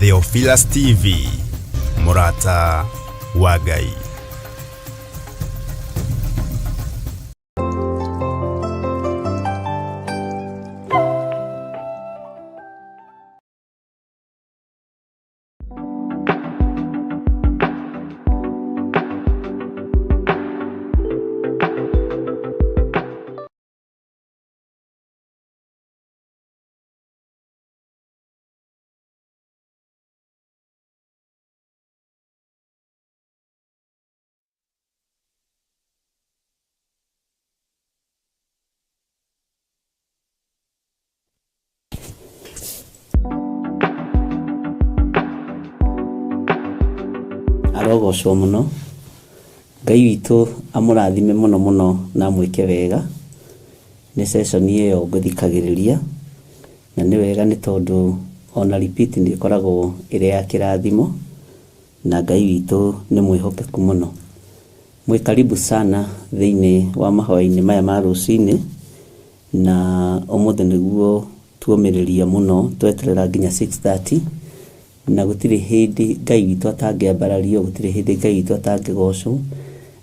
Theophilus TV, Mũrata wa Ngai. Arogocwo mũno. Ngai witũ amũrathime mũno mũno na amwĩke wega. Nĩ session ĩyo ngũthikagĩrĩria na nĩ wega nĩ tondũ ona repeat nĩ ĩkoragwo ĩrĩ ya kĩrathimo na Ngai witũ nĩ mwĩhokeku mũno. Mwĩ karibu sana thĩinĩ wa mahoya-inĩ maya ma rũcinĩ na ũmũthĩ nĩguo tuomĩrĩria mũno tweterera nginya 6:30 na gũtirĩ hĩndĩ Ngai witũ atangĩambarario, gũtirĩ hĩndĩ Ngai witũ atangĩgocwo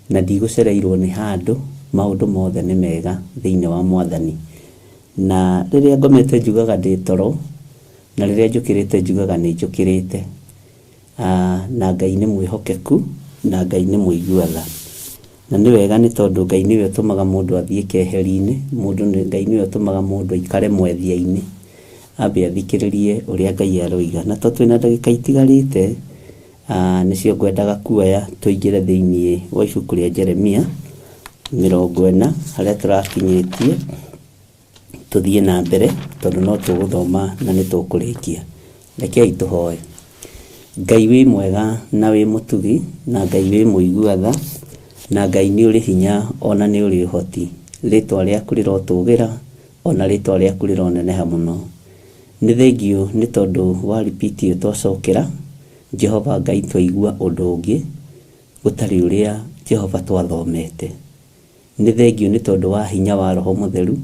na ndigũcereirwo nĩ handũ, maũndũ mothe nĩ mega thĩinĩ wa Mwathani. Na rĩrĩa ngomete njugaga ndĩ toro na rĩrĩa njũkĩrĩte njugaga nĩ njũkĩrĩte. Na Ngai nĩ mwĩhokeku na Ngai nĩ mũigua tha. Na nĩ wega nĩ tondũ Ngai nĩwe ũtũmaga mũndũ athiĩ keheri-inĩ, mũndũ Ngai nĩwe ũtũmaga mũndũ aikare mwethia-inĩ ambe athikĩrĩrie ũrĩa Ngai aroiga. Na tondũ twĩna ndagĩka itigarĩte, nĩcio ngwendaga kuoya tũingĩre thĩinĩ wa ibuku rĩa Jeremia 40 harĩa tũrakinyĩtie, tũthiĩ na mbere tondũ no tũgũthoma na nĩ tũkũrĩkia. Rekei tũhoe. Ngai wĩ mwega na wĩ mũtugi na Ngai wĩ mũigua tha na Ngai nĩ ũrĩ hinya ona nĩ ũrĩ ũhoti. Rĩtwa rĩaku rĩrotũgĩra ona rĩtwa rĩaku rĩroneneha mũno. Nĩ thengiũ nĩ tondũ wa repeat ĩyo twacokera, Jehova Ngai twaigua ũndũ ũngĩ gũtarĩ ũrĩa Jehova twathomete. Nĩ thengiũ nĩ tondũ wa hinya wa Roho Mũtheru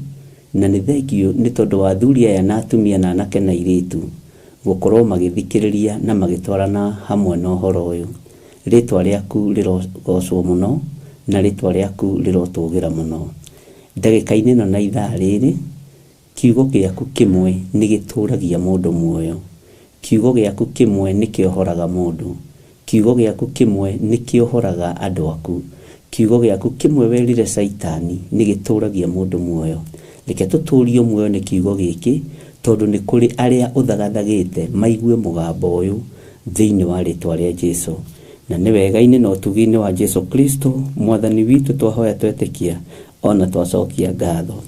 na nĩ thengiũ nĩ tondũ wa athuri aya na atumia na anake na airĩtu gũkorwo magĩthikĩrĩria na magĩtwarana hamwe na ũhoro ũyũ. Rĩtwa rĩaku rĩrogocwo mũno na rĩtwa rĩaku rĩrotũgĩra mũno. Ndagĩka-inĩ ĩno na ithaa rĩrĩ, kiugo gĩaku kĩmwe nĩ gĩtũragia mũndũ muoyo. Kiugo gĩaku kĩmwe nĩ kĩohoraga mũndũ. Kiugo gĩaku kĩmwe nĩ kĩohoraga andũ aku. Kiugo gĩaku kĩmwe werire Caitani nĩ gĩtũragia mũndũ muoyo. Reke tũtũrio muoyo nĩ kiugo gĩkĩ tondũ nĩ kũrĩ arĩa ũthagathagĩte maigue mũgambo ũyũ thĩinĩ wa rĩtwa rĩa Jesu. Na nĩ wega-inĩ na ũtugi-inĩ wa Jesu Kristo Mwathani witũ twahoya twetĩkia ona twacokia ngatho.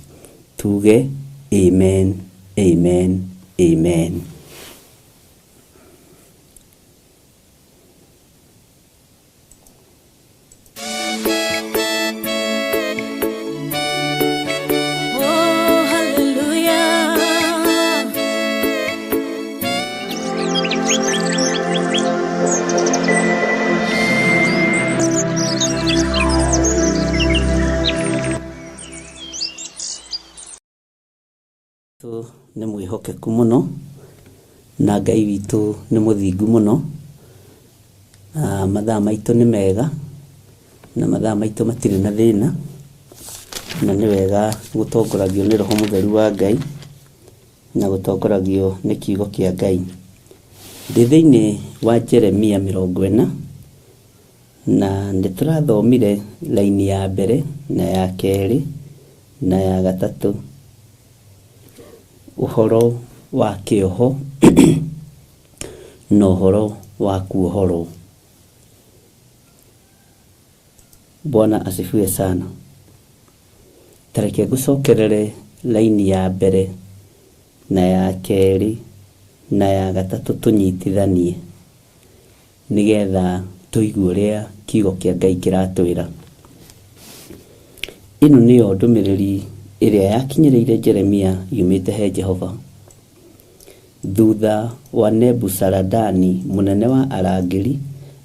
Tuge amen, amen, amen. Oh, hallelujah. Nĩ mwĩhokeku mũno na Ngai witũ nĩ mũthingu mũno. Mathaa maitũ nĩ mega na mathaa maitũ matirĩ na thĩna, na nĩ wega gũtongoragio nĩ Roho Mũtheru wa Ngai na gũtongoragio nĩ kiugo kĩa Ngai. Ndĩ thĩinĩ wa Jeremia 40 na nĩ tũrathomire raini ya mbere na ya kerĩ na ya gatatũ ũhoro wa kĩoho na ũhoro wa kuohorwo. Bwana asifiwe sana. Ta reke ngũcokerere raini ya mbere na ya kerĩ na ya gatatũ tũnyitithanie nĩgetha tũigue ũrĩa kiugo kĩa Ngai kĩratwĩra. Ĩno nĩyo ndũmĩrĩri ĩrĩa yakinyĩrĩire Jeremia yumĩte he Jehova thutha wa Nebuzaradani mũnene wa arangĩri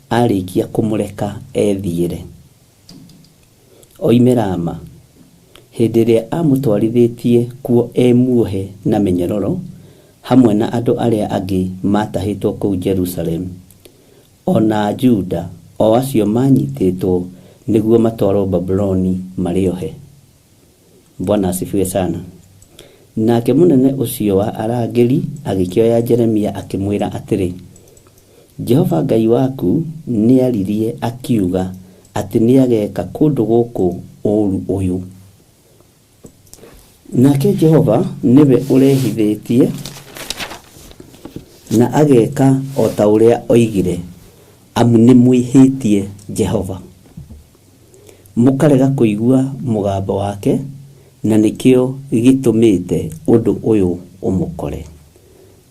arĩkia kũmũreka ethiĩre oime Rama hĩndĩ ĩrĩa amũtwarithĩtie kuo e muohe na mĩnyororo Hamwe na andũ arĩa angĩ maatahĩtwo kũu Jerusalemu o na Juda, o acio maanyitĩtwo nĩguo matwarwo Babuloni marĩ ohe. Bwana asifiwe sana. Nake mũnene ũcio wa arangĩri agĩkĩoya Jeremia akĩmwĩra atĩrĩ, Jehova Ngai waku nĩaririe akiuga atĩ nĩageeka kũndũ gũkũ ũũru ũyũ. Nake Jehova nĩwe ũrehithĩtie na ageka o ta ũrĩa oigire, amu nĩmwĩhĩtie Jehova, mũkarega kũigua mũgambo wake, na nĩkĩo gĩtũmĩte ũndũ ũyũ ũmũkore.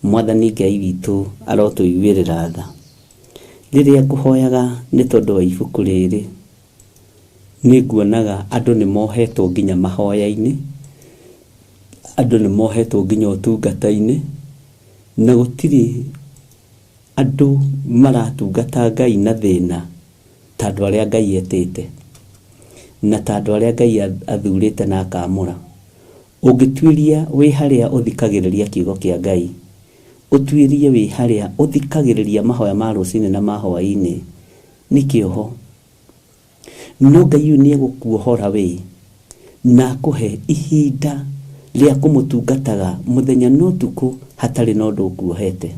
Mwathani Ngai witũ arotũiguĩrĩra tha. Rĩrĩa ngũhoyaga nĩ tondũ wa ibuku rĩrĩ, nĩ nguonaga andũ nĩ mohetwo nginya mahoya-inĩ, andũ nĩ mohetwo nginya ũtungata-inĩ, na gũtirĩ andũ maratungata Ngai na thĩna ta andũ arĩa Ngai etĩte, na ta andũ arĩa Ngai athurĩte na akamũra. Ũngĩtuĩria wĩ harĩa ũthikagĩrĩria kiugo kĩa Ngai, ũtuĩrie wĩ harĩa ũthikagĩrĩria mahoya ma rũcinĩ na ma hwaĩ-inĩ, nĩ kĩoho. No Ngai ũyũ nĩegũkuohora wĩ na akũhe ihinda rĩa kũmũtungataga mũthenya na ũtukũ hatarĩ na ũndũ ũkuohete.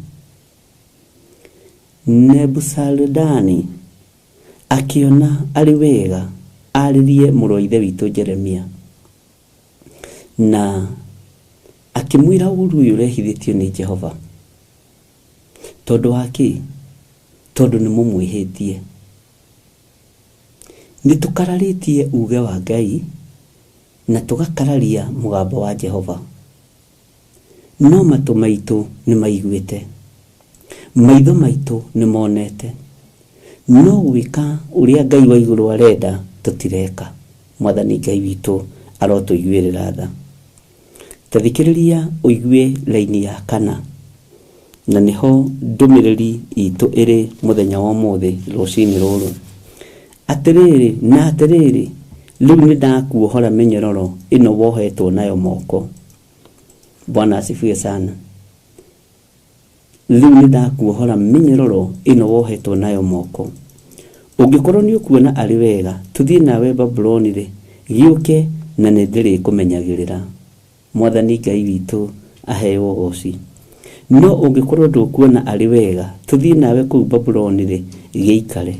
Nebuzaradani akĩona arĩ wega arĩrie mũrũ wa ithe witũ Jeremia, na akĩmwĩra ũũru ũyũ ũrehithĩtio nĩ Jehova. Tondũ wa kĩ? Tondũ nĩ mũmwĩhĩtie. Nĩ tũkararĩtie uge wa Ngai na tũgakararia mũgambo wa Jehova, no matũ maitũ nĩ maiguĩte, maitho maitũ nĩ monete, no gwĩka ũrĩa Ngai wa igũrũ arenda tũtireka. Mwathani Ngai witũ arotũiguĩrĩra tha. Ta thikĩrĩria ũigue raini ya kana, na nĩho ndũmĩrĩri itũ ĩrĩ mũthenya wa ũmũthĩ rũcinĩ rũrũ. Atĩrĩrĩ na atĩrĩrĩ, rĩu nĩ ndakuohora mĩnyororo ĩno wohetwo nayo moko. Bwana asifiwe sana. Rĩu nĩ ndakuohora mĩnyororo ĩno wohetwo nayo moko. Ũngĩkorwo nĩ ũkuona arĩ wega tũthiĩ nawe Babuloni rĩ, gĩũke na nĩ ndĩrĩkũmenyagĩrĩra. Mwathani Ngai witũ aheo ũgoci. No ũngĩkorwo ndũkuona arĩ wega tũthiĩ nawe kũu Babuloni rĩ, gĩikare.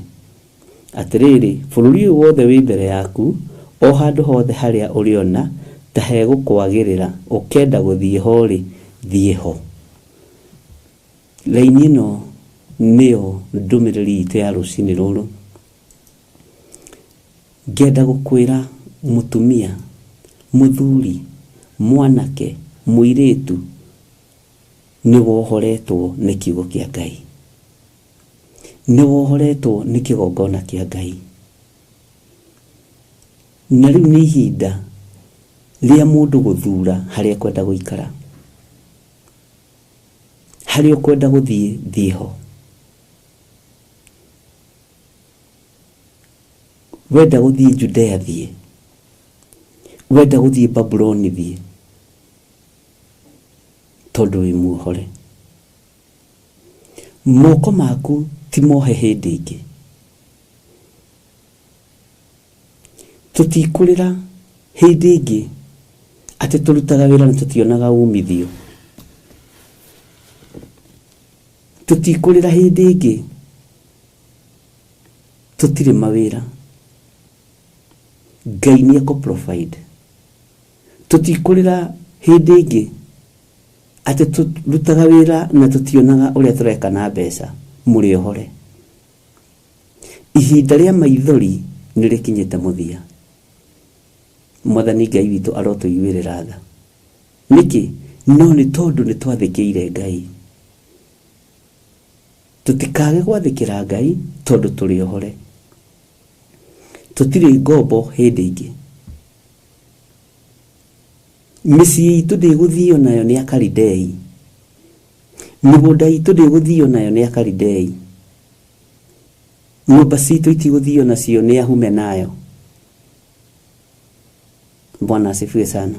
Atĩrĩrĩ, bũrũri ũyũ wothe wĩ mbere yaku, o handũ hothe harĩa ũrĩona ta hegũkwagĩrĩra ũkenda gũthiĩ ho rĩ, thiĩ ho. Raini ĩno nĩyo ndũmĩrĩri itũ ya rũcinĩ rũrũ. Ngenda gũkwĩra mũtumia, mũthuri, mwanake, mũirĩtu, nĩ wohoretwo nĩ kiugo kĩa Ngai, nĩ wohoretwo nĩ kĩgongona kĩa Ngai, na rĩu nĩ ihinda rĩa mũndũ gũthura harĩa ekwenda gũikara, harĩa ũkwenda gũthiĩ, thiĩ ho. Wenda gũthiĩ Judea, thiĩ. Wenda gũthiĩ Babuloni, thiĩ, tondũ wĩ muohore. Moko maku ti mohe hĩndĩ ĩngĩ. Tũtikũrĩra hĩndĩ ĩngĩ atĩ tũrutaga wĩra na tũtionaga umithio. Tũtikũrĩra hĩndĩ ĩngĩ tũtirĩ mawĩra. Ngai nĩ ekũ provide. Tũtikũrĩra hĩndĩ ĩngĩ atĩ tũrutaga wĩra na tũtionaga ũrĩa tũreka na mbeca. Mũrĩ ohore. Ihinda rĩa maithori nĩ rĩkinyĩte mũthia. Mwathani Ngai witũ arotũiguĩrĩra tha. Nĩkĩ? No nĩ tondũ nĩ twathĩkĩire Ngai. Tũtikage gwathĩkĩra Ngai tondũ tũrĩ ohore. Tũtirĩ ngombo hĩndĩ ĩngĩ. Mĩciĩ itũ ndĩgũthio nayo nĩ Akalidei. Mĩgũnda itũ ndĩgũthio nayo nĩ Akalidei. Nyũmba citũ itigũthio nacio nĩ Ahumenayo. Bwana asifiwe sana.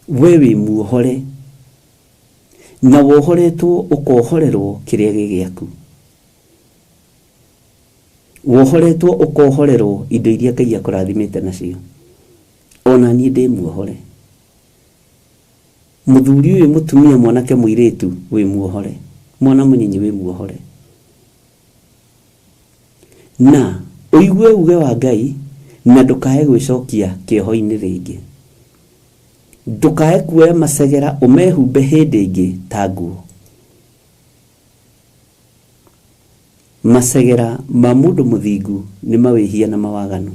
We wĩ muohore na wohoretwo ũkohorerwo kĩrĩa gĩ gĩaku, wohoretwo ũkohorerwo indo iria Ngai akũrathimĩte nacio. Ona niĩ ndĩ muohore, mũthuri ũyũ, mũtumia, mwanake, mũirĩtu, wĩ muohore, mwana mũnyinyi, wĩ muohore, na ũigue uge wa Ngai na ndũkae gwĩcokia kĩoho-inĩ rĩngĩ, ndũkae kuoya macegera ũmehumbe hĩndĩ ĩngĩ ta nguo. Macegera ma mũndũ mũthingu nĩ mawĩhia na mawaganu.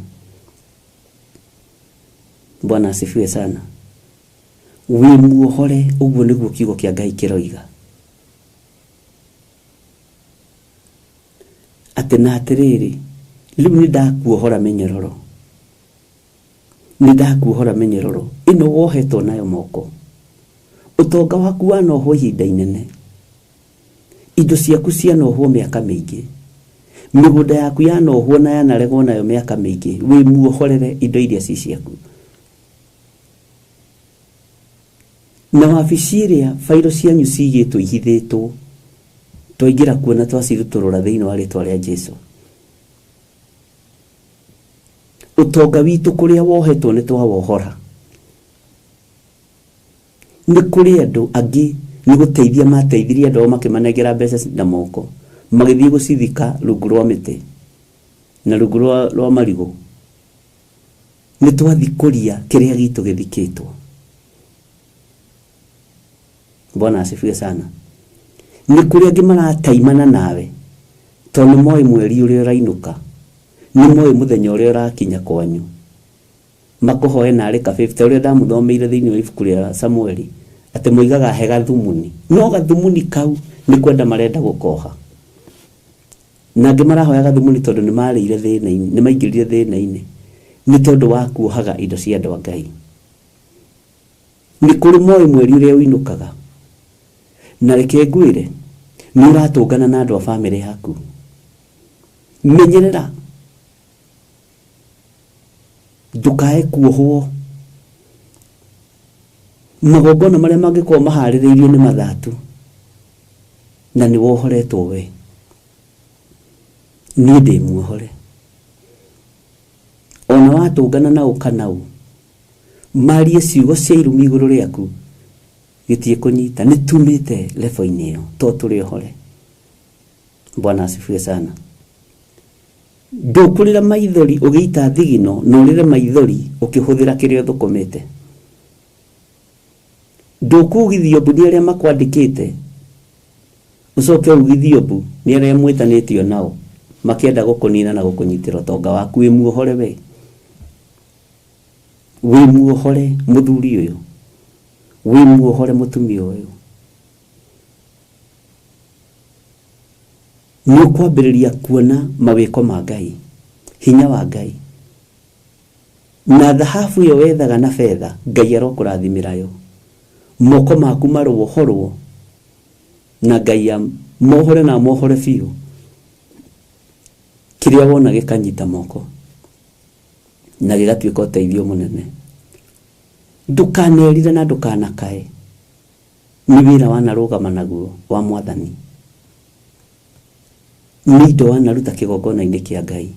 Bwana asifiwe sana. Wĩ muohore, ũguo nĩguo kiugo kĩa Ngai kĩroiga, atĩ na atĩrĩrĩ, rĩu nĩ ndakuohora mĩnyororo, nĩ ndakuohora mĩnyororo ĩno wohetwo nayo moko. Ũtonga waku wanohwo ihinda inene, indo ciaku cianohwo mĩaka mĩingĩ, mĩgũnda yaku yanohwo na yanaregwo nayo mĩaka mĩingĩ. Wĩ muohorere indo iria ci ciaku. Na wabici ĩrĩa bairo cianyu cigĩtwo ihithĩtwo, twaingĩra kuo na twacirutũrũra thĩinĩ wa rĩtwa rĩa Jesu. Ũtonga witũ kũrĩa wohetwo nĩ twawohora. Nĩ kũrĩ andũ angĩ nĩ gũteithia mateithirie andũ ao, makĩmanengera mbeca na moko, magĩthiĩ gũcithika rungu rwa mĩtĩ na rungu rwa marigũ. Nĩ twathikũria kĩrĩa gitũ gĩthikĩtwo. Bwana asifiwe sana. Nĩ kũrĩ angĩ marataimana nawe tondũ nĩ moĩ mweri ũrĩa ũrainũka, nĩ moĩ mũthenya ũrĩa ũrakinya kwanyu, makũhoe narĩ ka 50, ũrĩa ndamũthomeire thĩinĩ wa ibuku rĩa Samueli, atĩ moigaga he gathumuni, no gathumuni kau nĩ kwenda marenda gũkoha. Na angĩ marahoya gathumuni tondũ nĩ marĩire thĩna-inĩ, nĩ maingĩrire thĩna-inĩ nĩ tondũ wa kuohaga indo cia andũ a Ngai. Nĩ kũrĩ moĩ mweri ũrĩa ũinũkaga. Na reke ngwĩre, nĩ ũratũngana na andũ a bamĩrĩ yaku. Menyerera ndũkae kuohwo. Magongona marĩa mangĩkorwo maharĩrĩirio nĩ mathatu na nĩ wohoretwo we. Niĩ ndĩ muohore. Ona watũngana na ũ kana ũ, marie ciugo cia irumi igũrũ rĩaku, gĩtiĩkũnyita. Nĩ tumĩte level-inĩ ĩyo to tũrĩ ohore. Bwana asifiwe sana. Ndũkũrĩra maithori ũgĩita thigino, na ũrĩre maithori ũkĩhũthĩra kĩrĩa ũthũkũmĩte. Ndũkugithio mbu nĩ arĩa makwandĩkĩte, ũcoke ugithio mbu nĩ arĩa mwĩtanĩtio nao makĩenda gũkũnina na gũkũnyitĩra ũtonga waku. Wĩ muohore we, wĩ muohore mũthuri ũyũ, wĩ muohore mũtumia ũyũ. Nĩ ũkwambĩrĩria kuona mawĩko ma Ngai, hinya wa Ngai, na thahabu ĩyo wethaga na betha, Ngai arokũrathimĩra yo. Moko maku marohorwo na Ngai amohore na amohore biũ, kĩrĩa wona gĩkanyita moko na gĩgatuĩka ũteithio mũnene. Ndũkanerire na ndũkanakae, nĩ wĩra wanarũgama naguo wa Mwathani, nĩ indo wanaruta kĩgongona-inĩ kĩa Ngai.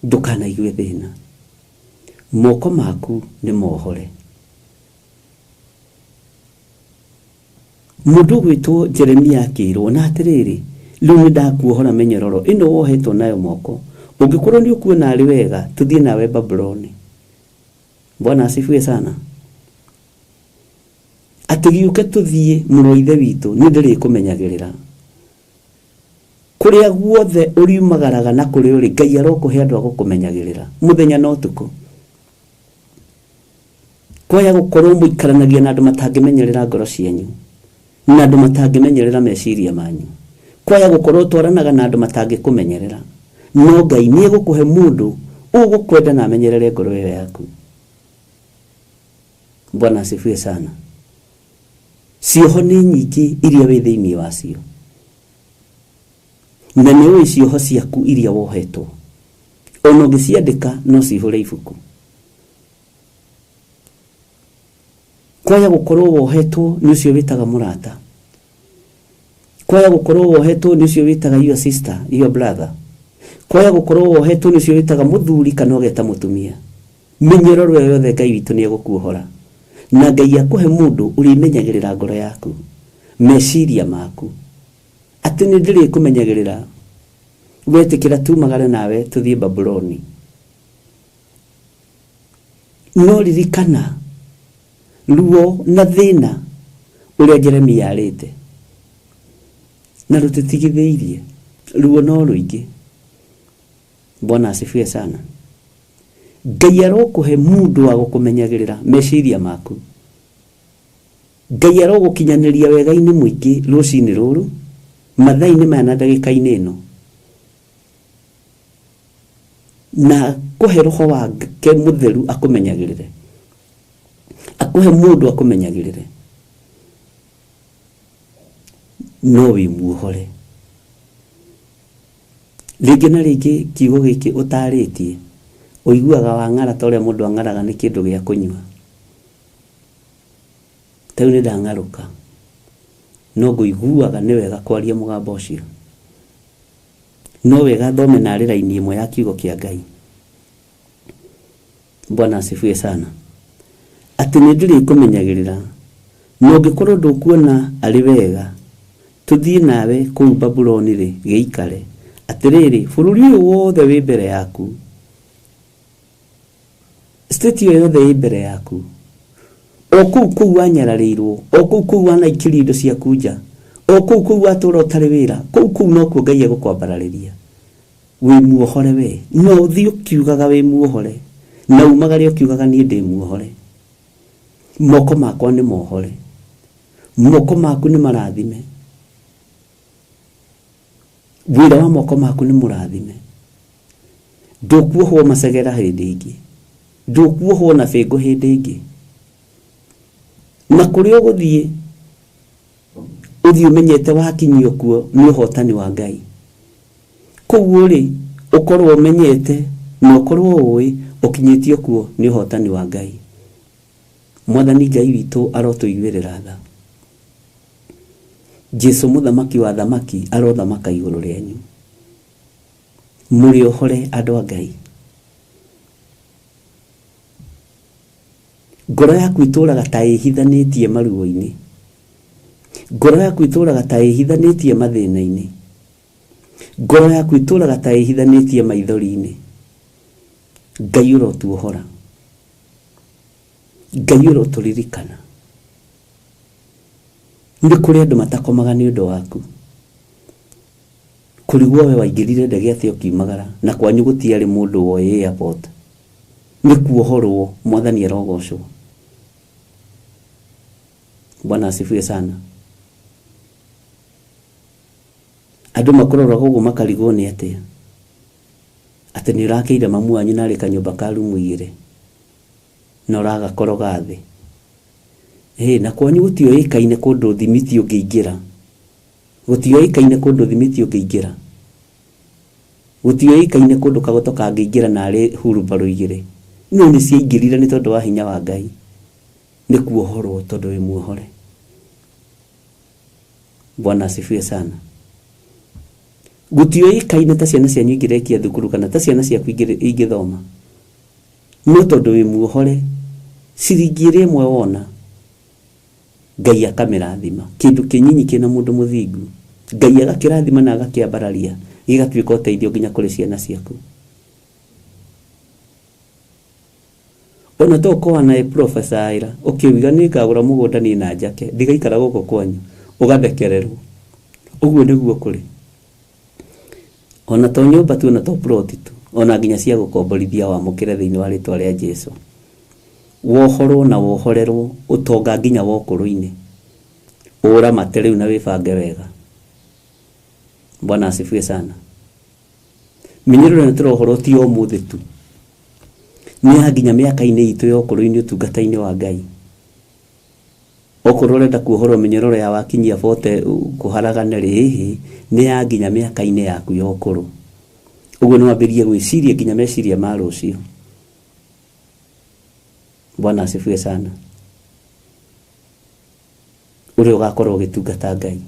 Ndũkanaigue thĩna, moko maku nĩ mohore. Mũndũ ũgwĩtwo Jeremia akĩrwo, na atĩrĩrĩ, rĩu nĩ ndakuohora mĩnyororo ĩno wohetwo nayo moko, ũngĩkorwo nĩ ũkuona arĩ wega tũthiĩ nawe Babuloni. Bwana asifiwe sana. Atĩ gĩũke tũthiĩ, mũrũ wa ithe witũ, nĩ ndĩrĩkũmenyagĩrĩra kũrĩa guothe ũriumagaraga na kũrĩa ũrĩ. Ngai arokũhe andũ a gũkũmenyagĩrĩra mũthenya na ũtukũ. Kwaya gũkorwo mũikaranagia na andũ matangĩmenyerera ngoro cianyu, na andũ matangĩmenyerera meciria manyu. Kwaya gũkorwo ũtwaranaga na andũ matangĩkũmenyerera, no Ngai nĩ egũkũhe mũndũ ũgũkwenda na amenyerere ngoro ĩyo yaku. Bwana asifiwe sana. Cioho nĩ nyingĩ iria wĩ thĩinĩ wacio, na nĩ ũĩ cioho ciaku iria wohetwo, ona ũngĩciandĩka no cihũre ibuku. Kwaya gũkorwo wohetwo nĩ ũcio wĩtaga mũrata, kwaya gũkorwo wohetwo nĩ ũcio wĩtaga your sister, your brother, kwaya gũkorwo wohetwo nĩ ũcio wĩtaga mũthuri kana ũgeta mũtumia. Mĩnyororo ĩyo yothe Ngai witũ nĩ egũkuohora, na Ngai akũhe mũndũ ũrĩmenyagĩrĩra ngoro yaku, meciria maku, atĩ nĩ ndĩrĩkũmenyagĩrĩra. Wetĩkĩra tumagare nawe tũthiĩ Babuloni. No ririkana ruo na thĩna ũrĩa Jeremia arĩte, na rũtũtigithĩirie ruo no rũingĩ. Bwana asifiwe sana. Ngai arokũhe mũndũ wa gũkũmenyagĩrĩra meciria maku. Ngai arogũkinyanĩria wega-inĩ mũingĩ rũcinĩ rũrũ, mathaa-inĩ maya na ndagĩka-inĩ ĩno, na kũhe roho wake mũtheru akũmenyagĩrĩre, akũhe mũndũ akũmenyagĩrĩre, no wĩ muohore. Rĩngĩ na rĩngĩ kiugo gĩkĩ ũtarĩtie ũiguaga wang'ara ta ũrĩa mũndũ ang'araga nĩ kĩndũ gĩa kũnyua. Ta rĩu nĩ ndang'arũka, no ngũiguaga nĩ wega kwaria mũgambo ũcio. No wega thome narĩ raini ĩmwe ya kiugo kĩa Ngai. Bwana asifiwe sana. Atĩ nĩ ndĩrĩkũmenyagĩrĩra, na ũngĩkorwo ndũkuona arĩ wega tũthiĩ nawe kũu Babuloni rĩ, gĩikare. Atĩrĩrĩ, bũrũri ũyũ wothe wĩ mbere yaku, state ĩyo yothe ĩ mbere yaku, o kũu kũu wanyararĩirwo, o kũu kũu wanaikĩrio indo ciaku nja, o kũu kũu watũra ũtarĩ wĩra, kũu kũu nokuo Ngai egũkwambararĩria. Wĩ muohore we, no ũthiĩ ũkiugaga wĩ muohore, na umagare ũkiugaga niĩ ndĩ muohore. Moko makwa nĩ mohore, moko maku nĩ marathime, wĩra wa moko maku nĩ mũrathime. Ndũkuohwo macegera hĩndĩ ĩngĩ, ndũkuohwo na bĩngũ hĩndĩ ĩngĩ. Na kũrĩa ũgũthiĩ, ũthiĩ ũmenyete wakinyio kuo nĩ ũhotani wa Ngai. Kũu ũrĩ ũkorwo ũmenyete na ũkorwo ũĩ ũkinyĩtio kuo nĩ ũhotani wa Ngai. Mwathani Ngai witũ arotũiguĩrĩra tha. Jesu mũthamaki wa thamaki arothamaka igũrũ rĩanyu. Mũrĩ ohore andũ a Ngai. Ngoro yaku itũraga ta ĩhithanĩtie maruo-inĩ. Ngoro yaku itũraga ta ĩhithanĩtie mathĩna-inĩ. Ngoro yaku itũraga ta ĩhithanĩtie maithori-inĩ. Ngai ũrotuohora, Ngai ũrotũririkana. Nĩ kũrĩ andũ matakomaga nĩ ũndũ waku. Kũrigwo we waingĩrire ndege atĩa ũkiumagara, na kwanyu gũtiarĩ mũndũ woĩ airport. Nĩ kuohorwo, Mwathani arogocwo. Bwana asifiwe sana. Andũ makũroraga ũguo makarigwo nĩ atĩa, atĩ nĩ ũrakĩire mamu wanyu narĩ kanyũmba ka rumu igĩrĩ na ũragakoroga thĩ. Ĩ na kwanyu gũtioĩkaine kũndũ thimiti ũngĩingĩra, gũtioĩkaine kũndũ thimiti ũngĩingĩra, gũtioĩkaine kũndũ kagoto kangĩingĩra narĩ hurumbarũ igĩrĩ. No nĩ ciaingĩrire nĩ tondũ wa hinya wa Ngai. Nĩ kuohorwo tondũ wĩ muohore. Bwana asifiwe sana. Gũtioĩkaine ta ciana cianyu ingĩrekia thukuru kana ta ciana ciaku ingĩthoma, no tondũ wĩ muohore, ciringi ĩrĩa ĩmwe wona Ngai akamĩrathima. Kĩndũ kĩnyinyi kĩna mũndũ mũthingu Ngai agakĩrathima na agakĩambararia, gĩgatuĩka ũteithio nginya kũrĩ ciana ciaku. Ona to ũkorwo na professor ĩra ũkĩuga nĩ ngagũra mũgũnda niĩ na njake ndigaikara gũkũ kwanyu, ũgathekererwo. Ũguo nĩguo kũrĩ. Ona to nyũmba tu, ona to plot tu, ona nginya cia gũkomborithia wamũkĩre thĩinĩ wa rĩtwa rĩa Jesu. Wohorwo na wohorerwo ũtonga nginya wa ũkũrũ-inĩ. Ũramate rĩu na wĩbange wega. Bwana asifiwe sana. Mĩnyororo ĩno tũrohorwo ti o ũmũthĩ tu, nĩ ya nginya mĩaka-inĩ itũ ya ũkũrũ-inĩ ũtungata-inĩ wa Ngai. Okorwo ũrenda kuohorwo mĩnyororo ya wakinyia bote kũharagana rĩ, ĩhĩ, nĩ ya nginya mĩaka-inĩ yaku ya ũkũrũ. Ũguo nĩ wambĩrĩrie gwĩciria nginya meciria ma rũciũ. Bwana asifiwe sana. Ũrĩa ũgakorwo ũgĩtungata Ngai.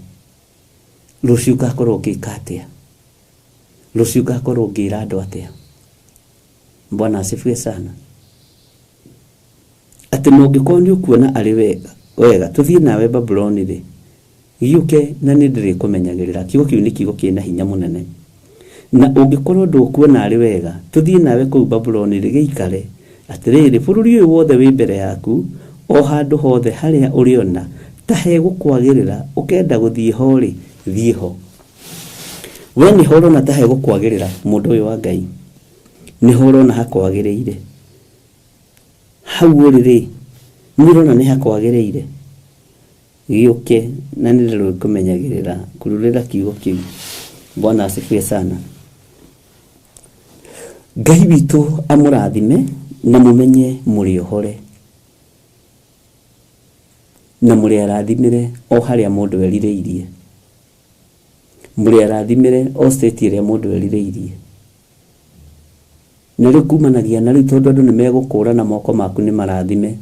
Rũciũ ngakorwo ngĩka atĩa? Rũciũ ngakorwo ngĩra andũ atĩa? Bwana asifiwe sana. Atĩ na ũngĩkorwo nĩ ũkuona arĩ wega, wega tũthiĩ nawe Babuloni rĩ, gĩũke na nĩ ndĩrĩkũmenyagĩrĩra. Kiugo kĩu nĩ kiugo kĩna hinya mũnene. Na ũngĩkorwo ndũkuona arĩ wega, tũthiĩ nawe kũu Babuloni rĩ, gĩikare. Atĩrĩrĩ, bũrũri ũyũ wothe wĩ mbere yaku, o handũ hothe harĩa ũrĩona ta hegũkwagĩrĩra ũkenda gũthiĩ ho-rĩ, thiĩ ho. We nĩho ũrona ta hegũkwagĩrĩra, mũndũ ũyũ wa Ngai. Nĩho ũrona hakwagĩrĩire. Hau ũrĩ rĩ, nĩ ũrona nĩ hakwagĩrĩire? Gĩũke na nĩ ndĩrĩkũmenyagĩrĩra. Kururĩra kiugo kĩu. Bwana asifiwe sana. Ngai witũ amũrathime na mũmenye mũrĩ ohore. Na mũrĩ arathimĩre o harĩa mũndũ erirĩirie. Mũrĩ arathimĩre o state ĩrĩa mũndũ erirĩirie. Na rĩu kumanagia na rĩu tondũ andũ nĩ megũkũra na moko maku nĩ marathime.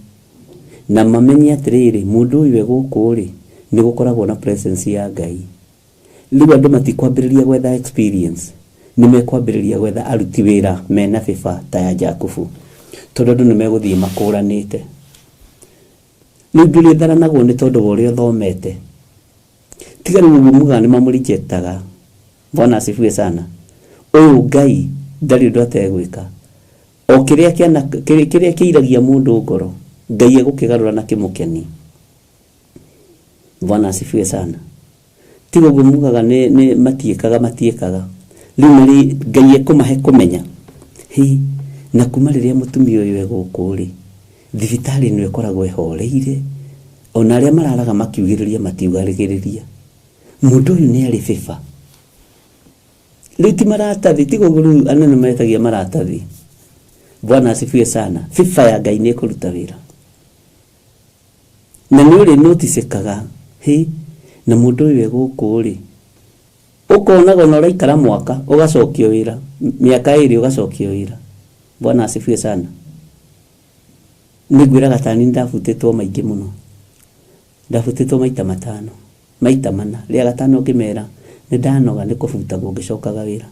Na mamenye atĩrĩrĩ, mũndũ ũyũ e gũkũ rĩ, nĩ gũkoragwo na presence ya Ngai. Rĩu andũ matikwambĩrĩria gwetha experience, nĩ mekwambĩrĩria gwetha aruti wĩra mena favor ta ya Jakubu. Tondũ andũ nĩ megũthiĩ makũranĩte. Rĩu ndũrĩtharanagwo nĩ tondũ wa ũrĩa ũthomete. Tiga rĩu ũguo mugaga nĩ mamũrejectaga. Bwana asifiwe sana. Ũyũ Ngai ndarĩ ũndũ ategwĩka. O kĩrĩa kĩana kĩrĩa kĩiragia mũndũ ngoro, Ngai egũkĩgarũra na kĩmũkenie. Bwana asifiwe sana. Tiga ũguo mugaga nĩ matiĩkaga matiĩkaga. Rĩu marĩ Ngai ekũmahe kũmenya. Hi, na kuma rĩrĩa mũtumia ũyũ e gũkũ rĩ, thibitarĩ ĩno ĩkoragwo ĩhoreire. Ona arĩa mararaga makiugĩrĩria matiugagĩrĩria. Mũndũ ũyũ nĩ arĩ favor. Rĩu ti maratathi, tiga ũguo rĩu anene metagia maratathi. Bwana asifiwe sana. Favor ya Ngai nĩ ĩkũruta wĩra. Na nĩ ũrĩ noticekaga, hĩ, na mũndũ ũyũ e gũkũ rĩ, ũkonaga ona ũraikara mwaka ũgacokio wĩra, mĩaka ĩrĩ ũgacokio wĩra. Bwana asifiwe sana. Nĩ ngwĩraga tani ndabutĩtwo maingĩ mũno. Ndabutĩtwo maita matano, maita mana. Rĩa gatano ngĩmera nĩ ndanoga nĩ kũbutagwo ngĩcokaga wĩra.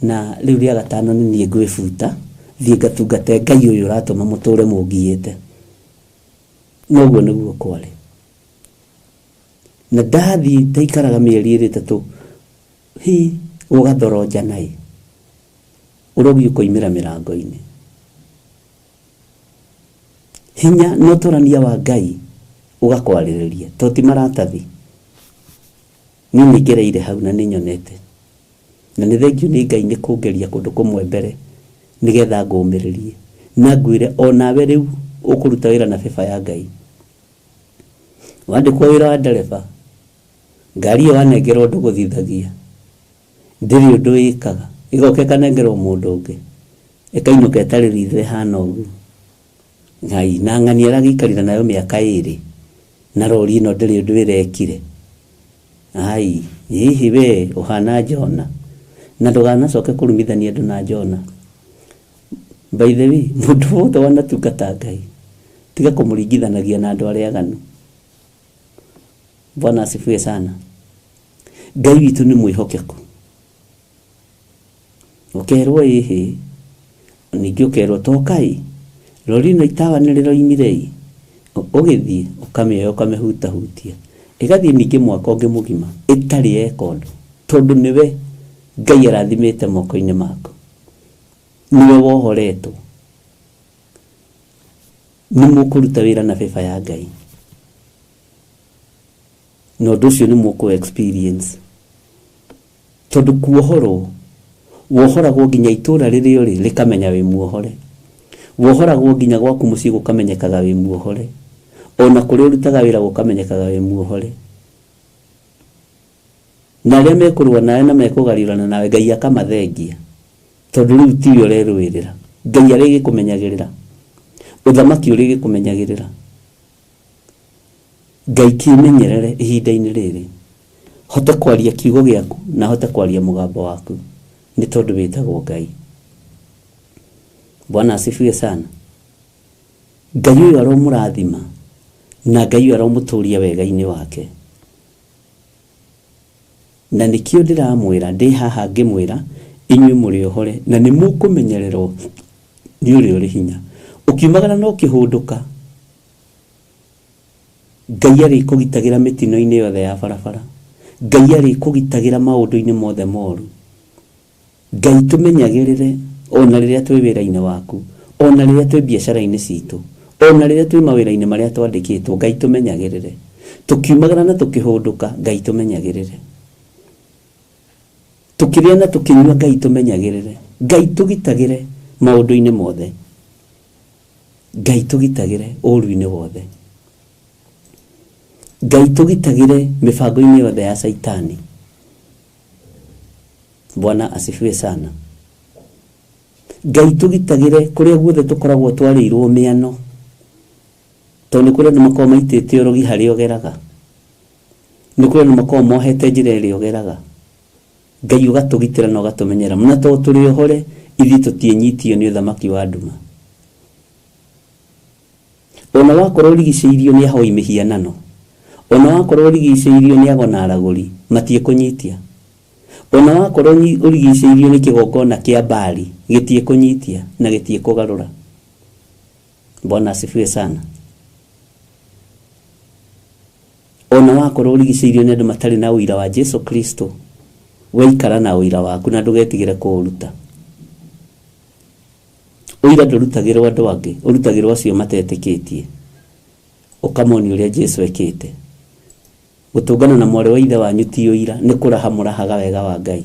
Na rĩu rĩa gatano nĩ niĩ ngwĩbuta, thiĩ ngatungate Ngai ũyũ ũratũma mũtũre mũngiĩte. Noguo nĩguo kwarĩ. Na ndathiĩ ndaikaraga mĩeri ĩrĩ ĩtatũ, hi, gũgathoronjana ĩ. Ũrogi ũkoimĩra mĩrango-inĩ. Hinya na ũtorania wa Ngai ũgakwarĩrĩria, to ti maratathi. Niĩ nĩ ngereire hau na nĩ nyonete. Na nĩ thengiũ nĩ Ngai nĩ kũngeria kũndũ kũmwe mbere nĩgetha ngũmĩrĩrie. Na ngwĩre onawe rĩu ũkũruta wĩra na favor ya Ngai. Wandĩkwo wĩra wa ndereba, ngari ĩyo wanengerwo ndũgũthithagia. Ndĩrĩ ũndũ ĩkaga. Ĩgoka ĩkanengerwo mũndũ ũngĩ. Ĩkainũka ĩtarĩ ritho ĩhana ũguo. Ngai, na ng'ania aragĩikarire nayo mĩaka ĩrĩ. Na rori ĩno ndĩrĩ ũndũ ĩrekire. Ai, hihi we ũhana Jona. Na ndũganacoke kũrumithania andũ na Jona. By the way, mũndũ wothe wanatungata Ngai, tiga kũmũringithanagia na andũ arĩa aganu. Bwana asifiwe sana. Ngai witũ nĩ mwĩhokeku. Ũkerwo ĩhĩ, ningĩ ũkerwo tokai, rori ĩno itawa nĩ rĩroimire ĩ. Ũgĩthiĩ ũkamĩoya ũkamĩhutahutia. Ĩgathiĩ ningĩ mwaka ũngĩ mũgima ĩtarĩ yeka ũndũ. Tondũ nĩwe Ngai arathimĩte moko-inĩ maku. Nĩwe wohoretwo. Nĩ mũkũruta wĩra na favor ya Ngai. Na ũndũ ũcio nĩ mũkũ experience. Tondũ kuohorwo, wohoragwo nginya itũra rĩrĩa ũrĩ rĩkamenya wĩ muohore. Wohoragwo nginya gwaku mũciĩ gũkamenyekaga wĩ muohore. Ona kũrĩa ũrutaga wĩra gũkamenyekaga wĩ muohore. Na arĩa mekũrũa nawe na mekũgariũrana nawe Ngai akamathengia. Tondũ rĩu tiwe ũrerũĩrĩra. Ngai arĩgĩkũmenyagĩrĩra. Ũthamaki ũrĩgĩkũmenyagĩrĩra. Ngai kĩmenyerere ihinda-inĩ rĩrĩ. Hote kwaria kiugo gĩaku na hote kwaria mũgambo waku. Nĩ tondũ wĩtagwo Ngai. Bwana asifiwe sana. Ngai ũyũ aromũrathima Na Ngai ũyũ aromũtũria wega-inĩ wake. Na nĩkĩo ndĩramwĩra ndĩ haha ngĩmwĩra inyuĩ mũrĩ ohore na nĩ mũkũmenyererwo nĩ ũrĩa ũrĩ hinya. Ũkiumagara na ũkĩhũndũka, Ngai arĩkũgitagĩra mĩtino-inĩ yothe ya barabara. Ngai arĩkũgitagĩra maũndũ-inĩ mothe moru. Ngai tũmenyagĩrĩre ona rĩrĩa twĩ wĩra-inĩ waku, ona rĩrĩa twĩ biacara-inĩ citũ, ona rĩrĩa twĩ mawĩra-inĩ marĩa twandĩkĩtwo, Ngai tũmenyagĩrĩre. Tũkiumagara na tũkĩhũndũka, Ngai tũmenyagĩrĩre. Tũkĩrĩa na tũkĩnyua, Ngai tũmenyagĩrĩre. Ngai tũgitagĩre maũndũ-inĩ mothe. Ngai tũgitagĩre ũru-inĩ wothe. Ngai tũgitagĩre mĩbango-inĩ yothe ya Caitani. Bwana asifiwe sana. Ngai tũgitagĩre kũrĩa guothe tũkoragwo twarĩirwo mĩano, tondũ nĩ kũrĩ andũ makoragwo maitĩte ũrogi harĩa ũgeraga, nĩ kũrĩ andũ makoragwo mohete njĩra ĩrĩa ũgeraga. Ngai ũgatũgitĩra na ũgatũmenyerera, na tondũ tũrĩ ohore ithuĩ tũtiĩnyitio nĩ ũthamaki wa nduma. Ona wakorwo ũrigicĩirio nĩ ahoi mĩhianano, ona wakorwo ũrigicĩirio nĩ ago na aragũri, matiĩkũnyitia. Ona wakorwo ũrigicĩirio nĩ kĩgongona kĩa Baali, gĩtiĩkũnyitia na gĩtiĩkũgarũra. Bwana asifiwe sana. Ona wakorwo ũrigicĩirio nĩ andũ matarĩ na ũira wa Jesu Kristo, we ikara na ũira waku na ndũgetigĩre kũũruta. Ũira ndũrutagĩrwo andũ angĩ, ũrutagĩrwo acio matetĩkĩtie, ũkamonia ũrĩa Jesu ekĩte. Gũtũngana na mwarĩ wa ithe wanyu ti ũira, nĩ kũraha mũrahaga wega wa Ngai.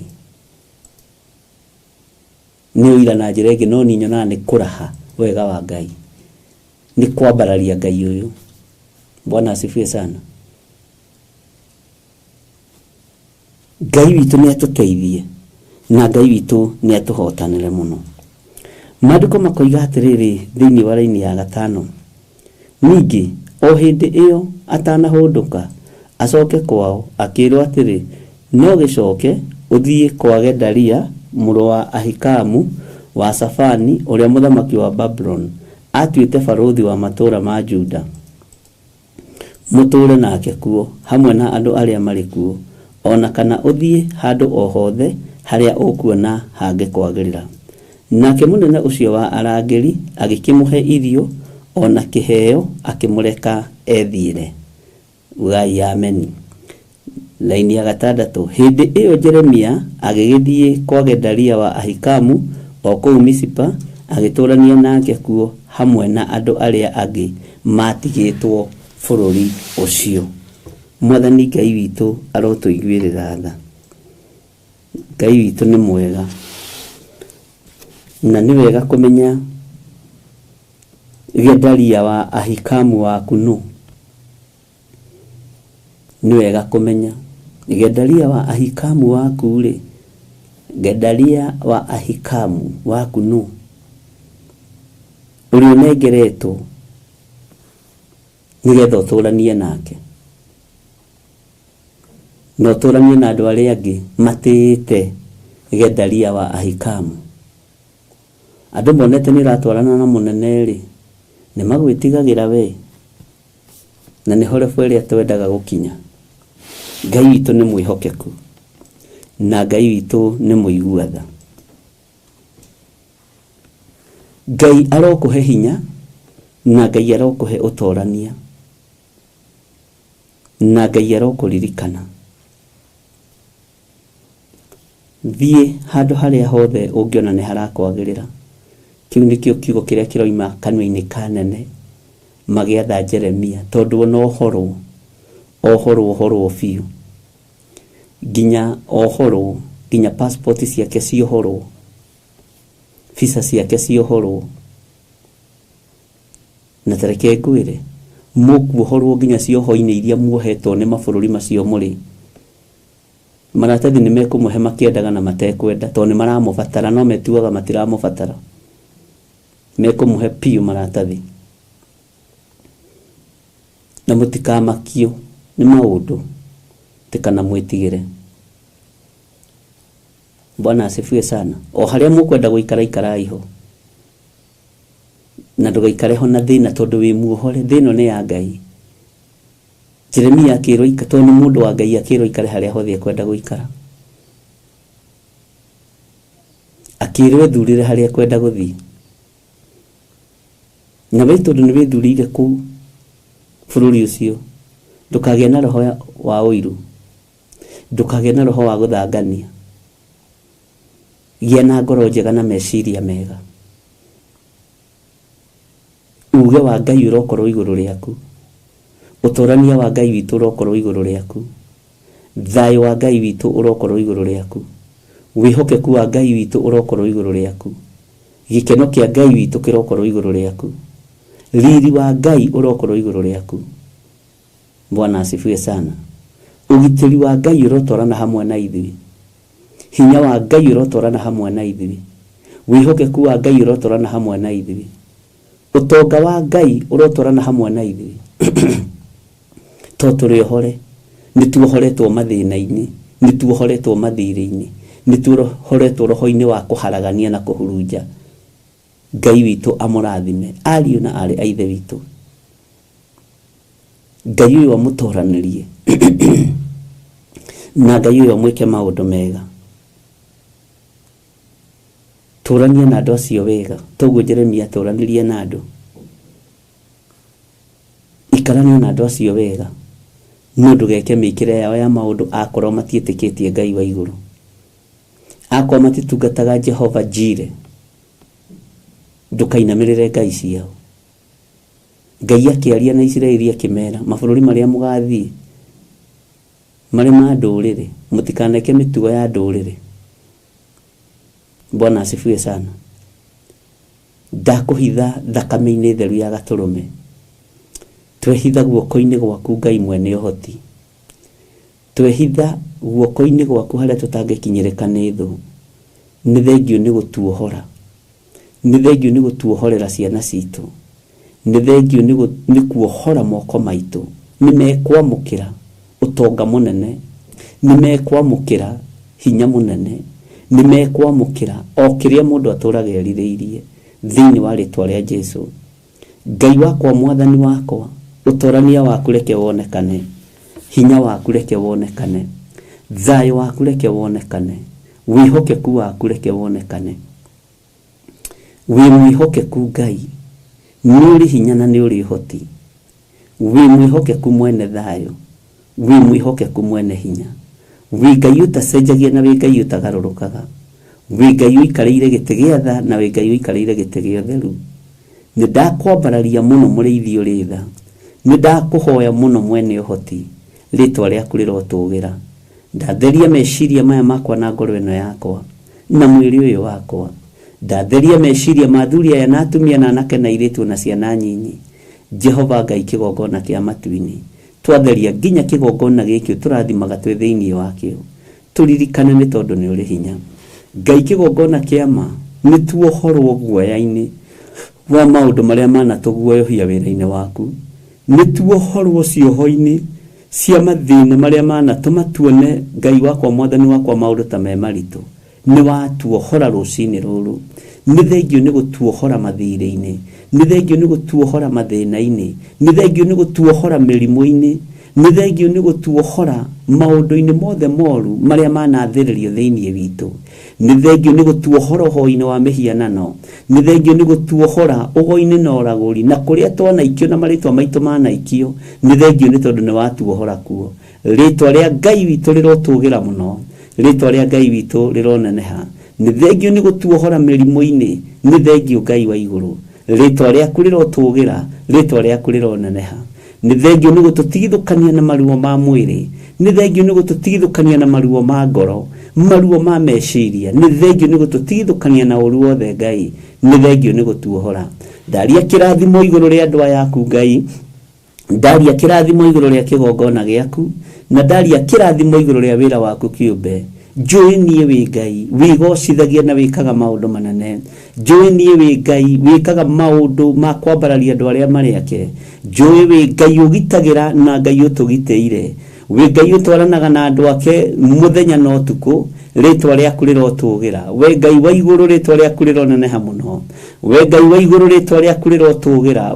Nĩ ũira na njĩra ĩngĩ, no niĩ nyonaga nĩ kũraha wega wa Ngai, nĩ kwambararia Ngai ũyũ. Bwana asifiwe sana. Ngai witũ nĩ atũteithie na Ngai witũ nĩ atũhotanĩre mũno. Maandĩko makoiga atĩrĩrĩ thĩinĩ wa raini ya gatano, ningĩ o hĩndĩ ĩyo atanahũndũka acoke kwao, akĩĩrwo atĩrĩ, no gĩcoke ũthiĩ kwa Gedalia mũrũ wa Ahikamu wa Shafani ũrĩa mũthamaki wa Babuloni atuĩte barũthi wa matũũra ma Juda. Mũtũũre nake kuo, hamwe na andũ arĩa marĩ kuo, o na kana ũthiĩ handũ o hothe harĩa ũkuona hangĩkwagĩrĩra. Nake mũnene ũcio wa arangĩri agĩkĩmũhe irio o na kĩheo, akĩmũreka ethiĩre. Ugai ameni. Laini ya gatandatũ, hĩndĩ ĩyo Jeremia agĩgĩthiĩ kwa Gedalia wa Ahikamu o kũu Mizipa, agĩtũũrania nake kuo hamwe na andũ arĩa angĩ maatigĩtwo bũrũri ũcio. Mwathani Ngai witũ arotũiguĩrĩra tha. Ngai witũ nĩ mwega, na nĩ wega kũmenya Gedalia wa Ahikamu waku nũ. Nĩ wega kũmenya Gedalia wa Ahikamu waku-rĩ, Gedalia wa Ahikamu waku nũ? Ũrĩa ũnengeretwo nĩgetha ũtũranie nake na ũtũranie na andũ arĩa angĩ matĩĩte Gedalia wa Ahikamu. Andũ monete nĩ ũratwarana na mũnene-rĩ, nĩ magwĩtigagĩra we? Na nĩho level ĩrĩa twendaga gũkinya. Ngai witũ nĩ mwĩhokeku na Ngai witũ nĩ mũigua tha. Ngai arokũhe hinya na Ngai arokũhe ũtorania na Ngai arokũririkana. Thiĩ handũ harĩa hothe ũngĩona nĩ harakwagĩrĩra. Kĩu nĩkĩo kiugo kĩrĩa kĩroima kanua-inĩ ka nene magĩatha Jeremia, tondũ ona ohorwo, ohorwo ohorwo biũ, nginya ohorwo, nginya passport ciake ciohorwo, visa ciake ciohorwo. Na ta reke ngwĩre, mũkuohorwo nginya cioho-inĩ iria muohetwo nĩ mabũrũri macio mũrĩ. Maratathi nĩ mekũmũhe makĩendaga na matekwenda, tondũ nĩ maramũbatara, no metuaga matiramũbatara. Mekũmũhe piũ maratathi. Na mũtikamakio nĩ maũndũ, kana mwĩtigĩre. Bwana asifiwe sana. O harĩa mũkwenda gũikara ikarai ho. Na ndũgaikare ho na thĩna tondũ wĩ muohore. Thĩ ĩno nĩ ya Ngai. Jeremia akĩrwo tondũ nĩ mũndũ wa Ngai akĩrwo aikare harĩa hothe ekwenda gũikara. Akĩrwo ethurĩre harĩa ekwenda gũthiĩ. Na we tondũ nĩ wĩthurĩire kũu bũrũri ũcio, ndũkagĩe na roho wa ũiru, ndũkagĩe na roho wa gũthangania. Gĩa na ngoro njega na meciria mega. Uge wa Ngai ũrokorwo igũrũ rĩaku. Ũtorania wa Ngai witũ ũrokorwo igũrũ rĩaku. Thayũ wa Ngai witũ ũrokorwo igũrũ rĩaku. Wĩhokeku wa Ngai witũ ũrokorwo igũrũ rĩaku. Gĩkeno kĩa Ngai witũ kĩrokorwo igũrũ rĩaku. Riri wa Ngai ũrokorwo igũrũ rĩaku. Bwana asifiwe sana. Ũgitĩri wa Ngai ũrotwarana hamwe na ithuĩ. Hinya wa Ngai ũrotwarana hamwe na ithuĩ. Wĩhokeku wa Ngai ũrotwarana hamwe na ithuĩ. Ũtonga wa Ngai ũrotwarana hamwe na ithuĩ. To tũrĩ ohore, nĩ tuohoretwo mathĩna-inĩ, nĩ tuohoretwo mathirĩ-inĩ, nĩ tuohoretwo roho-inĩ wa kũharagania na kũhurunja. Ngai witũ amũrathime ariũ na aarĩ a Ithe witũ. Ngai ũyũ amũtoranĩrie na Ngai ũyũ amwĩke maũndũ mega. Tũrania na andũ acio wega toguo Jeremia atũranirie na andũ. Ikarania na andũ acio wega no ndũgeke mĩkĩre yao ya maũndũ akorwo matiĩtĩkĩtie Ngai wa igũrũ, akorwo matitungataga Jehova Jire, ndũkainamĩrĩre ngai ciao. Ngai akĩaria na Isiraeli akĩmera mabũrũri marĩa mũgathiĩ marĩ ma ndũrĩrĩ, mũtikaneke mĩtugo ya ndũrĩrĩ. Bwana asifiwe sana. Ndakũhitha thakame-inĩ theru ya gatũrũme. Twehitha guoko-inĩ gwaku Ngai mwene ũhoti. Twehitha guoko-inĩ gwaku harĩa tũtangĩkinyĩrĩka nĩ thũ. Nĩ thengiũ nĩ gũtuohora. Nĩ thengiũ nĩ gũtuohorera ciana citũ. Nĩ thengiũ nĩ kuohora moko maitũ. Nĩ mekwamũkĩra ũtonga mũnene. Nĩ mekwamũkĩra hinya mũnene. Nĩ mekwamũkĩra o kĩrĩa mũndũ atũraga erirĩirie thĩinĩ wa rĩtwa rĩa Jesu. Ngai wakwa, mwathani wakwa, ũtorania waku reke wonekane, hinya waku reke wonekane, thayũ waku reke wonekane, wĩhokeku waku reke wonekane. Wĩ mwĩhokeku Ngai, nĩ ũrĩ hinya na nĩ ũrĩ ũhoti. Wĩ mwĩhokeku mwene thayũ, wĩ mwĩhokeku mwene hinya. Wĩ Ngai ũtacenjagia na wĩ Ngai ũtagarũrũkaga. Wĩ Ngai ũikarĩire gĩtĩ gĩa tha na wĩ Ngai ũikarĩire gĩtĩ gĩa ũtheru. Nĩ ndakwambararia mũno mũrĩithi ũrĩ tha. Nĩ ndakũhoya mũno mwene ũhoti, rĩtwa rĩaku rĩrotũgĩra. Ndatheria meciria maya makwa na ngoro ĩno yakwa na mwĩrĩ ũyũ wakwa. Ndatheria meciria ma athuri aya na atumia na anake na airĩtu na ciana nyinyi. Jehova Ngai kĩgongona kĩa matu-inĩ. Twatheria nginya kĩgongona gĩkĩ tũrathimaga twĩ thĩinĩ wakĩo. Tũririkane nĩ tondũ nĩ ũrĩ hinya. Ngai kĩgongona kĩa ma nĩ tuohorwo guoya-inĩ wa maũndũ marĩa manatũguoyohia wĩra-inĩ waku. Nĩ tuohorwo cioho-inĩ cia mathĩna marĩa manatũma tuone Ngai wakwa mwathani wakwa maũndũ ta me maritũ. Nĩ watuohora rũcinĩ rũrũ. Nĩ thengiũ nĩ gũtuohora mathirĩ-inĩ. Nĩ thengiũ nĩ gũtuohora mathĩna-inĩ. Nĩ thengiũ nĩ gũtuohora mĩrimũ-inĩ. Nĩ thengiũ nĩ gũtuohora maũndũ-inĩ mothe moru marĩa manathĩrĩrio thĩinĩ witũ. Nĩ thengiũ nĩ gũtuohora ũhoi-inĩ wa mĩhianano. Nĩ thengiũ nĩ gũtuohora ũgo-inĩ na ũragũri na kũrĩa twanaikio na marĩtwa maitũ manaikio. Nĩ thengiũ nĩ tondũ nĩ watuohora kuo. Rĩtwa rĩa Ngai witũ rĩrotũgĩra mũno. Rĩtwa rĩa Ngai witũ rĩroneneha. Nĩ thengiũ nĩ gũtuohora mĩrimũ-inĩ. Nĩ thengiũ Ngai wa igũrũ. Rĩtwa rĩaku rĩrotũgĩra. Rĩtwa rĩaku rĩroneneha. Nĩ thengiũ nĩ gũtũtigithũkania na maruo ma mwĩrĩ. Nĩ thengiũ nĩ gũtũtigithũkania na maruo ma ngoro, maruo ma meciria. Nĩ thengiũ nĩ gũtũtigithũkania na ũru wothe Ngai. Nĩ thengiũ nĩ gũtuohora. Ndaria kĩrathimo igũrũ rĩa andũ aya aku Ngai. Ndaria kĩrathimo igũrũ rĩa kĩgongona gĩaku na ndaria kĩrathimo igũrũ rĩa wĩra waku kĩũmbe. Njũĩ niĩ wĩ Ngai wĩgocithagia na wĩkaga maũndũ manene. Njũĩ niĩ wĩ Ngai wĩkaga maũndũ ma kwambararia andũ arĩa marĩ ake. Njũĩ wĩ Ngai ũgitagĩra na Ngai ũtũgitĩire. Wĩ Ngai ũtwaranaga na andũ ake mũthenya na ũtukũ. Rĩtwa rĩaku rĩrotũgĩra. We Ngai wa igũrũ, rĩtwa rĩaku rĩroneneha mũno. We Ngai wa igũrũ, rĩtwa rĩaku rĩrotũgĩra.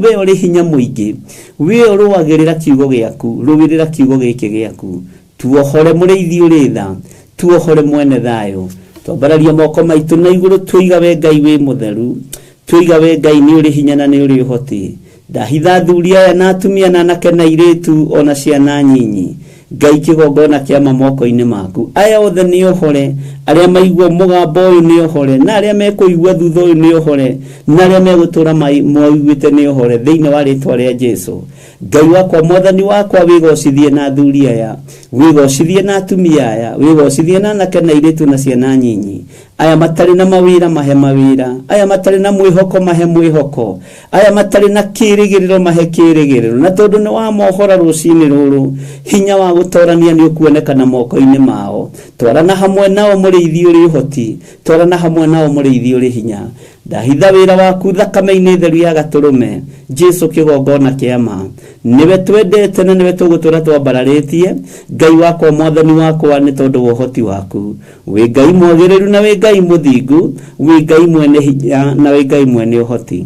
We ũrĩ hinya mũingĩ, we ũrũagĩrĩra kiugo gĩaku, rũĩrĩra kiugo gĩkĩ gĩaku. Tuohore mũrĩithi ũrĩ tha, tuohore mwene thayũ. Twambararia moko maitũ na igũrũ, tũiga we Ngai wĩ mũtheru, tũiga we Ngai nĩ ũrĩ hinya na nĩ ũrĩ ũhoti. Ndahitha athuri aya na atumia na anake na airĩtu ona ciana nyinyi, Ngai kĩgongona kĩama moko-inĩ maku. Aya othe nĩ ohore, arĩa maigua mũgambo ũyũ nĩ ohore, na arĩa mekũigua thutha ũyũ nĩ ohore, na arĩa megũtũra maiguĩte nĩ ohore, thĩinĩ wa rĩtwa rĩa Jesu. Ngai wakwa, mwathani wakwa, wĩgocithie na athuri aya, wĩgocithie na atumia aya, wĩgocithie na anake na airĩtu na ciana nyinyi. Aya matarĩ na mawĩra mahe mawĩra, aya matarĩ na mwĩhoko mahe mwĩhoko, aya matarĩ na kĩrĩgĩrĩro mahe kĩrĩgĩrĩro. Na tondũ nĩ wamohora rũcinĩ rũrũ, hinya wa gũtorania nĩ ũkuonekana moko-inĩ mao. Twarana hamwe nao mũrĩithi ũrĩ ũhoti, twarana hamwe nao mũrĩithi ũrĩ hinya. Ndahitha wĩra waku thakame-inĩ theru ya gatũrũme, Jesu kĩgongona kĩa ma. Nĩwe twendete na nĩwe tũgũtũra twambararĩtie, Ngai wakwa, mwathani wakwa, nĩ tondũ wa ũhoti waku. Wĩ Ngai mwagĩrĩru na wĩ Ngai mũthingu, wĩ Ngai mwene hinya na wĩ Ngai mwene ũhoti.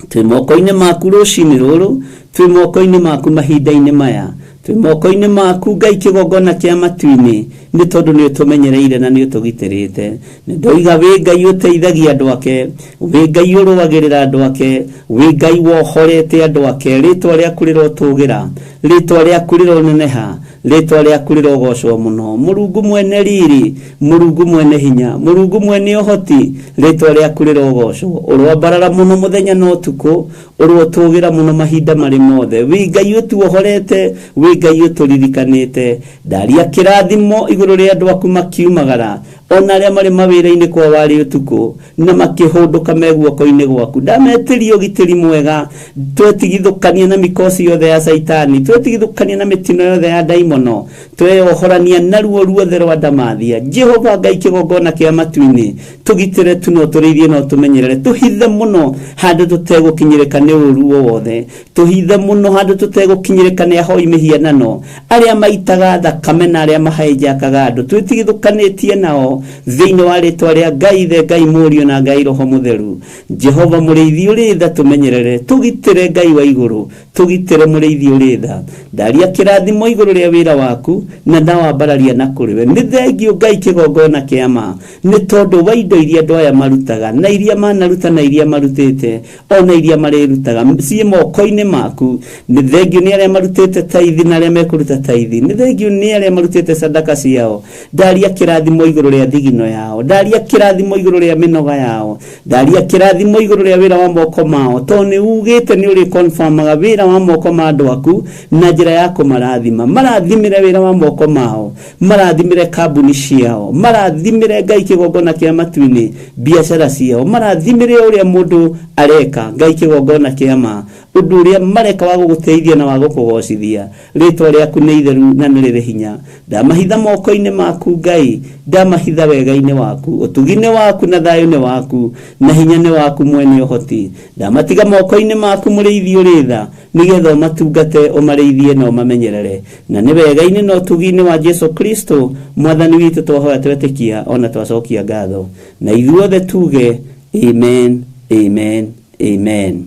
Twĩ moko-inĩ maku rũcinĩ rũrũ, twĩ moko-inĩ maku mahinda-inĩ maya, twĩ moko-inĩ maku Ngai kĩgongona kĩa matu-inĩ, nĩ tondũ nĩ ũtũmenyereire na nĩ ũtũgitĩrĩte. Nĩ ndoiga wĩ Ngai ũteithagia andũ ake, wĩ Ngai ũrũagĩrĩra andũ ake, wĩ Ngai wohorete andũ ake. Rĩtwa rĩaku rĩrotũgĩra, rĩtwa rĩaku rĩroneneha, rĩtwa rĩaku rĩrogocwo mũno. Mũrungu mwene riri, Mũrungu mwene hinya, Mũrungu mwene ũhoti, rĩtwa rĩaku rĩrogocwo. Ũroambarara mũno mũthenya na ũtukũ, ũrotũgĩra mũno mahinda marĩ mothe. Wĩ Ngai ũtuohorete, wĩ Ngai ũtũririkanĩte. Ndaria kĩrathimo igũrũ rĩa andũ aku makiumagara, ona arĩa marĩ mawĩra-inĩ kwa warĩ ũtukũ, na makĩhũndũka me guoko-inĩ gwaku. Ndametĩria ũgitĩri mwega, twetigithũkania na mikosi yothe ya Caitani, twetigithũkania na mĩtino yothe ya ndaimono, tweyohorania na ruo ruothe rwa ndamathia. Jehova Ngai kĩgongona kĩa matu-inĩ, tũgitĩre tu na ũtũrĩithie na ũtũmenyerere, tũhithe mũno handũ tũtegũkinyĩrĩka nĩ ũru o wothe, tũhithe mũno handũ tũtegũkinyĩrĩka nĩ ahoi mĩhianano, arĩa maitaga thakame na arĩa mahaĩnjakaga andũ, twĩtigithũkanĩtie nao thĩinĩ wa rĩtwa rĩa Ngai Ithe, Ngai Mũriũ na Ngai Roho Mũtheru. Jehova mũrĩithi ũrĩ tha, tũmenyerere, tũgitĩre Ngai wa igũrũ, tũgitĩre mũrĩithi ũrĩ tha. Ndaria kĩrathimo igũrũ rĩa wĩra waku na ndawambararia na kũrĩ we. Nĩ thengio Ngai kĩgongona kĩa ma, nĩ tondũ wa indo iria andũ aya marutaga na iria manaruta na iria marutĩte ona iria marĩrutaga ciĩ moko-inĩ maku. Nĩ thengio nĩ arĩa marutĩte taithi na arĩa mekũruta taithi. Nĩ thengio nĩ arĩa marutĩte sadaka ciao. Ndaria kĩrathimo igũrũ rĩa thigino yao, ndaria kĩrathimo igũrũ rĩa mĩnoga yao, ndaria kĩrathimo igũrũ rĩa wĩra wa moko mao, tondũ nĩ ugĩte nĩ ũrĩ confirmaga wĩra wa moko ma andũ aku na njĩra ya kũmarathima. Marathimĩre wĩra wa moko mao, marathimĩre kambuni ciao, marathimĩre Ngai kĩgongona kĩa matu-inĩ biacara ciao, marathimĩre ũrĩa mũndũ areka Ngai kĩgongona kĩa ma, ũndũ ũrĩa mareka wa gũgũteithia na wa gũkũgocithia. Rĩtwa rĩaku nĩ itheru na nĩ rĩrĩ hinya. Ndamahitha moko-inĩ maku Ngai, ndamahitha wega-inĩ waku, ũtugi-inĩ waku na thayũ-inĩ waku, na hinya nĩ waku mwene ũhoti. Ndamatiga moko-inĩ maku mũrĩithi ũrĩ tha, nĩgetha ũmatungate, ũmarĩithie na ũmamenyerere. Na nĩ wega-inĩ na ũtugi-inĩ wa Jesu Kristo mwathani witũ twahoya twetĩkia ona twacokia ngatho. Na ithuothe tuge amen, amen, amen.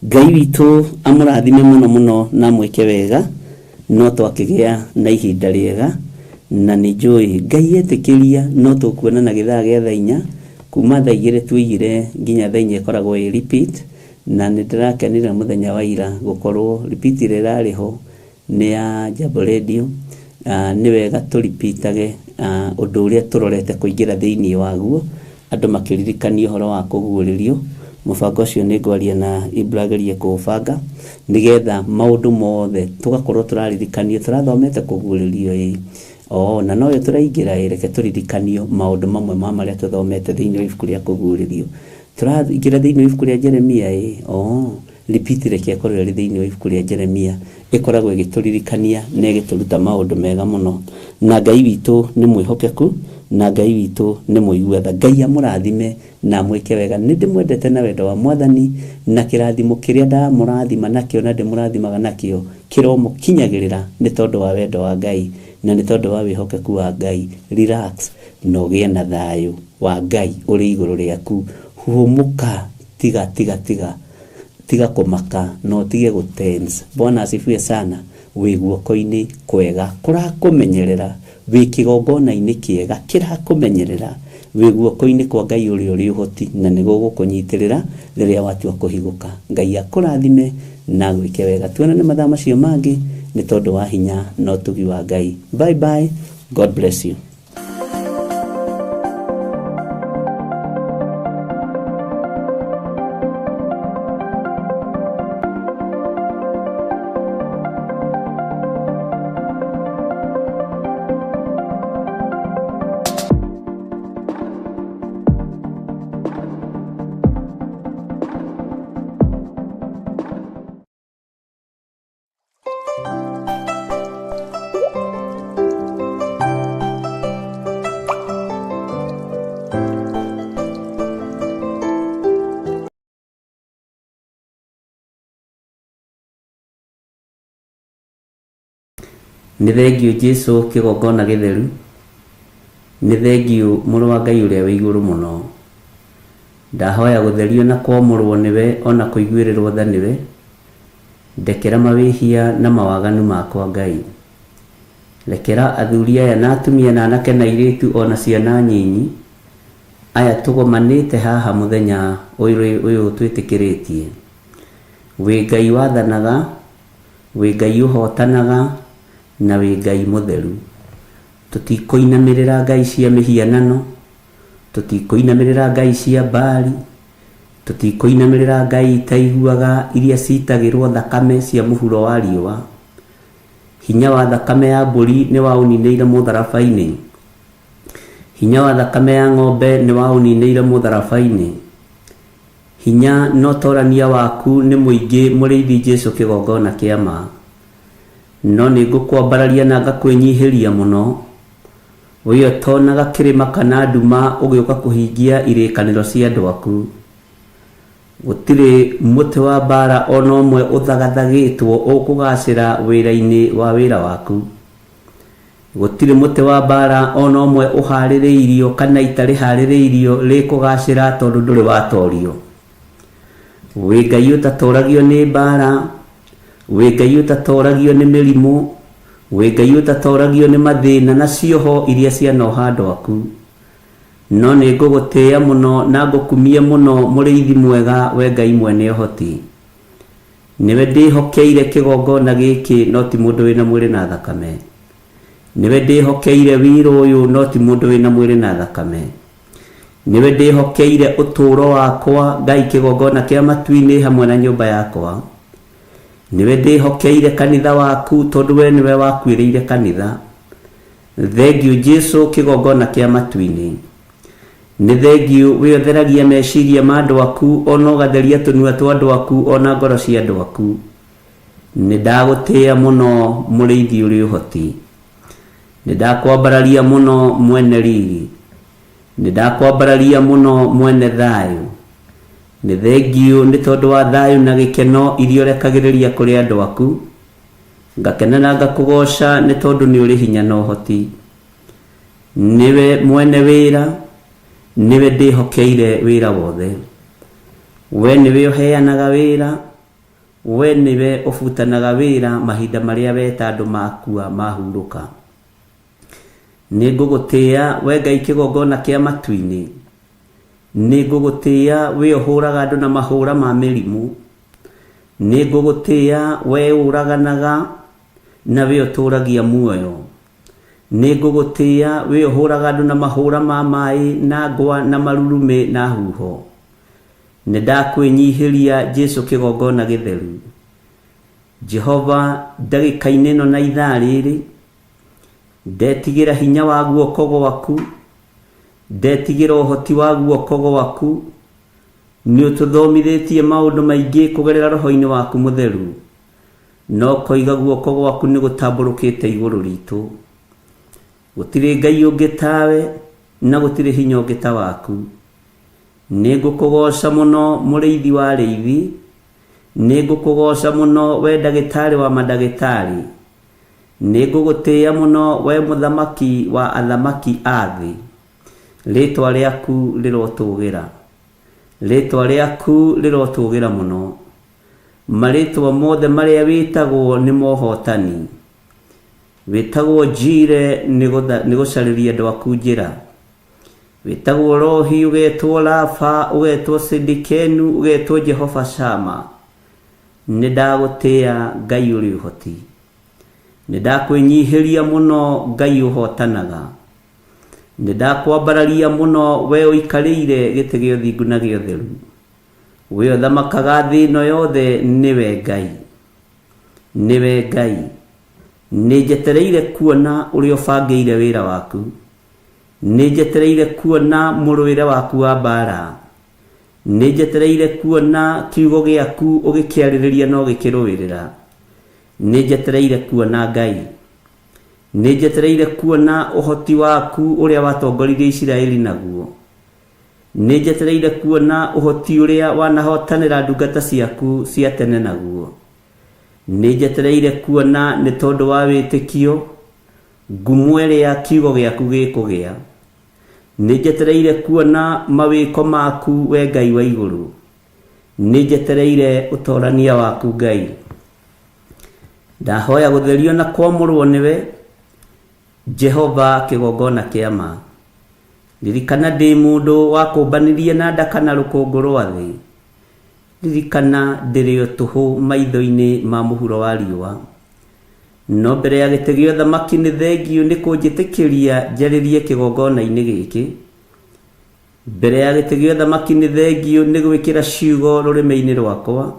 Ngai witũ amũrathime mũno mũno na amwĩke wega, no twakĩgĩa na ihinda rĩega, na nĩ njũĩ Ngai etĩkĩria no tũkuonana gĩthaa gĩa thaa inya, kuma thaa igĩrĩ tuigire nginya thaa inya ĩkoragwo ĩ repeat, na nĩ ndĩrakenire mũthenya wa ira gũkorwo repeat ĩrĩa ĩrarĩ ho nĩ ya Jambo Radio. Nĩ wega tũ repeat-age ũndũ ũrĩa tũrorete kũingĩra thĩinĩ waguo, andũ makĩririkanio ũhoro wa kũguũrĩrio. Mũbango ũcio nĩ ngwaria na Ibra agerie kũũbanga nĩgetha maũndũ mothe tũgakorwo tũraririkanio tũrathomete kũguũrĩrio ĩ o na noyo tũraingĩra ĩ, reke tũririkanio maũndũ mamwe ma marĩa tũthomete thĩinĩ wa ibuku rĩa kũguũrĩrio. Tũraingĩra thĩinĩ wa ibuku rĩa Jeremia ĩ, o repeat reke ĩkorwo ĩrĩ thĩinĩ wa ibuku rĩa Jeremia, ĩkoragwo ĩgĩtũririkania na ĩgĩtũruta maũndũ mega mũno. Na Ngai witũ nĩ mwĩhokeku Na Ngai witũ nĩ mũigua tha. Ngai amũrathime na amwĩke wega. Nĩ ndĩmwendete na wendo wa Mwathani, na kĩrathimo kĩrĩa ndamũrathima nakĩo na ndĩmũrathimaga nakĩo kĩromũkinyagĩrĩra nĩ tondũ wa wendo wa Ngai na nĩ tondũ wa wĩhokeku wa Ngai. Relax na ũgĩe na thayũ wa Ngai ũrĩ igũrũ rĩaku. Hũmũka, tiga tiga tiga tiga kũmaka na ũtige gũ tense. Bwana asifiwe sana. Wĩ guoko-inĩ kwega kũrakũmenyerera, wĩ kĩgongona-inĩ kĩega kĩrakũmenyerera, wĩ guoko-inĩ kwa Ngai ũrĩa ũrĩ ũhoti, na nĩ gũgũkũnyitĩrĩra rĩrĩa watua kũhigũka. Ngai akũrathime na agwĩke wega. Tuonane mathaa macio mangĩ nĩ tondũ wa hinya na ũtugi wa Ngai. Bye bye. God bless you. Nĩ thengiũ Jesu kĩgongona gĩtheru, nĩ thengiũ mũrũ wa Ngai ũrĩa wĩ igũrũ mũno. Ndahoya gũtherio na kwamũrwo nĩwe ona kũiguĩrĩrwo tha nĩwe. Ndekera mawĩhia na mawaganu makwa Ngai. Rekera athuri aya na atumia na anake na airĩtu ona ciana nyinyi, aya tũgomanĩte haha mũthenya ũyũ twĩtĩkĩrĩtie. Wĩ Ngai wathanaga, wĩ Ngai ũhotanaga, na wĩ Ngai mũtheru. Tũtikũinamĩrĩra ngai cia mĩhianano, tũtikũinamĩrĩra ngai cia Baali, tũtikũinamĩrĩra ngai itaiguaga iria citagĩrwo thakame cia mũhuro wa riũa. Hinya wa thakame ya mbũri nĩ waũninĩire mũtharaba-inĩ. Hinya wa thakame ya ng'ombe nĩ waũninĩire mũtharaba-inĩ. Hinya na ũtorania waku nĩ mũingĩ mũrĩithi Jesu kĩgongona kĩa ma. No nĩ ngũkwambararia na ngakwĩnyihĩria mũno. We ũtonaga kĩrĩma kana nduma ũgĩũka kũhingia irĩkanĩro cia andũ aku. Gũtirĩ mũtĩ wa mbaara o na ũmwe ũthagathagĩtwo ũkũgaacĩra wĩra-inĩ wa wĩra waku. Gũtirĩ mũtĩ wa mbaara o na ũmwe ũhaarĩrĩirio kana ita rĩhaarĩrĩirio rĩkũgaacĩra tondũ ndũrĩ watoorio. Wĩ Ngai ũtatooragio nĩ mbaara, wĩ Ngai ũtatooragio nĩ mĩrimũ, wĩ Ngai ũtatooragio nĩ mathĩna na cioho iria cianoha andũ aku. No nĩ ngũgũtĩĩa mũno na ngũkumie mũno mũrĩithi mwega we Ngai mwene ũhoti. Nĩwe ndĩhokeire kĩgongona gĩkĩ no ti mũndũ wĩna mwĩrĩ na thakame. Nĩwe ndĩhokeire wĩra ũyũ no ti mũndũ wĩna mwĩrĩ na thakame. Nĩwe ndĩhokeire ũtũũro wakwa Ngai kĩgongona kĩa matu-inĩ hamwe na nyũmba yakwa. Nĩwe ndĩhokeire kanitha waku tondũ we nĩwe wakuĩrĩire kanitha. Thengiũ Jesu kĩgongona kĩa matu-inĩ. Nĩ thengiũ we ũtheragia meciria ma andũ aku ona ũgatheria tũnua twa andũ aku ona ngoro cia andũ aku. Nĩ ndagũtĩĩa mũno mũrĩithi ũrĩ ũhoti. Nĩ ndakwambararia mũno mwene riri. Nĩ ndakwambararia mũno mwene thayũ. Nĩ thengiũ nĩ tondũ wa thayũ na gĩkeno iria ũrekagĩrĩria kũrĩ andũ aku. Ngakena na ngakũgooca nĩ tondũ nĩ ũrĩ hinya na ũhoti. Nĩwe mwene wĩra, nĩwe ndĩhokeire wĩra wothe. We nĩwe ũheanaga wĩra, we nĩwe ũbutanaga wĩra mahinda marĩa weta andũ makua mahurũka. Nĩ ngũgũtĩĩa we Ngai kĩgongona kĩa matu-inĩ. Nĩ ngũgũtĩĩa we ũhũraga andũ na mahũra ma mĩrimũ. Nĩ ngũgũtĩĩa we ũraganaga na we ũtũragia muoyo. Nĩ ngũgũtĩĩa we ũhũraga andũ na mahũra ma maĩ na ngwa na marurumĩ na huho. Nĩ ndakwĩnyihĩria Jesu kĩgongona gĩtheru. Jehova ndagĩka-inĩ ĩno na ithaa rĩrĩ, ndetigĩra hinya wa guoko gwaku, ndetigĩra ũhoti wa guoko gwaku. Nĩ ũtũthomithĩtie maũndũ maingĩ kũgerera roho-inĩ waku mũtheru. No ũkoiga guoko gwaku nĩ gũtambũrũkĩte igũrũ ritũ. Gũtirĩ Ngai ũngĩ tawe, Na gũtirĩ hinya ũngĩ ta waku. Nĩ ngũkũgooca mũno mũrĩithi wa arĩithi, nĩ ngũkũgooca mũno we ndagĩtarĩ wa mandagĩtarĩ, nĩ ngũgũtĩĩa mũno we mũthamaki wa athamaki a thĩ. Rĩĩtwa rĩaku rĩrotũgĩra, rĩĩtwa rĩaku rĩrotũgĩra mũno. Marĩĩtwa mothe marĩa wĩtagwo nĩ mohotani. Wĩtagwo Njire nĩ gũcarĩria andũ aku njĩra. Wĩtagwo Rohi, ũgetwo Rafa, ũgetwo Sidikenu, ũgetwo Jehova Shama. Nĩ ndagũtĩĩa Ngai ũrĩ ũhoti. Nĩ ndakwĩnyihĩria mũno Ngai ũhotanaga. Nĩ ndakwambararia mũno we ũikarĩire gĩtĩ gĩa ũthingu na gĩa ũtheru. We ũthamakaga thĩ ĩno yothe nĩwe Ngai. Nĩwe Ngai. Nĩ njetereire kuona ũrĩa ũbangĩire wĩra waku. Nĩ njetereire kuona mũrũĩre waku wa mbaara. Nĩ njetereire kuona kiugo gĩaku ũgĩkĩarĩrĩria na ũgĩkĩrũĩrĩra. Nĩ njetereire kuona Ngai. Nĩ njetereire kuona ũhoti waku ũrĩa watongoririe Isiraeli naguo. Nĩ njetereire kuona ũhoti ũrĩa wanahotanĩra ndungata ciaku cia tene naguo. Nĩ njetereire kuona nĩ tondũ wa wĩtĩkio ngumo ĩrĩa kiugo gĩaku gĩkũgĩa. Nĩ njetereire kuona mawĩko maku we Ngai wa igũrũ. Nĩ njetereire ũtorania waku Ngai. Ndahoya gũtherio na kwamũrwo nĩwe, Jehova kĩgongona kĩa ma. Ririkana ndĩ mũndũ wakũmbanirie na ndaka na rũkũngũ rwa thĩ. Ririkana ndĩrĩ o tũhũ maitho-inĩ ma mũhuro wa riũa. No mbere ya gĩtĩ gĩa ũthamaki nĩ thengiũ nĩ kũnjĩtĩkĩria njarĩrie kĩgongona-inĩ gĩkĩ. Mbere ya gĩtĩ gĩa ũthamaki nĩ thengiũ nĩ gwĩkĩra ciugo rũrĩmĩ-inĩ rwakwa.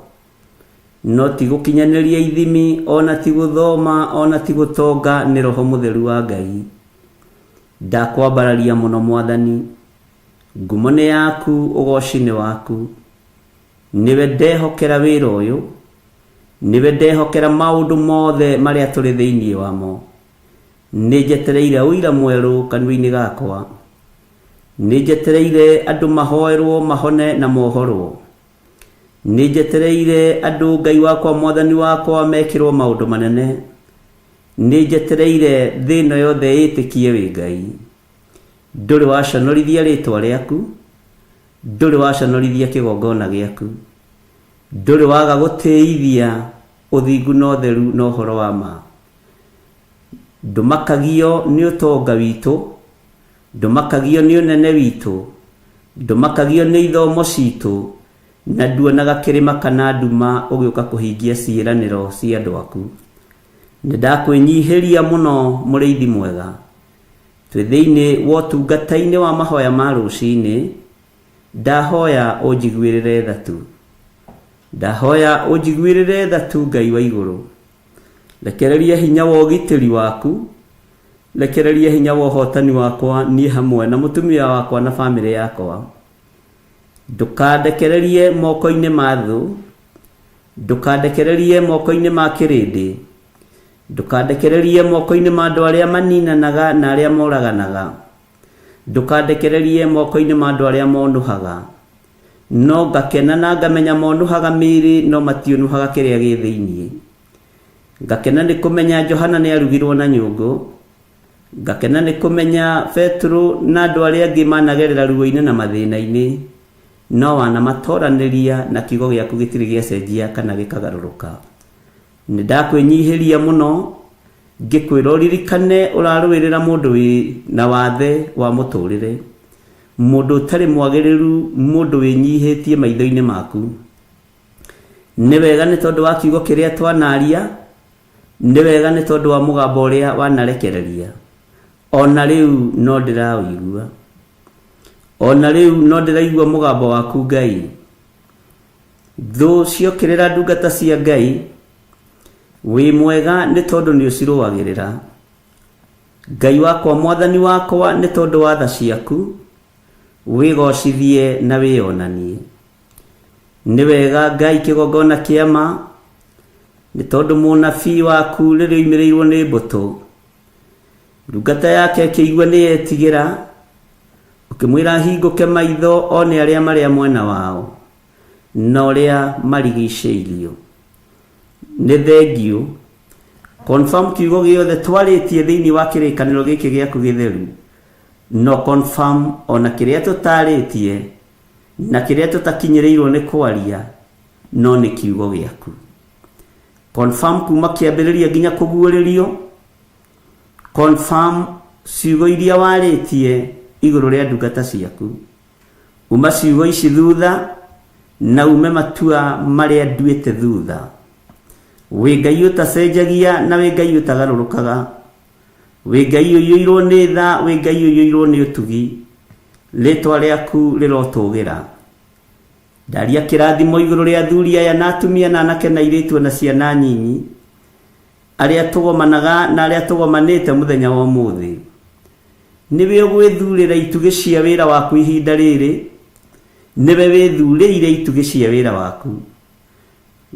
No ti gũkinyanĩria ithimi, ona ti gũthoma, ona ti gũtonga, nĩ Roho Mũtheru wa Ngai. Ndakwambararia mũno Mwathani. Ngumo nĩ yaku, ũgooci nĩ waku. Nĩwe ndehokera wĩra ũyũ. Nĩwe ndehokera maũndũ mothe marĩa tũrĩ thĩinĩ wamo. Nĩ njetereire ũira mwerũ kanua-inĩ gakwa. Nĩ njetereire andũ mahoerwo mahone na mohorwo. Nĩ njetereire andũ Ngai wakwa Mwathani wakwa mekĩrwo maũndũ manene. Nĩ njetereire thĩ ĩno yothe ĩtĩkie wĩ Ngai. Ndũrĩ waconorithia rĩtwa rĩaku, ndũrĩ waconorithia kĩgongona gĩaku. Ndũrĩ waga gũtĩithia ũthingu na ũtheru na ũhoro wa ma. Ndũmakagio nĩ ũtonga witũ, ndũmakagio nĩ ũnene witũ, ndũmakagio nĩ ithomo citũ, na nduonaga kĩrĩma kana nduma ũgĩũka kũhingia ciĩranĩro cia andũ aku. Nĩ ndakwĩnyihĩria mũno mũrĩithi mwega. Twĩ thĩinĩ wa ũtungata-inĩ wa mahoya ma rũcinĩ, ndahoya ũnjiguĩrĩre tha tu. Ndahoya ũnjiguĩrĩre tha tu Ngai wa igũrũ. Rekereria hinya wa ũgitĩri waku, rekereria hinya wa ũhotani wakwa niĩ hamwe na mũtumia wakwa na bamĩrĩ yakwa. Ndũkandekererie moko-inĩ ma thũ, ndũkandekererie moko-inĩ ma kĩrĩndĩ, ndũkandekererie moko-inĩ ma andũ arĩa maninanaga na arĩa moraganaga, ndũkandekererie moko-inĩ ma andũ arĩa monũhaga. No ngakena na ngamenya monũhaga mĩĩrĩ no matiũnũhaga kĩrĩa gĩ thĩinĩ. Ngakena nĩ kũmenya Johana nĩ arugirwo na nyũngũ. Ngakena nĩ kũmenya Petero na andũ arĩa angĩ managerera ruo-inĩ na mathĩna-inĩ, no wanamatoranĩria na kiugo gĩaku gĩtirĩ gĩacenjia kana gĩkagarũrũka. Nĩ ndakwĩnyihĩria mũno ngĩkwĩra ũririkane ũrarũĩrĩra mũndũ wĩ na wathe wa mũtũrĩre, mũndũ ũtarĩ mwagĩrĩru, mũndũ wĩnyihĩtie maitho-inĩ maku. Nĩ wega nĩ tondũ wa kiugo kĩrĩa twanaria, nĩ wega nĩ tondũ wa mũgambo ũrĩa wanarekereria. Ona rĩu no ndĩraũigua. Ona rĩu no ndĩraigua mũgambo waku Ngai. Thũ ciokĩrĩra ndungata cia Ngai, wĩ mwega nĩ tondũ nĩ ũcirũagĩrĩra. Ngai wakwa Mwathani wakwa nĩ tondũ wa tha ciaku, wĩgocithie na wĩyonanie. Nĩ wega Ngai kĩgongona kĩa ma, nĩ tondũ mũnabii waku rĩrĩa oimĩrĩirwo nĩ mbũtũ, ndungata yake ĩkĩigua nĩ yetigĩra, Ũkĩmwĩra ahingũke maitho one arĩa marĩa mwena wao na ũrĩa marigicĩirio. Nĩ thengiũ. Confirm kiugo gĩothe twarĩtie thĩinĩ wa kĩrĩkanĩro gĩkĩ gĩaku gĩtheru. No confirm ona kĩrĩa tũtarĩtie na kĩrĩa tũtakinyĩrĩirwo nĩ kwaria no nĩ kiugo gĩaku. Confirm kuma kĩambĩrĩria nginya kũguũrĩrio. Confirm ciugo iria warĩtie igũrũ rĩa ndungata ciaku. Uma ciugo ici thutha na ume matua marĩa nduĩte thutha. Wĩ Ngai ũtacenjagia na wĩ Ngai ũtagarũrũkaga. Wĩ Ngai ũiyũirwo nĩ tha, wĩ Ngai ũiyũirwo nĩ ũtugi. Rĩtwa rĩaku rĩrotũgĩra. Ndaria kĩrathimo igũrũ rĩa athuri aya na atumia na anake na airĩtu na ciana nyinyi arĩa tũgomanaga na arĩa tũgomanĩte mũthenya wa ũmũthĩ. Nĩwe ũgwĩthurĩra itugĩ cia wĩra waku ihinda rĩrĩ, nĩwe wĩthurĩire itugĩ cia wĩra waku.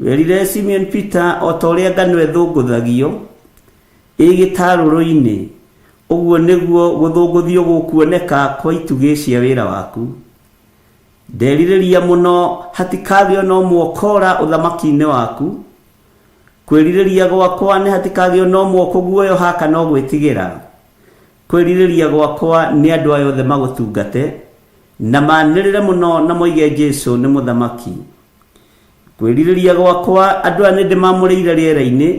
Werire Simeon Peter o ta ũrĩa ngano ĩthũngũthagio ĩ gĩtarũrũ-inĩ, ũguo nĩguo gũthũngũthio gũkuoneka kwa itugĩ cia wĩra waku. Nderirĩria mũno hatikagĩo na ũmwe ũkora ũthamaki-inĩ waku. Kwĩrirĩria gwakwa nĩ hatikagĩo na ũmwe ũkũguoyoha kana ũgwĩtigĩra. Kwĩrirĩria gwakwa nĩ andũ aya othe magũtungate na manĩrĩre mũno na moige Jesu nĩ mũthamaki. Kwĩrirĩria gwakwa andũ aya nĩ ndĩmamũrĩire rĩera-inĩ,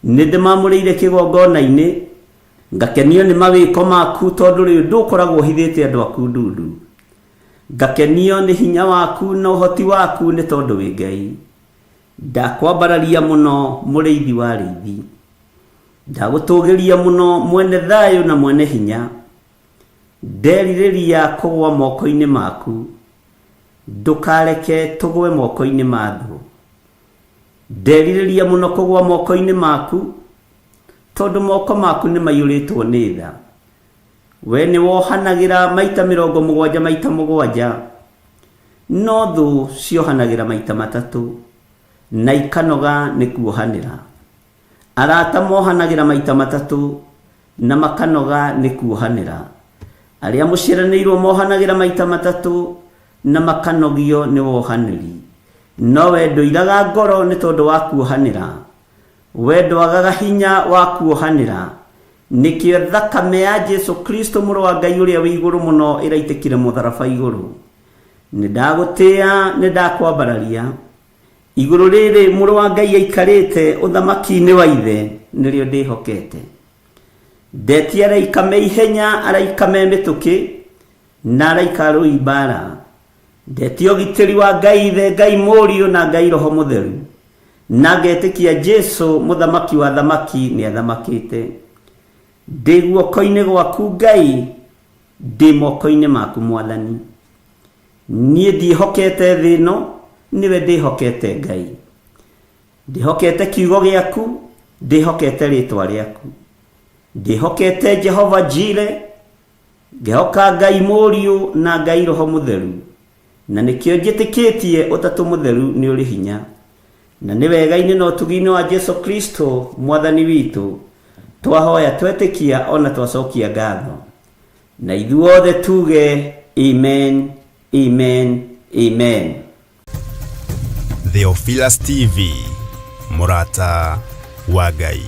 nĩ ndĩmamũrĩire kĩgongona-inĩ, ngakenio nĩ mawĩko maku tondũ rĩu ndũkoragwo ũhithĩte andũ aku ndundu. Ngakenio nĩ hinya waku na ũhoti waku nĩ tondũ wĩ Ngai. Ndakwambararia mũno mũrĩithi wa arĩithi. Ndagũtũgĩria mũno mwene thayũ na mwene hinya. Nderirĩria kũgwa moko-inĩ maku. Ndũkareke tũgwe moko-inĩ ma thũ. Nderirĩria mũno kũgwa moko-inĩ maku tondũ moko maku nĩ maiyũrĩtwo nĩ tha. We nĩ wohanagĩra maita 70 maita 7, no thũ ciohanagĩra maita 3 na ikanoga nĩ kuohanĩra. Arata mohanagĩra maita 3 na makanoga nĩ kuohanĩra. Arĩa mũciaranĩirwo mohanagĩra maita 3 na makanogio nĩ wohanĩri. No we ndũiraga ngoro nĩ tondũ wa kuohanĩra. We ndwagaga hinya wa kuohanĩra. Nĩkĩo thakame ya Jesu Kristo mũrũ wa Ngai ũrĩa wĩ igũrũ mũno ĩraitĩkire mũtharaba igũrũ. Nĩ ndagũtĩĩa, nĩ ndakwambararia. Igũrũ rĩrĩ mũrũ wa Ngai aikarĩte ũthamaki-inĩ wa ithe nĩrĩo ndĩhokete. Ndetia araika me ihenya, araika me mĩtũkĩ, na araika arũi mbara. Ndetia ũgitĩri wa Ngai ithe, Ngai mũriũ na Ngai roho mũtheru. Na ngetĩkia Jesu mũthamaki wa thamaki nĩ athamakĩte. Ndĩ guoko-inĩ gwaku Ngai, ndĩ moko-inĩ maku Mwathani. Niĩ ndiĩhokete thĩ ĩno, nĩwe ndĩhokete Ngai. Ndĩhokete kiugo gĩaku, ndĩhokete rĩtwa rĩaku. Ndĩhokete Jehova Jire, ngehoka Ngai mũriũ na Ngai roho mũtheru. Na nĩkĩo njĩtĩkĩtie ũtatũ mũtheru nĩ ũrĩ hinya. Na nĩ wega-inĩ na ũtugi-inĩ wa Jesu Kristo Mwathani witũ, twahoya twetĩkia ona twacokia ngatho. Na ithuothe tuge amen, amen, amen. Theophilus TV, mũrata wa Ngai.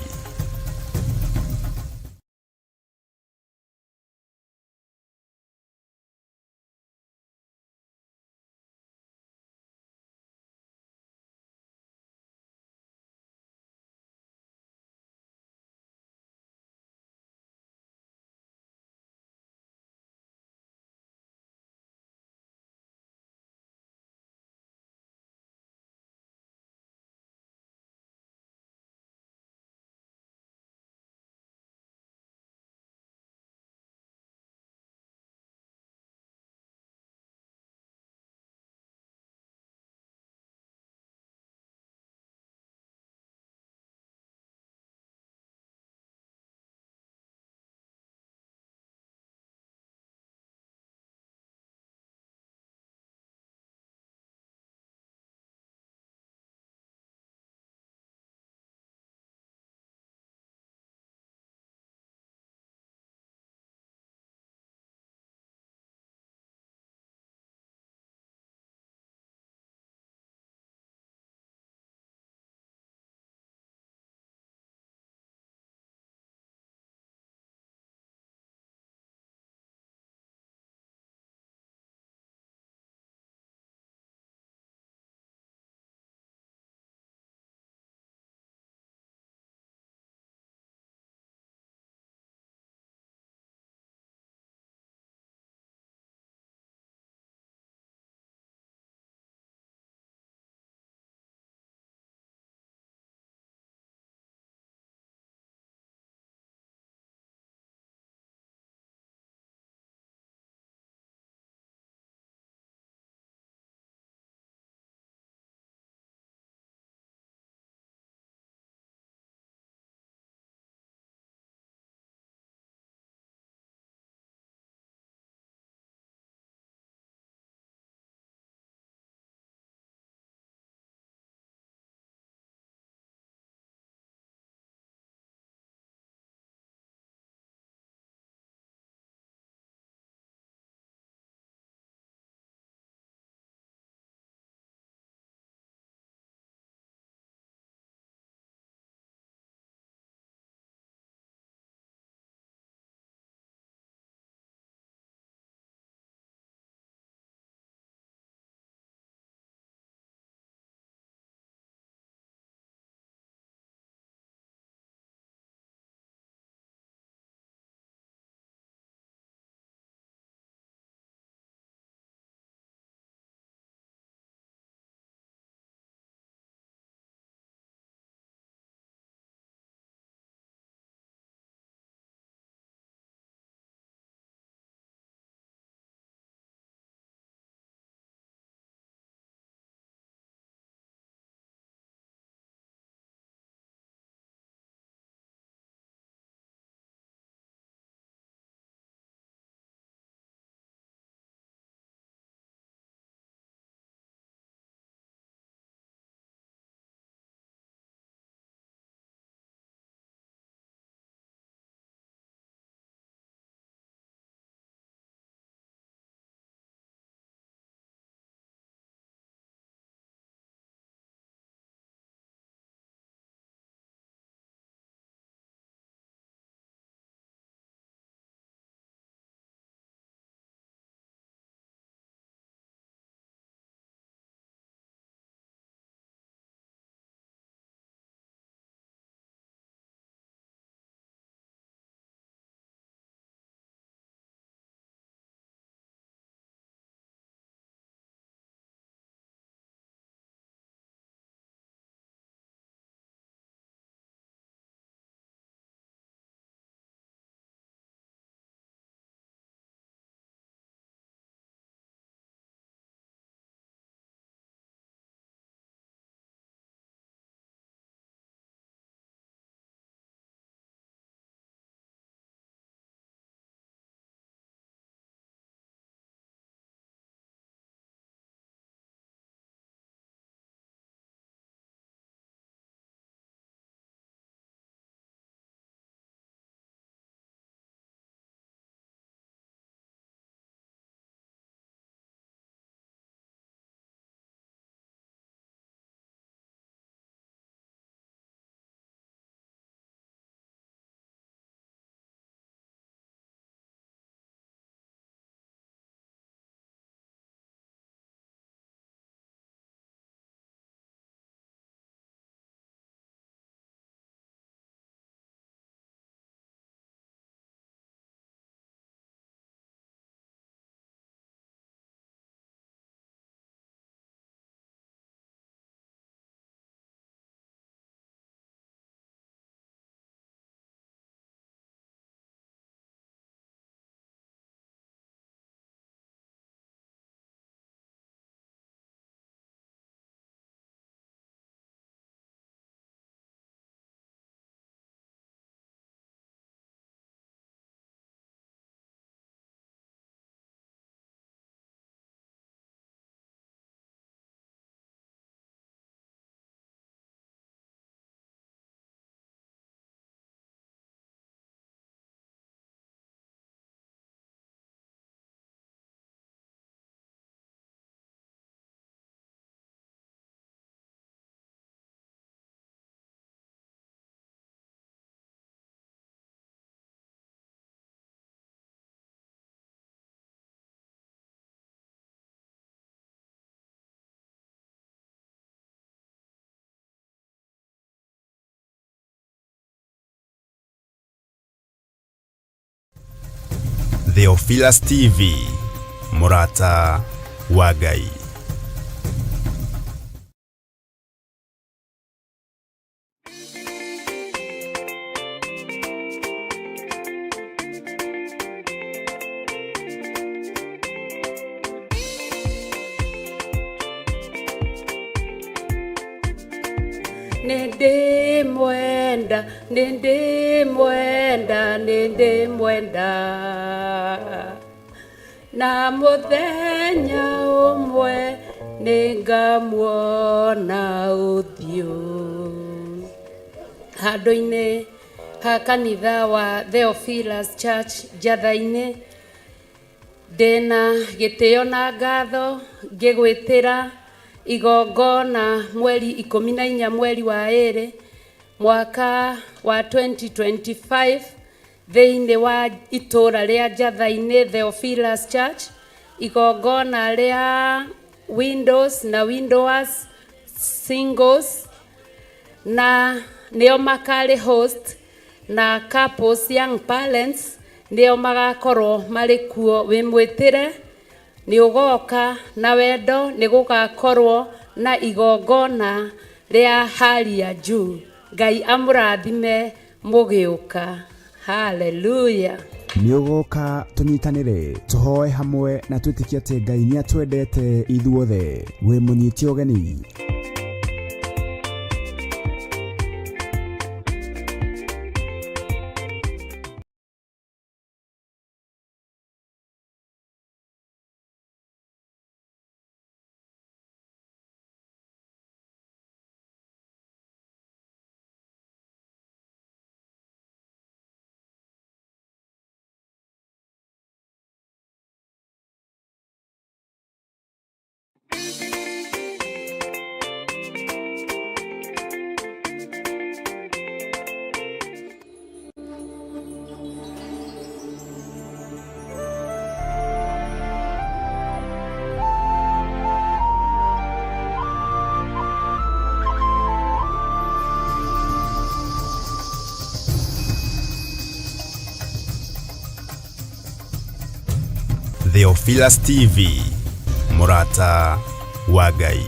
Theophilus TV, mũrata wa Ngai. Nĩndĩmwenda, nĩndĩmwenda, nĩndĩmwenda, na mũthenya ũmwe nĩngamuona ũthiũ. Handũ-inĩ ha kanitha wa Theophilus Church Njatha-inĩ, ndĩna gĩtĩo na ngatho ngĩgwĩtĩra igongona mweri 14 mweri wa 2 mwaka wa 2025 thĩinĩ wa itũra rĩa Njatha-inĩ Theophilus Church, igongona rĩa windows na widowers, singles na nĩo makarĩ host, na couples, young parents nĩo magakorwo marĩ kuo. Wĩ mwĩtĩre, nĩ ũgoka na wendo, nĩ gũgakorwo na igongona rĩa hali ya juu. Ngai amũrathime mũgĩũka. Haleluya. Nĩ ũgoka tũnyitanĩre, tũhoe hamwe na twĩtĩkie atĩ Ngai nĩ atwendete ithuothe. Wĩ mũnyite ũgeni. Theophilus TV, mũrata wa Ngai.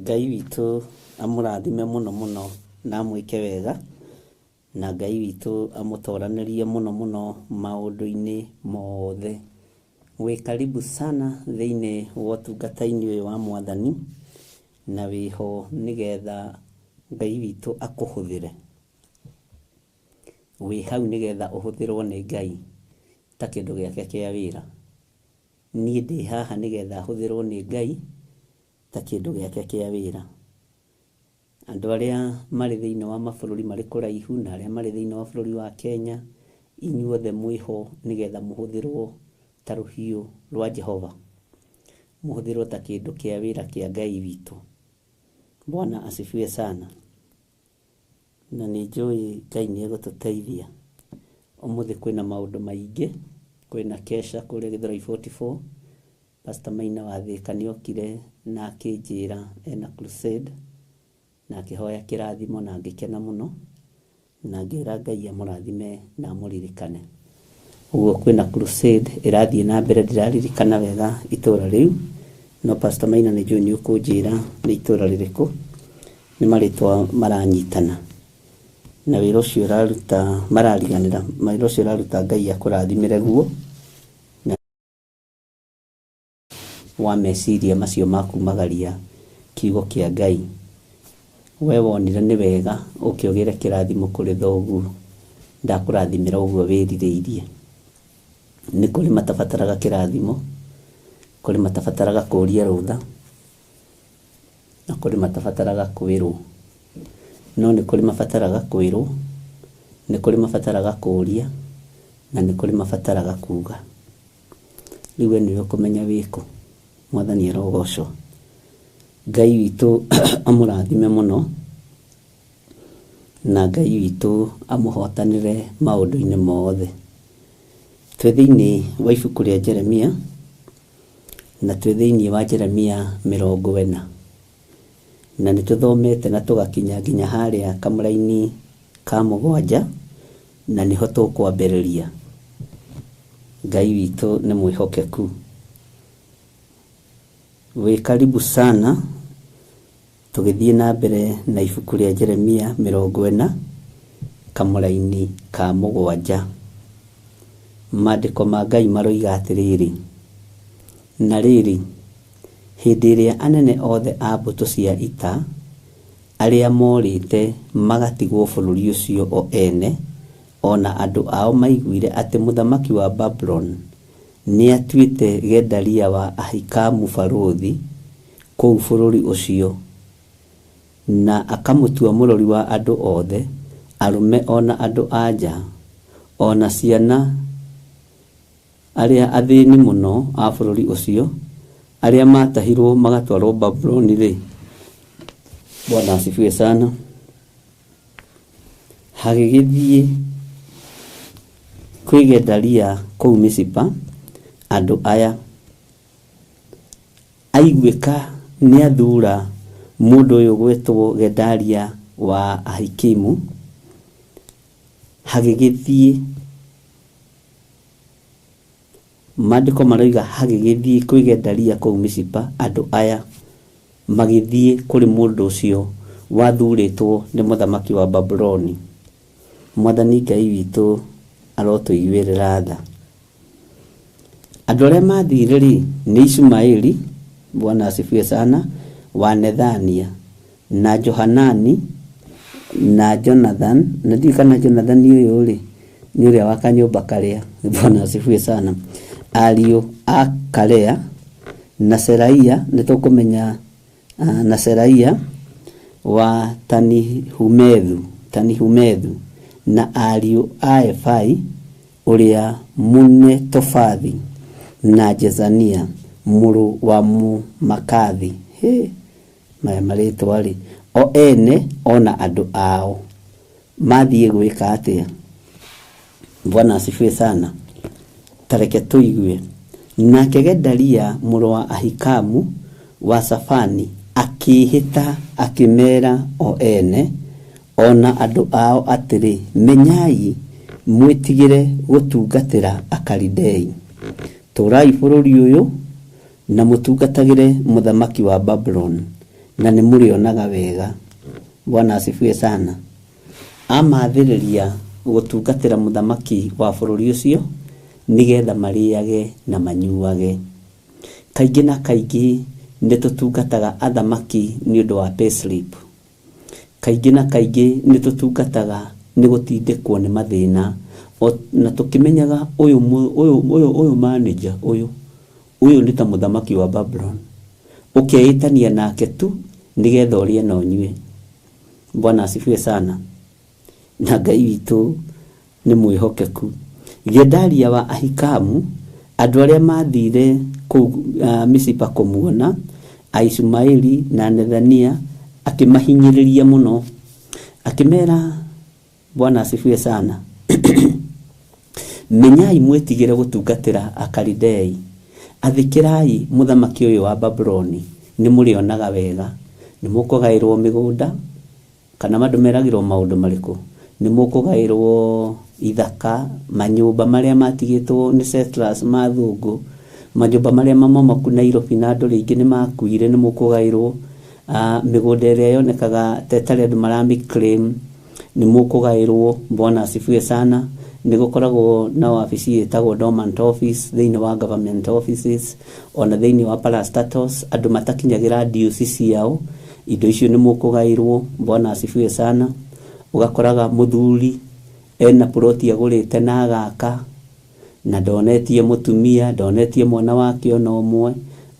Ngai witũ amũrathime mũno mũno na amwĩke wega, na Ngai witũ amũtoranĩrie mũno mũno maũndũ-inĩ mothe. Wĩ karibu sana thĩinĩ wa ũtungata-inĩ ũyũ wa Mwathani, na wĩho nĩgetha Ngai witũ akũhũthĩre. Wĩ hau nĩgetha ũhũthĩrwo nĩ Ngai ta kĩndũ gĩake kĩa wĩra. Niĩ ndĩ haha nĩgetha hũthĩrwo nĩ Ngai ta kĩndũ gĩake kĩa wĩra. Andũ arĩa marĩ thĩinĩ wa mabũrũri marĩ kũraihu na arĩa marĩ thĩinĩ wa bũrũri wa Kenya, inyuothe mwĩho nĩgetha mũhũthĩrwo ta rũhiũ rwa Jehova, mũhũthĩrwo ta kĩndũ kĩa wĩra kĩa Ngai witũ. Bwana asifiwe sana. Na nĩ njũĩ Ngai nĩ egũtũteithia. Ũmũthĩ kwĩna maũndũ maingĩ, kwĩna kesha kũrĩa Gĩthũrai 44. Pastor Maina wa Thĩka nĩokire na akĩnjĩra ena crusade na akĩhoya kĩrathimo na ngĩkena mũno, na ngĩra Ngai amũrathime na amũririkane. Ũguo kwĩna crusade ĩrathiĩ na mbere, ndĩraririkana wega itũra rĩu, no Pastor Maina nĩ njũĩ nĩ ũkũnjĩra nĩ itũra rĩrĩkũ, nĩ marĩtwa maranyitana na wĩra ũcio ũraruta marariganĩra, wĩra ũcio ũraruta Ngai akũrathimĩre guo na wa meciria macio ma kumagaria kiugo kĩa Ngai. We wonire nĩ wega ũke ũgĩre kĩrathimo kũrĩ thoguo, ndakũrathimĩra ũguo wĩrirĩirie. Nĩ kũrĩ matabataraga kĩrathimo, Kũrĩ matabataraga kũũria rũtha, na kũrĩ matabataraga kwĩrwo. No nĩ kũrĩ mabataraga kwĩrwo, nĩ kũrĩ mabataraga kũũria, na nĩ kũrĩ mabataraga kuuga. Rĩu we nĩwe ũkũmenya wĩkũ. Mwathani arogocwo. Ngai witũ amũrathime mũno, na Ngai witũ amũhotanĩre maũndũ-inĩ mothe. Twĩ thĩinĩ wa ibuku rĩa Jeremia, na twĩ thĩinĩ wa Jeremia 40. Na nĩ tũthomete na tũgakinya nginya harĩa kamũraini ka 7, na nĩho tũkwambĩrĩria. Ngai witũ nĩ mwĩhokeku. Wĩ karibu sana tũgĩthiĩ na mbere na ibuku rĩa Jeremia 40 kamũraini ka 7. Maandĩko ma Ngai maroiga atĩrĩrĩ, na rĩrĩ, hĩndĩ ĩrĩa anene othe a mbũtũ cia ita arĩa morĩte magatigwo bũrũri ũcio o ene, ona andũ ao maiguire atĩ mũthamaki wa Babuloni nĩatuĩte Gedalia wa Ahikamu barũthi kũu bũrũri ũcio, na akamũtua mũrori wa andũ othe, arũme ona andũ a nja, ona ciana, arĩa athĩni mũno a bũrũri ũcio, arĩa matahirwo magatwarwo Babuloni rĩ. Bwana asifiwe sana. Hagĩgĩthiĩ kwĩ Gedalia kũu Misipa andũ aya, aiguĩka nĩathura mũndũ ũyũ gwetwo Gedalia wa Ahikimu. Hagĩgĩthiĩ, maandĩko maroiga hagĩgĩthiĩ kwĩ Gedalia kũu Misipa andũ aya magĩthiĩ kũrĩ mũndũ ũcio wathurĩtwo nĩ mũthamaki wa Babuloni. Mwathani Ngai witũ arotũiguĩrĩra tha. Andũ arĩa mathire rĩ nĩ Ishumaeli, Bwana asifiwe sana, wa Nethania, na Johanani, na Jonathan, na ndiũĩ kana Jonathan ũyũ rĩ nĩ ũrĩa wa kanyũmba karĩa, Bwana asifiwe sana, ariũ a Karea, na Seraia, nĩ tũkũmenya na Seraia wa Tanihumethu, na ariũ a Efai ũrĩa Mũnetofathi, na Jezania mũrũ wa Mũmakathi. Hĩ, maya marĩtwa rĩ, o ene ona andũ ao mathiĩ gwĩka atĩa? Bwana asifiwe sana. Tareke tũigue. Nake Gedalia mũrũ wa Ahikamu wa Safani akĩĩhĩta akĩmeera o ene ona andũ ao atĩrĩ, menyai mwĩtigĩre gũtungatĩra Akalidei. Tũrai bũrũri ũyũ na mũtungatagĩre mũthamaki wa Babuloni, na nĩ mũrĩonaga wega. Bwana asifiwe sana. Amathĩrĩria gũtungatĩra mũthamaki wa bũrũri ũcio nĩgetha marĩage na manyuage. Kaingĩ na kaingĩ nĩ tũtungataga athamaki nĩ ũndũ wa payslip. Kaingĩ na kaingĩ nĩ tũtungataga nĩ gũtindĩkwo nĩ mathĩna, na tũkĩmenyaga ũyũ manager ũyũ nĩ ta mũthamaki wa Babulon, ũkeĩtania nake tu nĩgetha ũrĩe na ũnyue. Bwana asifiwe sana. Na Ngai witũ nĩ mwĩhokeku. Gedalia wa Ahikamu, andũ arĩa mathire kũu Misipa kũmuona, Aishumaeli na Nethania, akĩmahinyĩrĩria mũno, akĩmera, Bwana asifiwe sana, menyai mwĩtigĩre gũtungatĩra Akalidei, athĩkĩrai mũthamaki ũyũ wa Babuloni, nĩ mũrĩonaga wega, nĩ mũkũgaĩrwo mĩgũnda, kana andũ meragĩrwo maũndũ marĩkũ, nĩ mũkũgaĩrwo ithaka, manyũmba marĩa matigĩtwo nĩ settlers ma athũngũ, manyũmba marĩa mamomoku Nairobi na andũ rĩngĩ nĩ makuire, nĩ mũkũgaĩrwo, mĩgũnda ĩrĩa yonekaga ta ĩtarĩ andũ maramĩ-claim, nĩ mũkũgaĩrwo. Bwana asifiwe sana. Nĩ gũkoragwo na wabici ĩtagwo dormant office thĩinĩ wa government offices, ona thĩinĩ wa parastatals, andũ matakinyagĩra dues ciao, indo icio nĩ mũkũgaĩrwo. Bwana asifiwe sana. Ũgakoraga mũthuri ena ploti agũrĩte na agaka, na ndonetie mũtumia, ndonetie mwana wake ona ũmwe,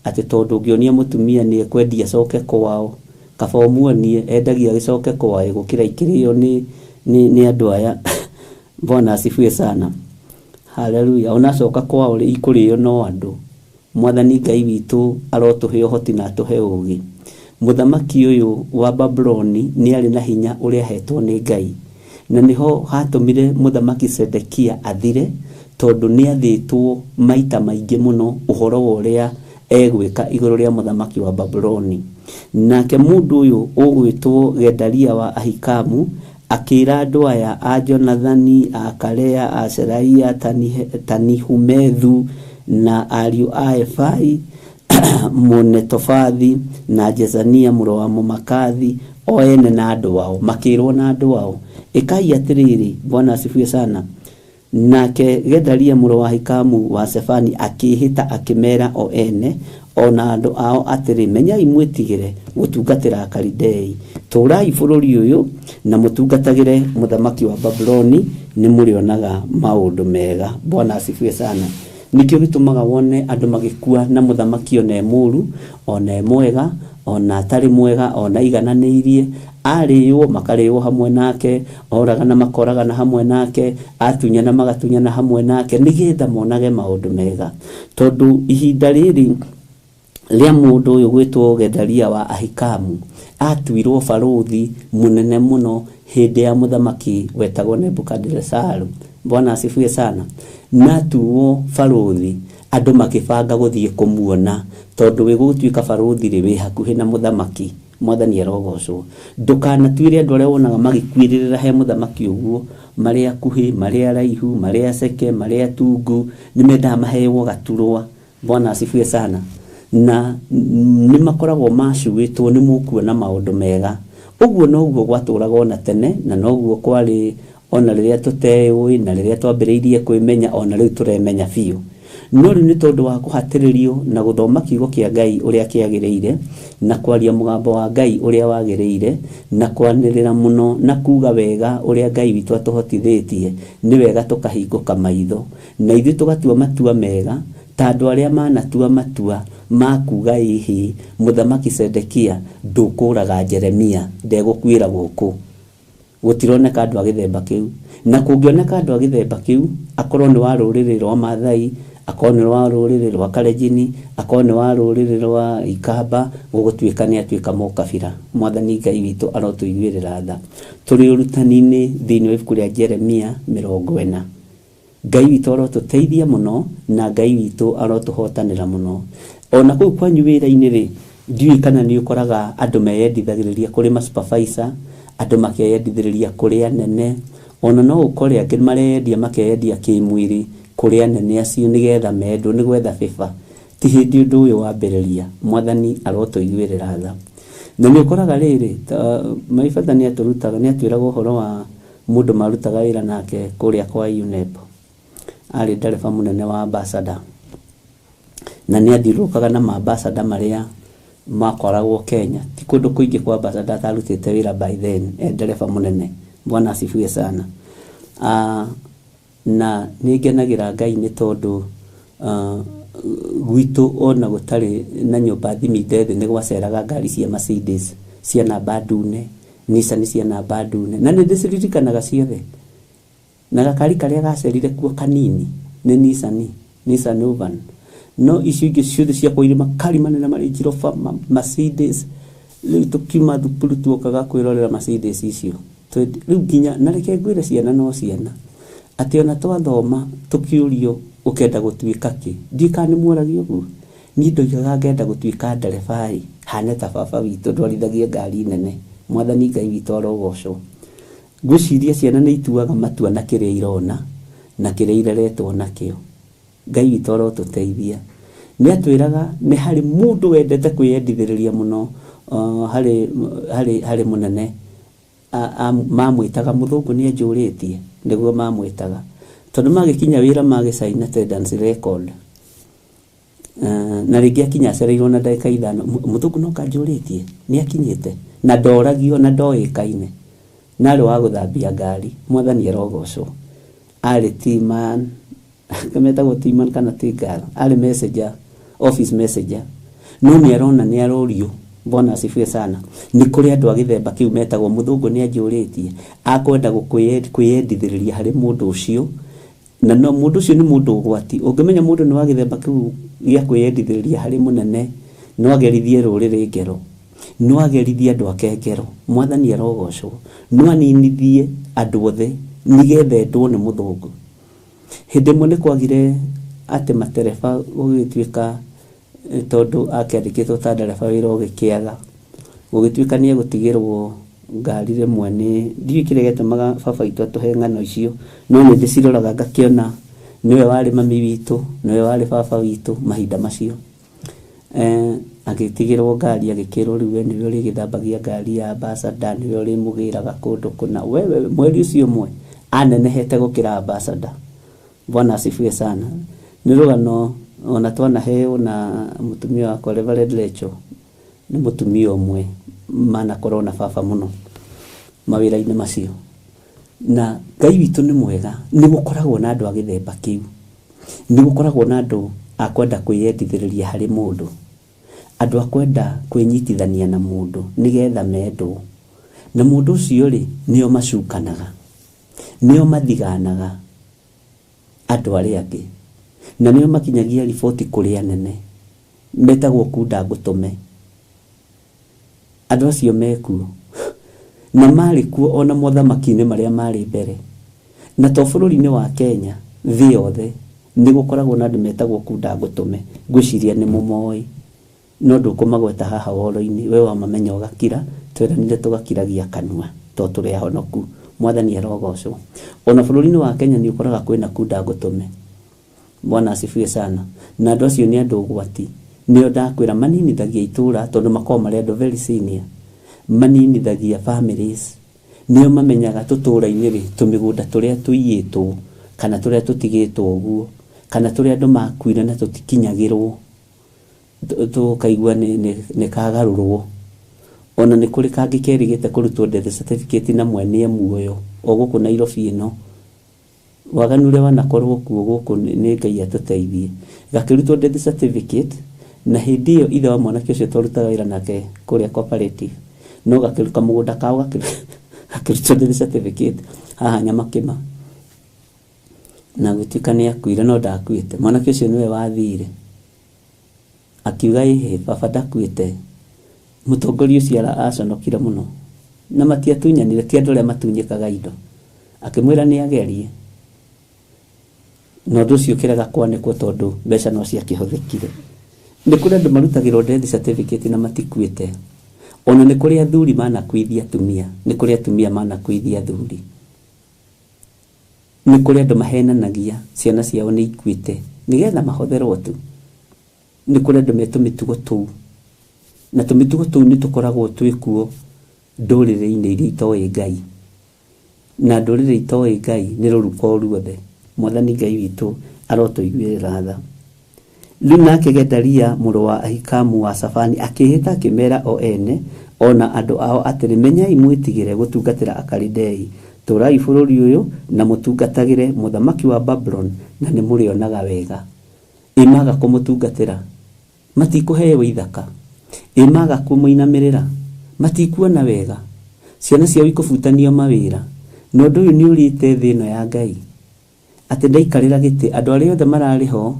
Atĩ tondũ ũngĩonia mũtumia nĩ ekwendia acoke kwao, kaba ũmuonie endagia agĩcoke kwao gũkĩra ikĩrĩo nĩ andũ aya. Bwana asifiwe sana. Haleluya. Ona acoka kwao rĩ, ikũrĩo no andũ. Mwathani Ngai witũ arotũhe ũhoti na atũhe ũgĩ. Mũthamaki ũyũ wa Babuloni nĩ arĩ na hinya ũrĩa ahetwo nĩ Ngai, na nĩho hatũmire mũthamaki Sedekia athire, tondũ nĩ athĩtwo maita maingĩ mũno ũhoro wa ũrĩa egwĩka igũrũ rĩa mũthamaki wa Babuloni. Nake mũndũ ũyũ ũgwĩtwo Gedalia wa Ahikamu akĩra andũ aya a Jonathani, a Karea, a Seraia, Tanihumethu na ariũ a Efai Mũnetofathi na Jezania mũrũ wa Mũmakathi, o ene na andũ ao, makĩrwo na andũ ao, ĩkai atĩrĩrĩ. Bwana asifiwe sana. Nake Gedalia mũrũ wa Ahikamu wa Sefani akĩĩhĩta akĩmera o ene ona andũ ao atĩrĩ, menyai mwĩtigĩre gũtungatĩra Akalidei, tũrai bũrũri ũyũ na mũtungatagĩre mũthamaki wa Babuloni, nĩ mũrĩonaga maũndũ mega. Bwana asifiwe sana. Nĩkĩo gĩtũmaga wone andũ magĩkua na mũthamaki ona e mũru, ona e mwega, ona atarĩ mwega, ona aigananĩirie, arĩo makarĩo hamwe nake, oragana makoragana hamwe nake, atunyana magatunyana hamwe nake, nĩgetha monage maũndũ mega. Tondũ ihinda rĩrĩ rĩa mũndũ ũyũ gwĩtwo Gedalia wa Ahikamu atuirwo barũthi mũnene mũno hĩndĩ ya mũthamaki wetagwo Nebukadinesaru. Bwana asifiwe sana. Na atuo barũthi, andũ makĩbanga gũthiĩ kũmuona, tondũ wĩ gũtuĩka barũthi rĩ, wĩ hakuhĩ na mũthamaki. Mwathani arogocwo. Ndũkanatuĩre andũ arĩa wonaga magĩkuĩrĩra he mũthamaki ũguo, marĩ akuhĩ, marĩ araihu, marĩ aceke, marĩ atungu, nĩ mendaga maheo gaturwa. Bwana asifiwe sana. Na nĩ makoragwo macuĩtwo nĩ mũkuona maũndũ mega. Ũguo noguo gwatũraga ona tene, na noguo kwarĩ ona rĩrĩa tũteũĩ, na rĩrĩa twambĩrĩirie kwĩmenya, ona rĩu tũremenya biũ. No rĩu nĩ tondũ wa kũhatĩrĩrio na gũthoma kiugo kĩa Ngai ũrĩa kĩagĩrĩire, na kwaria mũgambo wa Ngai ũrĩa wagĩrĩire, na kwanĩrĩra mũno na kuga wega ũrĩa Ngai witũ atũhotithĩtie, nĩ wega tũkahingũka maitho na ithuĩ tũgatua matua mega, ta andũ arĩa manatua matua ma kuga ĩhĩ, mũthamaki Sedekia ndũkũraga Jeremia, ndegũkuĩra gũkũ. Gũtironeka andũ a gĩthemba kĩu, na kũngĩoneka andũ a gĩthemba kĩu, akorwo nĩ wa rũrĩrĩ rwa Maathai, akorwo nĩ wa rũrĩrĩ rwa Kalenjin, akorwo nĩ wa rũrĩrĩ rwa Ikamba, gũgũtuĩka nĩ atuĩka mũkabira. Mwathani Ngai witũ arotũiguĩrĩra tha. Tũrĩ ũrutani-inĩ thĩinĩ wa ibuku rĩa Jeremia 40. Ngai witũ arotũteithia mũno, na Ngai witũ arotũhotanĩra mũno. Ona kũu kwanyu wĩra-inĩ rĩ, ndiũĩ kana nĩ ũkoraga andũ meyendithagĩrĩria kũrĩ ma supervisor, andũ makeyendithĩrĩria kũrĩ anene, ona no ũkore angĩ mareyendia makeyendia kĩmwĩrĩ kũrĩ anene acio nĩgetha mendwo, nĩ gwetha favor. Ti hĩndĩ ũndũ ũyũ wambĩrĩria. Mwathani arotũiguĩrĩra tha. Na nĩ ũkoraga rĩrĩ, maibata nĩ atũrutaga, nĩ atwĩraga ũhoro wa mũndũ marutaga wĩra nake kũrĩa kwa UNEP. Arĩ ndereba mũnene wa ambassador, na nĩ athiũrũrũkaga na maambassador marĩa makoragwo Kenya. Ti kũndũ kũingĩ kwa ambassador atarutĩte wĩra by then, e ndereba mũnene. Bwana asifiwe sana. Na nĩ ngenagĩra Ngai nĩ tondũ gwitũ ona gũtarĩ na nyũmba thiminde thĩ, nĩ gwaceraga ngari cia Mercedes cia namba ndune, Nissan cia namba ndune, na nĩ ndĩciririkanaga ciothe. Na gakari karĩa gacerire kuo kanini nĩ Nissan, Nissan Urvan. No icio ingĩ ciothe ciakorwo irĩ makari manene ma Range Rover, Mercedes. Rĩu tũkiuma thukuru tuokaga kwĩrorera Mercedes icio. Rĩu nginya na reke ngwĩre ciana no ciana, atĩ ona twathoma tũkĩũrio ũkenda gũtuĩka kĩ, ndiũĩ kana nĩ mworagio ũguo. Niĩ ndoigaga ngenda gũtuĩka ndereba ĩ, hane ta baba witũ ndwarithagia ngari nene. Mwathani Ngai witũ arogocwo. Ngwĩciria ciana nĩ ituaga matua na kĩrĩa irona na kĩrĩa ireretwo nakĩo. Ngai witũ arotũteithia. Nĩ atwĩraga nĩ harĩ mũndũ wendete kwĩyendithĩrĩria mũno, harĩ mũnene. Mamwĩtaga mũthũngũ nĩ anjũrĩtie, nĩguo mamwĩtaga. Tondũ magĩkinya wĩra magĩcaina attendance record. Na rĩngĩ akinya acereirwo na ndagĩka 5, mũthũngũ no kanjũrĩtie, nĩ akinyĩte, na ndoragio na ndoĩkaine. Na arĩ wa gũthambia ngari, Mwathani arogocwo. Arĩ T-man, metagwo T-man kana T-girl, arĩ messenger, office messenger. No nĩ arona nĩ arorio. Bwana asifiwe sana. Nĩ kũrĩ andũ a gĩthemba kĩu metagwo mũthũngũ nĩ anjũrĩtie akwenda kwĩyendithĩrĩria harĩ mũndũ ũcio, na no mũndũ ũcio nĩ mũndũ ũgwati. Ũngĩmenya mũndũ nĩ wa gĩthemba kĩu gĩa kwĩyendithĩrĩria harĩ mũnene, no agerithie rũrĩrĩ ngero, no agerithie andũ ake ngero. Mwathani arogocwo. No aninithie andũ othe nĩgetha endwo nĩ mũthũngũ. Hĩndĩ ĩmwe nĩ kwagire atĩ matereba gũgĩtuĩka tondũ akĩandĩkĩtwo ta ndereba wĩra ũgĩkĩaga, gũgĩtuĩka nĩ egũtigĩrwo ngari rĩmwe. Nĩ ndiũĩ kĩrĩa gĩatũmaga baba witũ atũhe ng'ano icio, no nĩ ndĩciroraga ngakĩona nĩwe warĩ mami witũ, nĩwe warĩ baba witũ mahinda macio. Agĩtigĩrwo ngari, agĩkĩrwo rĩu we nĩwe ũrĩgĩthambagia ngari ya ambassador, nĩwe ũrĩmũgĩraga kũndũ kũna. Wewe mweri ũcio ũmwe anenehete gũkĩra ambassador. Bwana asifiwe sana. Nĩ rũgano ona twanaheo na mũtumia wakwa Reverend Lecho, nĩ mũtumia ũmwe manakorwo na baba mũno mawĩra-inĩ macio. Na Ngai witũ nĩ mwega, nĩ gũkoragwo na andũ a gĩthemba kĩu, nĩ gũkoragwo na andũ a kwenda kwĩyendithĩrĩria harĩ mũndũ, andũ a kwenda kwĩnyitithania na mũndũ nĩgetha mendwo. Na mũndũ ũcio rĩ, nĩo macukanaga, nĩo mathiganaga andũ arĩa angĩ, na nĩo makinyagia riboti kũrĩ anene, metagwo kunda ngũtũme. Andũ acio mekuo na marĩ kuo ona mothamaki-inĩ marĩa marĩ mbere, na to bũrũri-inĩ wa Kenya, thĩ yothe nĩ gũkoragwo na andũ metagwo kunda ngũtũme. Ngwĩciria nĩ mũmoĩ, no ndũkũmagweta haha woro-inĩ, we wamamenya ũgakira. Tweranire tũgakiragia kanua to tũrĩ ahonoku. Mwathani arogocwo. Ona bũrũri-inĩ wa Kenya nĩ ũkoraga kwĩna kunda ngũtũme. Bwana asifiwe sana. Na andũ acio nĩ andũ ũgwati. Nĩo ndakwĩra maninithagia itũra tondũ makoragwo marĩ andũ very senior. Maninithagia families. Nĩo mamenyaga tũtũra-inĩ rĩ, tũmĩgũnda tũrĩa tũiyĩtwo kana tũrĩa tũtigĩtwo ũguo, kana tũrĩa andũ makuire na tũtikinyagĩrwo, tũkaigua nĩ kagarũrwo. Ona nĩ kũrĩ kangĩ kerĩgĩte kũrutwo death certificate na mwene e muoyo o gũkũ Nairobi ĩno. Waganu ũrĩa wanakorwo kuo gũkũ nĩ Ngai atũteithie. Gakĩrutwo death certificate, na hĩndĩ ĩyo ithe wa mwanake ũcio twarutaga wĩra nake kũrĩa cooperative, no gakĩruta mũgũnda kao, gakĩrutwo death certificate haha Nyamakĩma, na gũtuĩka nĩ akuire, no ndakuĩte. Mwanake ũcio nĩwe wathire akiuga ĩhĩ baba ndakuĩte. Mũtongoria ũcio aconokire mũno, na matiatunyanire, ti andũ arĩa matunyĩkaga indo. Akĩmwĩra nĩ agerie, na ũndũ ũcio ũkĩrega kwanĩkwo tondũ mbeca no ciakĩhũthĩkire. Nĩ kũrĩ andũ marutagĩrwo death certificate na matikuĩte. Ona nĩ kũrĩ athuri manakuithia atumia, nĩ kũrĩ atumia manakuithia athuri. Nĩ kũrĩ andũ mahenanagia ciana ciao nĩ ikuĩte nĩgetha mahotherwo tu. Nĩ kũrĩ andũ me tũmĩtugo tũu, na tũmĩtugo tũu nĩ tũkoragwo twĩkuo ndũrĩrĩ-inĩ iria itoĩ Ngai, na ndũrĩrĩ itoĩ Ngai nĩ rũruka o ruothe. Mwathani Ngai witũ arotũiguĩrĩra tha. Rĩu nake Gedalia mũrũ wa Ahikamu wa Safani akĩĩhĩta akĩmeera o ene o na andũ ao atĩrĩ, menyai mwĩtigĩre gũtungatĩra Akalidei, tũũrai bũrũri ũyũ na mũtungatagĩre mũthamaki wa Babuloni, na nĩ mũrĩonaga wega. Ĩ maga kũmũtungatĩra, matikũheo ithaka. Ĩ maga kũmũinamĩrĩra, matikuona wega. Ciana ciao ikũbutanio mawĩra. Na ũndũ ũyũ nĩ ũrĩte thĩ ĩno ya Ngai, atĩ ndaikarĩra gĩtĩ andũ arĩa othe mararĩ ho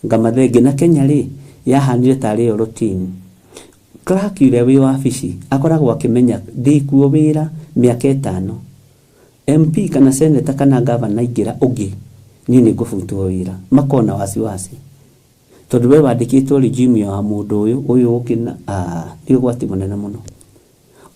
ngamathenge. Na Kenya rĩ, yahanire tarĩ yo routine. Clerk ũrĩa wĩ wabici akoragwo akĩmenya ndĩkuo wĩra mĩaka 5, MP kana senator kana governor aingĩra ũngĩ, niĩ nĩ ngũbutwo wĩra. Makona wasiwasi tondũ we wandĩkĩtwo regime ya mũndũ ũyũ, ũyũ ũngĩ na nĩ ũgwati mũnene mũno.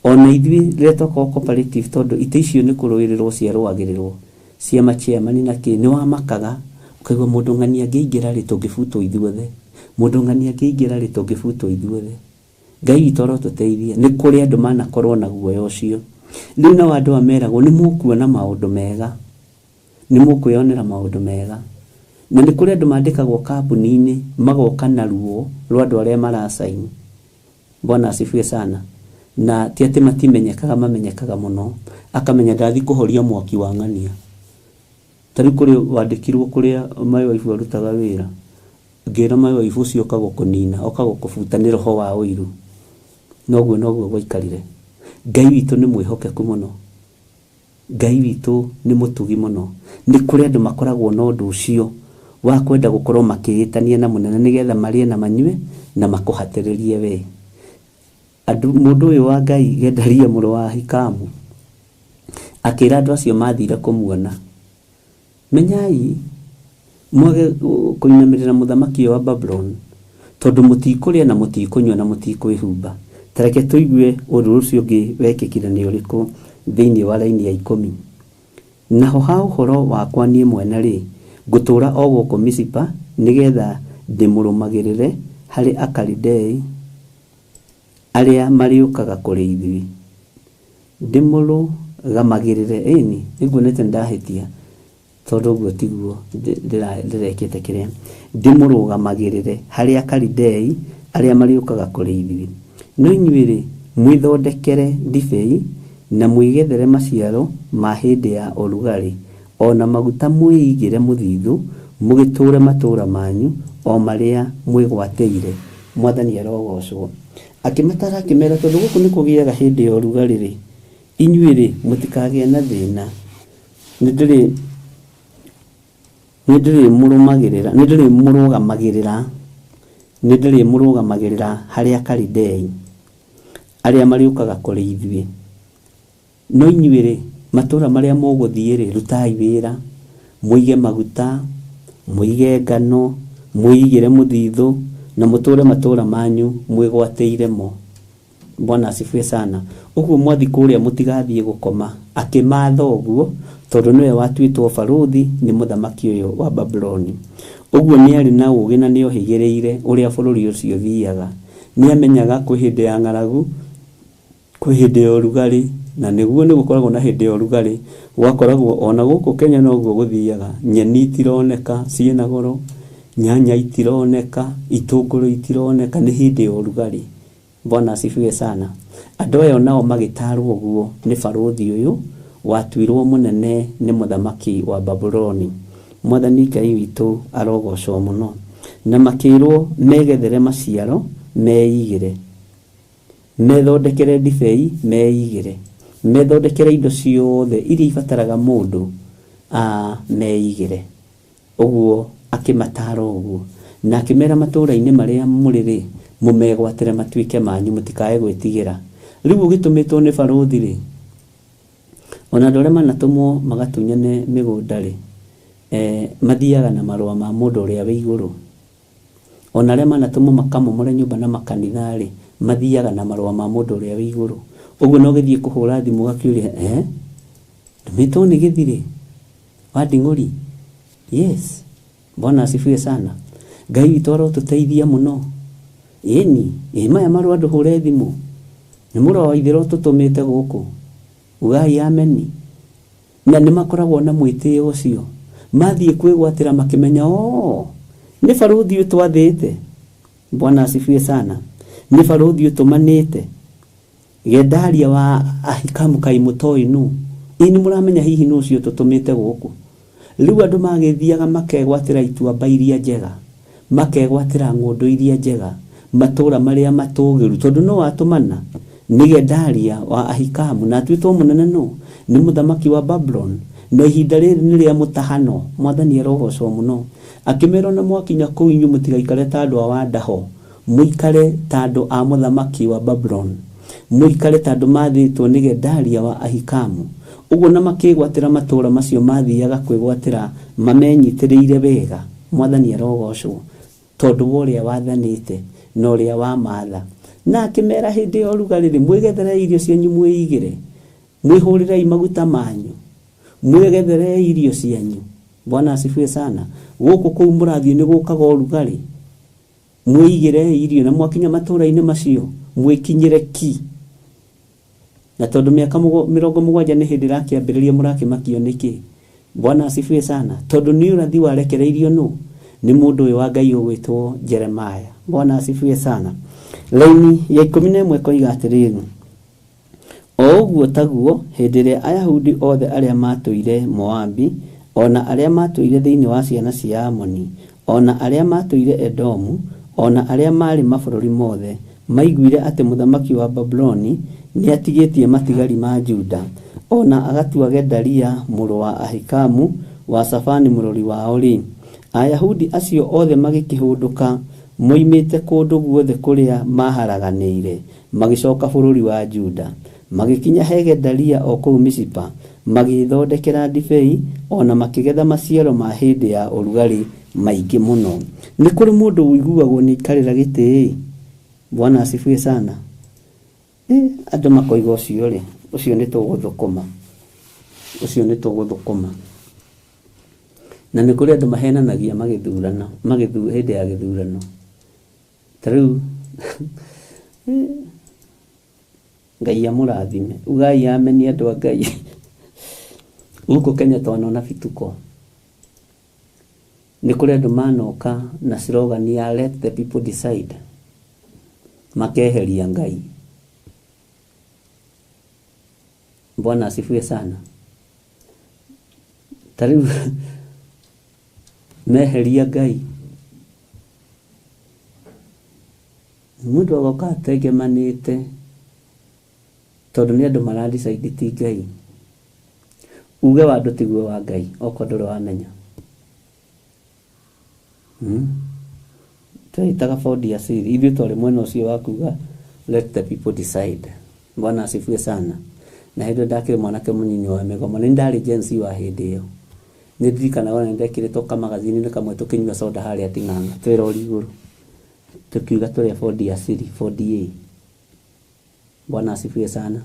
Ona ithuĩ rĩrĩa twakorwo cooperative, tondũ itĩ icio nĩ kũrũĩrĩrwo ciarũagĩrĩrwo cia machairman na kĩ, nĩ wamakaga ũkaigua mũndũ ng'ani angĩingĩra rĩ, tũngĩbutwo ithuothe, mũndũ ng'ani angĩingĩra rĩ, tũngĩbutwo ithuothe. Ngai witũ arotũteithia. Nĩ kũrĩ andũ manakorwo na guoya ũcio. Rĩu nao andũ aya meragwo nĩ mũkuona maũndũ mega, nĩ mũkwĩyonera maũndũ mega. Na nĩ kũrĩ andũ mandĩkagwo kambuni-inĩ magoka na ruo rwa andũ arĩa maracaini. Bwana asifiwe sana. Na ti atĩ matimenyekaga, mamenyekaga mũno. Akamenya ndathi kũhoria mwaki wa ng'ania. Ta rĩu kũrĩ wandĩkirwo kũrĩa my wife arutaga wĩra, Ngĩra my wife ũcio oka gũkũnina, oka gũkũbuta nĩ roho wa ũiru. Noguo noguo gwaikarire. Ngai witũ nĩ mwĩhokeku mũno. Ngai witũ nĩ mũtugi mũno. Nĩ kũrĩ andũ makoragwo na ũndũ ũcio wa kwenda gũkorwo makĩĩtania na mũnene nĩgetha marĩe na manyue na makũhatĩrĩrie we. Andũ, mũndũ ũyũ wa Ngai Gedalia mũrũ wa Ahikamu akĩra andũ acio mathire kũmuona, menyai mwage kũinamĩrĩra mũthamaki ũyũ wa Babuloni, tondũ mũtikũrĩa na mũtikũnyua na mũtikwĩhumba. Ta reke tũigue ũndũ ũcio ũngĩ wekĩkire nĩ ũrĩkũ thĩinĩ wa raini ya 10. Naho ha ũhoro wakwa niĩ mwene-rĩ, ngũtũũra o gũkũ Misipa nĩgetha ndĩmũrũmagĩrĩre harĩ Akalidei arĩa marĩũkaga kũrĩ ithuĩ. Ndĩmũrũgamagĩrĩre, ĩni nĩnguonete nĩndahĩtia tondũ ũguo tiguo ndĩrekĩte kĩrĩa. Ndĩmũrũgamagĩrĩre harĩ Akalidei arĩa marĩũkaga kũrĩ ithuĩ. No inyuĩ-rĩ, mwĩthondekere ndibei na mwĩgethere maciaro ma hĩndĩ ya ũrugarĩ, o na maguta mwĩigĩre mũthithũ, mũgĩtũũre matũũra manyu o marĩa mwĩgwatĩire. Mwathani arogocwo. Akĩmatara akĩmera tondũ gũkũ nĩ kũgĩaga hĩndĩ ya ũrugarĩ-rĩ, inyuĩ-rĩ mũtikagĩe na thĩna. Nĩndĩrĩmũrũgamagĩrĩra harĩ Akalidei arĩa marĩũkaga kũrĩ ithuĩ. No inyuĩ-rĩ, matũũra marĩa mũgũthiĩ-rĩ, rutai wĩra, mũige maguta, mũige ngano, mwĩigĩre mũthithũ, na mũtũũre matũũra manyu mwĩgwatĩire mo. Bwana asifiwe sana. Ũguo mwathi kũrĩa mũtigathiĩ gũkoma. Akĩmatha ũguo tondũ nĩwe watuĩtwo barũthi nĩ mũthamaki ũyũ wa Babuloni. Ũguo nĩ arĩ na ũũgĩ na nĩohĩgĩrĩire ũrĩa bũrũri ũcio ũthiaga. Nĩamenyaga kwĩ hĩndĩ ya ng'aragu, kwĩ hĩndĩ ya ũrugarĩ, na nĩguo nĩ gũkoragwo na hĩndĩ ya ũrugarĩ, gwakoragwo ona gũkũ Kenya noguo gũthiaga. Nyeni itironeka ciĩna goro, nyanya itironeka, itũngũrũ itironeka, nĩ hĩndĩ ya ũrugarĩ. Bwana asifiwe sana. Andũ aya nao magĩtarwo ũguo nĩ barũthi ũyũ watuirwo mũnene nĩ mũthamaki wa Babuloni. Mwathani Ngai witũ arogocwo mũno. Na makĩrwo megethere maciaro meigĩre, methondekere ndibei meigĩre, methondekere indo ciothe iria ibataraga mũndũ meigĩre. Ũguo akĩmatara ũguo na akĩmera matũũra-inĩ marĩa mũrĩ-rĩ, mũmegwatĩre matuĩke manyu, mũtikae gwĩtigĩra. Rĩu ũgĩtũmĩtwo nĩ barũthi-rĩ, ona andũ arĩa manatũmwo magatunyane mĩgũnda-rĩ, mathiaga na marũa ma mũndũ ũrĩa wĩ igũrũ. Ona arĩa manatũmwo makamomore nyũmba na makanitha-rĩ, mathiaga na marũa ma mũndũ ũrĩa wĩ igũrũ. Ũguo no ũgĩthiĩ kũhũra thimũ ũgakĩũria, ndũmĩtwo nĩ gĩthirĩ wa nding'ũri? Yes. Bwana asifiwe sana. Ngai witũ arotũteithia mũno. Ĩni, ĩ maya marũa ndũhũre thimũ. Nĩ mũrũ wa ithe ũtũtũmĩte gũkũ. Ugai ameni. Na nĩ makoragwo na mwĩtĩo ũcio. Mathiĩ kwĩgwatĩra makĩmenya, nĩ barũthi ũtwathĩte. Bwana asifiwe sana. Nĩ barũthi ũtũmanĩte. Gedalia wa Ahikamu kaĩ mũtoĩ nũ? Ĩ nĩ mũramenya hihi nũ ũcio ũtũtũmĩte gũkũ? Rĩu andũ magĩthiaga makegwatĩra ituamba iria njega, makegwatĩra ng'ũndũ iria njega, matũũra marĩa matũgĩru, tondũ no atũmana nĩ Gedalia wa Ahikamu na atuĩtwo mũnene nũ? Nĩ mũthamaki wa Babuloni. Na ihinda rĩrĩ nĩ rĩa mũtahano. Mwathani arogocwo mũno. Akĩmera ona mwakinya kũu inyuĩ mũtigaikare ta andũ a Wandaho, mũikare ta andũ a mũthamaki wa Babuloni, mũikare ta andũ mathĩtwo nĩ Gedalia wa Ahikamu. Ũguo na makĩgwatĩra matũũra macio mathiaga kwĩgwatĩra mamenyitĩrĩire wega. Mwathani arogocwo tondũ wa ũrĩa wathanĩte na ũrĩa wamatha. Na akĩmera hĩndĩ ya ũrugarĩ-rĩ, mwĩgetherei irio cianyu mwĩigĩre, mwĩhũrĩrei maguta manyu, mwĩgetherei irio cianyu. Bwana asifiwe sana. Gũkũ kũu mũrathiĩ nĩ gũkaga ũrugarĩ, mwĩigĩrei irio, na mwakinya matũũra-inĩ macio mwĩkinyĩre ki. Na tondũ mĩaka 70 nĩ hĩndĩ ĩrakĩambĩrĩria, mũrakĩmakio nĩkĩ? Bwana asifiwe sana. Tondũ nĩ ũrathi warekereirio nũ? Nĩ mũndũ ũyũ wa Ngai ũgwĩtwo Jeremiah. Bwana asifiwe sana. Laini ya 11 koiga atĩrĩrĩ, o ũguo taguo hĩndĩ ĩrĩa Ayahudi othe arĩa matũire Moabi, O na arĩa maatũire thĩinĩ wa ciana cia Amoni, o na arĩa maatũire Edomu, o na arĩa maarĩ mabũrũri mothe, maiguire atĩ mũthamaki wa Babuloni nĩatigĩtie matigari ma Juda, o na agatua Gedalia mũrũ wa Ahikamu wa Shafani mũrori wao-rĩ, Ayahudi acio othe magĩkĩhũndũka moimĩte kũndũ guothe kũrĩa maaharaganĩire, magĩcoka bũrũri wa Juda. Magĩkinya he Gedalia o kũu Mizipa, magĩĩthondekera ndibei, o na makĩgetha maciaro ma hĩndĩ ya ũrugarĩ maingĩ mũno. Nĩ kũrĩ mũndũ ũiguagwo nĩ aikarĩra gĩtĩ-ĩ? Bwana asifiwe sana. Andũ makoiga ũcio rĩ, ũcio nĩ tũgũthũkũma, ũcio nĩ tũgũthũkũma. Na nĩ kũrĩ andũ mahenanagia magĩthurana, hĩndĩ ya gĩthurano. Ta rĩu Ngai amũrathime, ugai ameni andũ a Ngai. Gũkũ Kenya twanona bituko. Nĩ kũrĩ andũ manoka na slogan ya let the people decide, makeheria Ngai. Bwana asifiwe sana. Ta rĩu meheria Ngai, mũndũ agoka atengemanĩte tondũ nĩ andũ maradecide ti Ngai. Uge wa andũ tiguo wa Ngai, okorwo ndũrĩ wamenya. Twĩtaga bodi ya siri, ithuĩ twarĩ mwena ũcio wa kuga let the people decide. Bwana asifiwe sana. Na hĩndĩ ĩyo ndakĩrĩ mwanake mũnini wa mĩgomo, nĩ ndarĩ Gen Z wa hĩndĩ ĩyo. Nĩ ndirikanaga ona nĩndekĩrĩtwo kamagazini-inĩ kamwe tũkĩnyua soda harĩa Ting'ang'a, twĩ rori igũrũ. Tukiuga tũrĩ bodi ya siri, bodi A. Bwana asifiwe sana.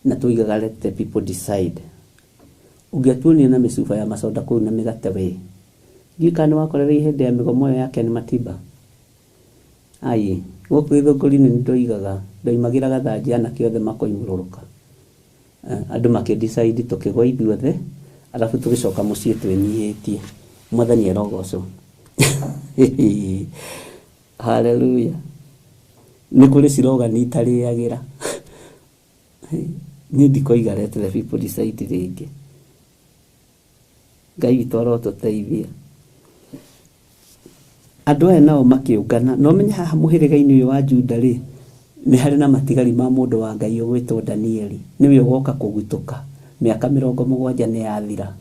Na tuigaga let the people decide. Ũngĩatuonire na mĩcuba ya macoda kũu na mĩgate we, ndiũĩ kana nĩwakorereire hĩndĩ ya mĩgomo ĩyo ya Ken Matiba. Ai, gũkũ Gĩthũngũri-inĩ nĩndoigaga, ndoimagĩra gathanjĩ anake othe makoimũrũrũka. Andũ makĩ-decide tũkĩgwa ithuothe, arabu tũgĩcoka mũciĩ twĩnyihĩtie. Mwathani arogocwo. Hallelujah. Nĩ kũrĩ slogan itarĩagĩra. Niĩ ndikoiga let the people decide rĩngĩ. Ngai witũ arotũteithia. Andũ aya nao makĩũngana, na ũmenye haha mũhĩrĩga-inĩ ũyũ wa Juda rĩ, nĩ harĩ na matigari ma mũndũ wa Ngai ũgwĩtwo Danieli. Nĩwe ũgoka kũgutũka. Mĩaka 70 nĩ yathira.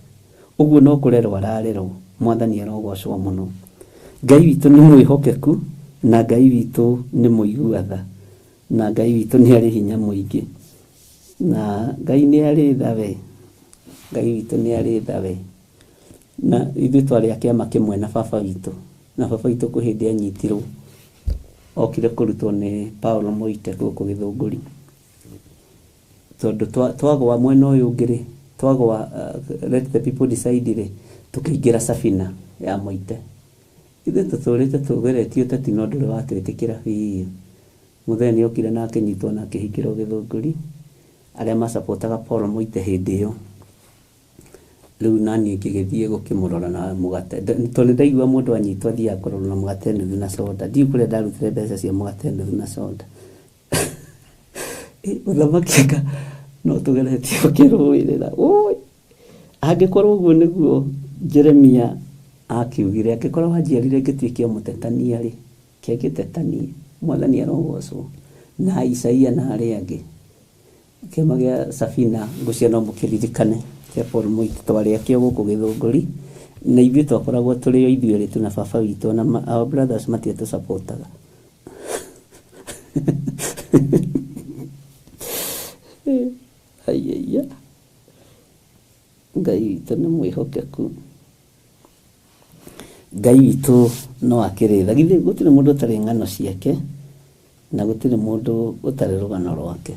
Ũguo no kũrerwo ararerwo. Mwathani arogocwo mũno. Ngai witũ nĩ mwĩhokeku, na Ngai witũ nĩ mũigua tha, na Ngai witũ nĩ arĩ hinya mũingĩ, na Ngai nĩ arĩ tha we. Ngai witũ nĩ arĩ tha we. Na ithuĩ twarĩ a kĩama kĩmwe na baba witũ, na baba witũ kwĩ hĩndĩ anyitirwo, okire kũrutwo nĩ Paulo Moite gũkũ Gĩthũngũri. Tondũ twagwa mwena ũyũ ũngĩ rĩ, twagwa let the people decide rĩ, tũkĩingĩra Safina ya Moite. Ithuĩ tũtũrĩte tũgeretie ũteti no ndũrĩ watwĩtĩkĩra biũ. Mũthee nĩ okire na akĩnyitwo na akĩhingĩrwo Gĩthũngũri, arĩa macapotaga Paul Moite hĩndĩ ĩyo. Rĩu naniĩ ngĩgĩthiĩ gũkĩmũrora na mũgate, tondũ nĩndaigua mũndũ anyitwo athiaga kũrorwo na mũgate nuthu na soda. Ndiũĩ kũrĩa ndarutire mbeca cia mũgate nuthu na soda. Mũthamaki anga no tũgeretie gũkĩrũĩrĩra. Ũi, angĩkorwo ũguo nĩguo Jeremia akiugire, angĩkorwo wanjiarire ngĩtuĩke o mũtetania rĩ, kĩe ngĩtetanie. Mwathani arogocwo. Na Isaia na arĩa angĩ. Kĩama gĩa Safina ngũcia no mũkĩririkane kĩa Paul Moite, twarĩ akĩo gũkũ Gĩthũngũri, na ithuĩ twakoragwo tũrĩ o ithuĩ erĩ tu na baba witũ, na our brothers matiatũcapotaga. Aiaiya, Ngai witũ nĩ mwĩhokeku. Ngai witũ no akĩrĩ tha. Githĩ gũtirĩ mũndũ ũtarĩ ng'ano ciake, na gũtirĩ mũndũ ũtarĩ rũgano rwake.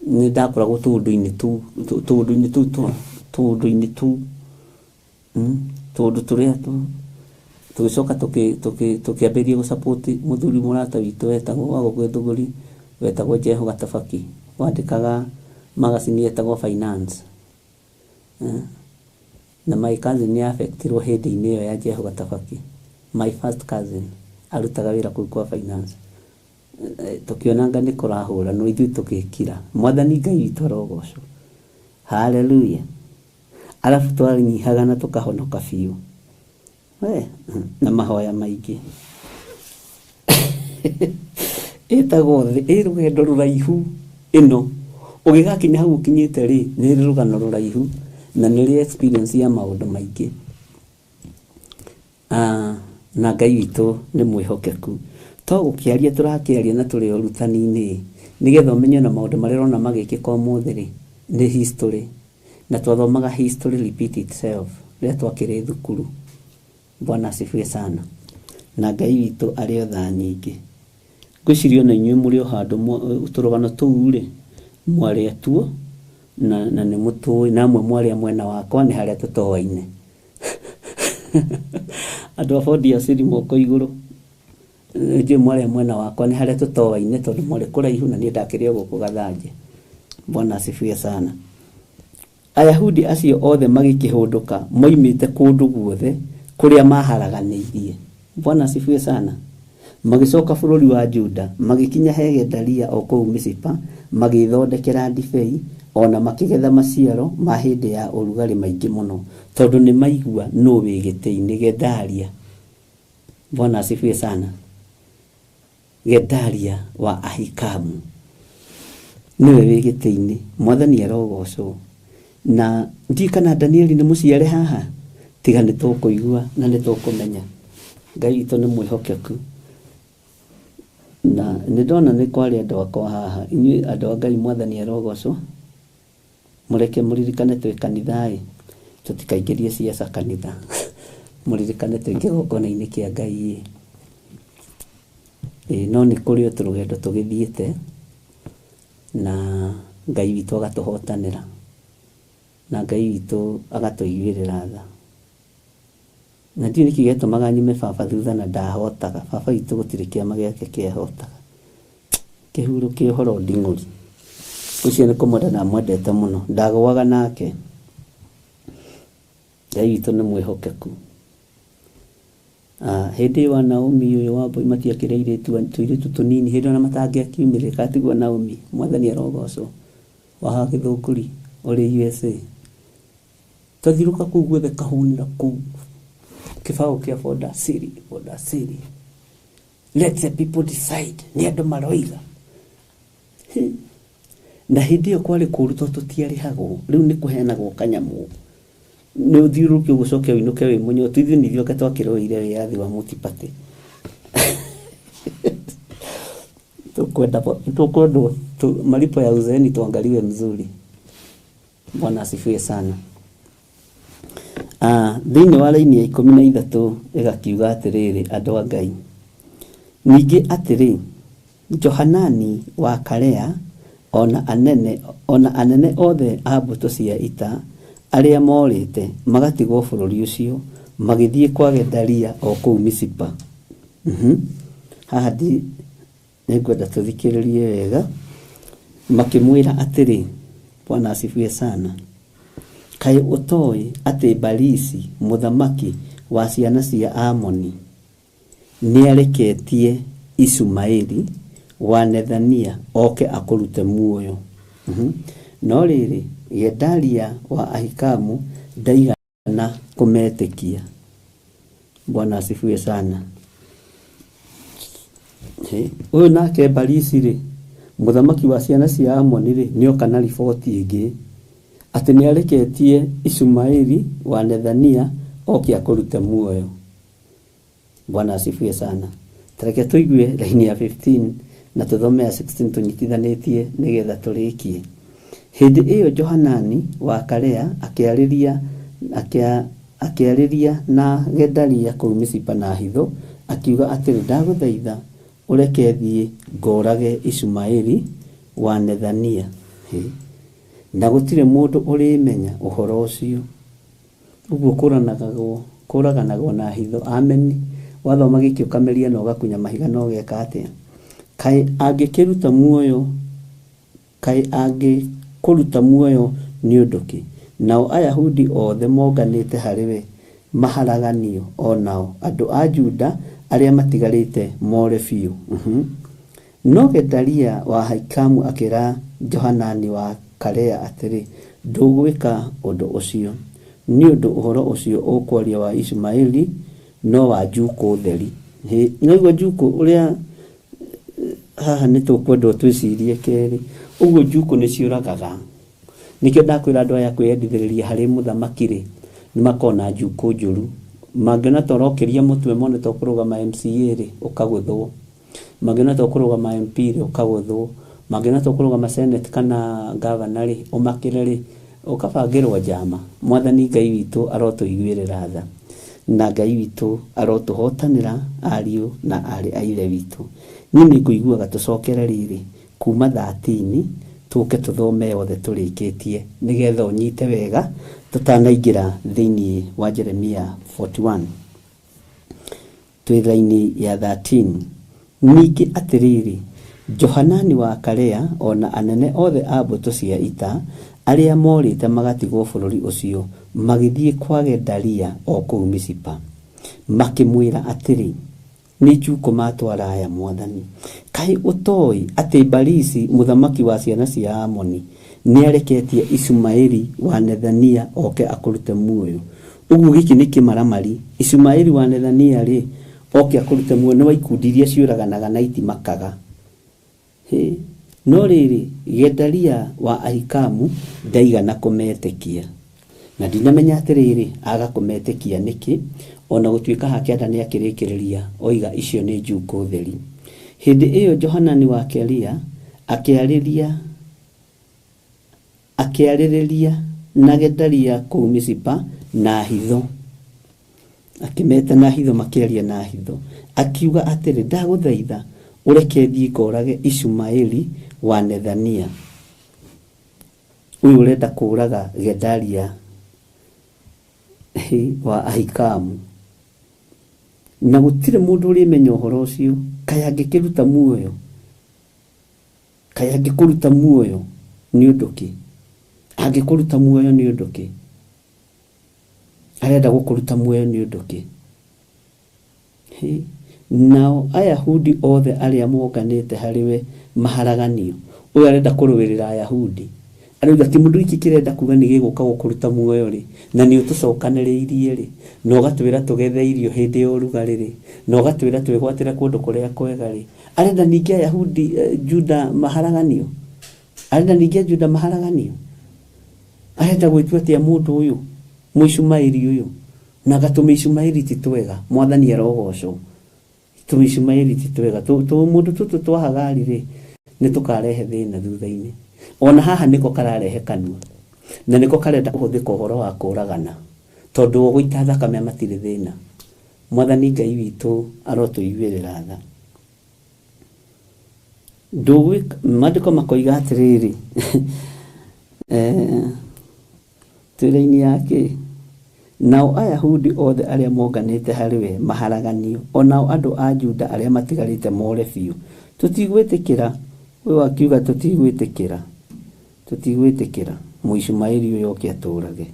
Nĩ ndakoragwo tũũndũ-inĩ tũu, tũũndũ-inĩ tũu twa, tũũndũ-inĩ tũu, tũũndũ tũrĩa tũgĩcoka tũkĩambĩrĩria gũsupport mũthuri mũrata witũ wetagwo wa gũkũ Gĩthũngũri, wetagwo Jehu Gatabaki, wandĩkaga magazine yetagwo Finance. Na my cousin nĩ affectirwo hĩndĩ-inĩ ĩyo ya Jehu Gatabaki. My first cousin arutaga wĩra kũu kwa Finance. Tũkĩonanga nĩ kũrahũranwo, ithuĩ tũgĩkira. Mwathani Ngai witũ arogocwo. Hallelujah. Arabu twanyihaga na tũkahonoka biũ. We, na mahoya maingĩ. Ĩtagwo thĩ, ĩ rũgendo rũraihu ĩno. Ũgĩgakinya hau ũkinyĩte rĩ, nĩ rũgano rũraihu na nĩ rĩ experience ya maũndũ maingĩ. Na Ngai witũ nĩ mwĩhokeku. To gũkĩaria tũrakĩaria na tũrĩ ũrutani-inĩ, nĩgetha ũmenye ona maũndũ marĩa ũrona magĩkĩka ũmũthĩ rĩ, nĩ history. Na twathomaga history repeat itself rĩrĩa twakĩrĩ thukuru. Bwana asifiwe sana. Na Ngai witũ arĩ o tha nyingĩ. Ngwĩciria ona inyuĩ mũrĩ o handũ tũrũgano tũu rĩ, mwarĩ atuo na nĩ mũtũĩ, na amwe mwarĩ a mwena wakwa nĩ harĩa tũtoaine. Andũ a bondi ya Siri moko igũrũ. Njũĩ mwarĩ a mwena wakwa nĩ harĩa tũtoaine tondũ mwarĩ kũraihu na niĩ ndakĩrĩ o gũkũ Gathanje. Bwana asifiwe sana. Ayahudi acio othe magĩkĩhũndũka moimĩte kũndũ guothe kũrĩa maharaganĩirie. Bwana asifiwe sana. Magĩcoka bũrũri wa Juda, magĩkinya he Gedalia o kũu Misipa, magĩĩthondekera ndibei, o na makĩgetha maciaro ma hĩndĩ ya ũrugarĩ maingĩ mũno, tondũ nĩ maigua nũ wĩ gĩtĩ-inĩ Gedalia. Bwana asifiwe sana. Gedalia wa Ahikamu nĩwe wĩ gĩtĩ-inĩ. Mwathani arogocwo. Na ndiũĩ kana Danieli nĩ mũciare haha, tiga nĩ tũkũigua na nĩ tũkũmenya. Ngai witũ nĩ mwĩhokeku. Na nĩ ndona nĩ kwarĩ andũ akwa haha. Inyuĩ andũ a Ngai, Mwathani arogocwo. Mũreke mũririkane twĩ kanitha-ĩ, tũtikaingĩrie ciaca kanitha. Mũririkane twĩ kĩgongona-inĩ kĩa Ngai-ĩ. Ĩ, no nĩ kũrĩ o tũrũgendo tũgĩthiĩte na Ngai witũ agatũhotanĩra, na Ngai witũ agatũiguĩrĩra tha. Na ndiũĩ nĩkĩ gĩatũmaga nyume baba thutha na ndahotaga. Baba witũ gũtirĩ kĩama gĩake kĩahotaga. Kĩhuro kĩa ũhoro nding'ũri. Ũcio nĩ kũmwenda ndamwendete mũno. Ndagũaga nake. Ngai witũ nĩ mwĩhokeku. Hĩndĩ ĩyo Naomi ũyũ wa Mbui matiakĩrĩ airĩtu, tũirĩtu tũnini, hĩndĩ ona matangĩakiumĩrire, katigwo Naomi, Mwathani arogocwo, wa haha Gĩthũngũri, ũrĩ USA. Twathiũrũrũka kũu guothe kahũnĩra kũu kĩbaũ kĩa Boda City, Boda City. Let the people decide. Nĩ andũ maroiga. Na hĩndĩ ĩyo kwarĩ kũũru tondũ tũtiarĩhagwo. Rĩu nĩ kũheanagwo kanyamũ. Nĩ ũthiũrũrũke ũgũcoke ũinũke wĩ mũnyotu. Ithuĩ nĩ ithuĩ twakĩrũĩire wĩyathi wa multi-party. Tukwenda malipo ya uzeeni tuangaliwe mzuri. Bwana asifiwe sana. Thĩinĩ wa raini ya 13 ĩgakiuga atĩrĩrĩ, andũ a Ngai. Ningĩ atĩrĩ, Johanani wa Karea ona anene othe a mbũtũ cia ita arĩa morĩte magatigwo bũrũri ũcio magĩthiĩ kwa Gedalia o kũu Misipa. Haha nĩngwenda tũthikĩrĩrie wega. Makĩmwĩra atĩrĩ, Bwana asifiwe sana. Kaĩ ũtoĩ atĩ Balisi mũthamaki wa ciana cia Amoni nĩareketie Ishumaeli wa Nethania oke akũrute muoyo. No rĩrĩ, Gedalia wa Ahikamu ndaigana kũmetĩkia. Bwana asifiwe sana. Ũyũ nake Balisi rĩ, mũthamaki wa ciana cia Amoni rĩ, nĩoka na riboti ĩngĩ atĩ nĩareketie Ishumaeli wa Nethania oke akũrute muoyo. Bwana asifiwe sana. Tareke tũigue raini ya 15 na tũthome ya 16 tũnyitithanĩtie nĩgetha tũrĩkie. Hĩndĩ ĩyo Johanani wa Karea akĩarĩria na Gedalia kũu Misipa na hitho, akiuga atĩrĩ, ndagũthaitha ũreke thiĩ ngorage Ishumaeli wa Nethania. Na gũtirĩ mũndũ ũrĩmenya ũhoro ũcio. Ũguo kũraganagwo na hitho. Ameni. Wathoma gĩkĩ ũkameria na ũgakunya mahiga na ũgeka atĩa? Kaĩ angĩkĩruta muoyo, kaĩ angĩkũruta muoyo nĩ ũndũ kĩ? Nao Ayahudi othe monganĩte harĩ we maharaganio o nao andũ a Juda arĩa matigarĩte more biũ. No Gedalia wa Ahikamu akĩra Johanani wa Karea atĩrĩ, ndũgwĩka ũndũ ũcio, Nĩ ũndũ ũhoro ũcio ũkwaria wa Ishumaeli no wa njukũ theri. Nĩguo njukũ ũrĩa haha nĩ tũkwendwo twĩcirie kerĩ. Ũguo njukũ nĩ ciũragaga. Nĩkĩo ndakwĩra andũ aya kwĩyendithĩrĩria harĩ mũthamaki rĩ, nĩ makona njukũ njũru. Mangĩona ta ũrokĩria mũtwe mone ta ũkũrũgama MCA rĩ, ũkagũthwo. Mangĩona ta ũkũrũgama MP rĩ, ũkagũthwo. Mangĩona ta ũkũrũgama Senate kana governor rĩ, ũmakĩre rĩ, ũkabangĩrwo njama. Mwathani Ngai witũ arotũiguĩrĩra tha. Na Ngai witũ arotũhotanĩra ariũ na aarĩ a Ithe witũ. Niĩ nĩ ngũiguaga tũcokere rĩrĩ kuma 13 tũke tũthome yothe tũrĩkĩtie nĩgetha ũnyite wega tũtanaingĩra thĩinĩ wa Jeremia 41. Twĩ raini ya 13. Ningĩ atĩrĩrĩ, Johanani wa Karea ona anene othe a mbũtũ cia ita arĩa morĩte magatigwo bũrũri ũcio magĩthiĩ kwa Gedalia o kũu Misipa, makĩmwĩra atĩrĩ, nĩ njukũ matwara aya mwathani. Kaĩ ũtoĩ atĩ Balisi mũthamaki wa ciana cia Amoni nĩareketie Ishumaeli wa Nethania oke akũrute muoyo. Ũguo gĩkĩ nĩ kĩmaramari. Ishumaeli wa Nethania rĩ, oke akũrute muoyo nĩ wa ikundi iria ciũraganaga na itimakaga. No rĩrĩ, Gedalia wa Ahikamu ndaigana kũmetĩkia. Na ndinamenya atĩrĩrĩ, aga kũmetĩkia nĩkĩ, ona gũtuĩka hakĩanda nĩ akĩrĩkĩrĩria oiga icio nĩ njukũ theri. Hĩndĩ ĩyo Johanani wa Keria akĩarĩrĩria na Gedalia kũu Misipa na hitho. Akĩmeta na hitho, makĩaria na hitho. Akiuga atĩrĩ, ndagũthaitha ũreke thiĩ ngorage Ishumaeli wa Nethania. Ũyũ ũrenda kũũraga Gedalia wa Ahikamu. Na gũtirĩ mũndũ ũrĩmenya ũhoro ũcio. Kaĩ angĩkĩruta muoyo? Kaĩ angĩkũruta muoyo nĩ ũndũ kĩ? Angĩkũruta muoyo nĩ ũndũ kĩ? Arenda gũkũruta muoyo nĩ ũndũ kĩ? Nao Ayahudi othe arĩa monganĩte harĩ we maharaganio. Ũyũ arenda kũrũĩrĩra Ayahudi. Arauga kĩmũndũ gĩkĩ kĩrenda kuga nĩ gĩgũka gũkũruta muoyo rĩ, na nĩ ũtũcokanĩrĩirie rĩ, na ũgatwĩra tũgethe irio hĩndĩ ya ũrugarĩ rĩ, na ũgatwĩra twĩgwatĩre kũndũ kũrĩa kwega rĩ. Arenda ningĩ Ayahudi Juda maharaganio. Arenda ningĩ Juda maharaganio. Arenda gwĩtua atĩa mũndũ ũyũ, Mũishumaeli ũyũ, na gatũmĩ Ishumaeli ti twega. Mwathani arogocwo. Tũmĩishumaeli ti twega. Mũndũ tũtũ twa Hagari rĩ, nĩ tũkarehe thĩna thutha-inĩ. Ona haha nĩko kararehe kanua. Na nĩko karenda kũhũthĩka ũhoro wa kũragana. Tondũ ũgũita thakame matirĩ thĩna. Mwathani Ngai witũ arotũiguĩrĩra tha. Maandĩko makoiga atĩrĩrĩ, twĩra-inĩ yake, nao Ayahudi othe arĩa monganĩte harĩ we maharaganio, onao andũ a Juda arĩa matigarĩte more biũ. Tũtigwĩtĩkĩra, ũyũ akiuga tũtigwĩtĩkĩra, tũtigwĩtĩkĩra Mũishumaeli ũyũ oke atũũrage.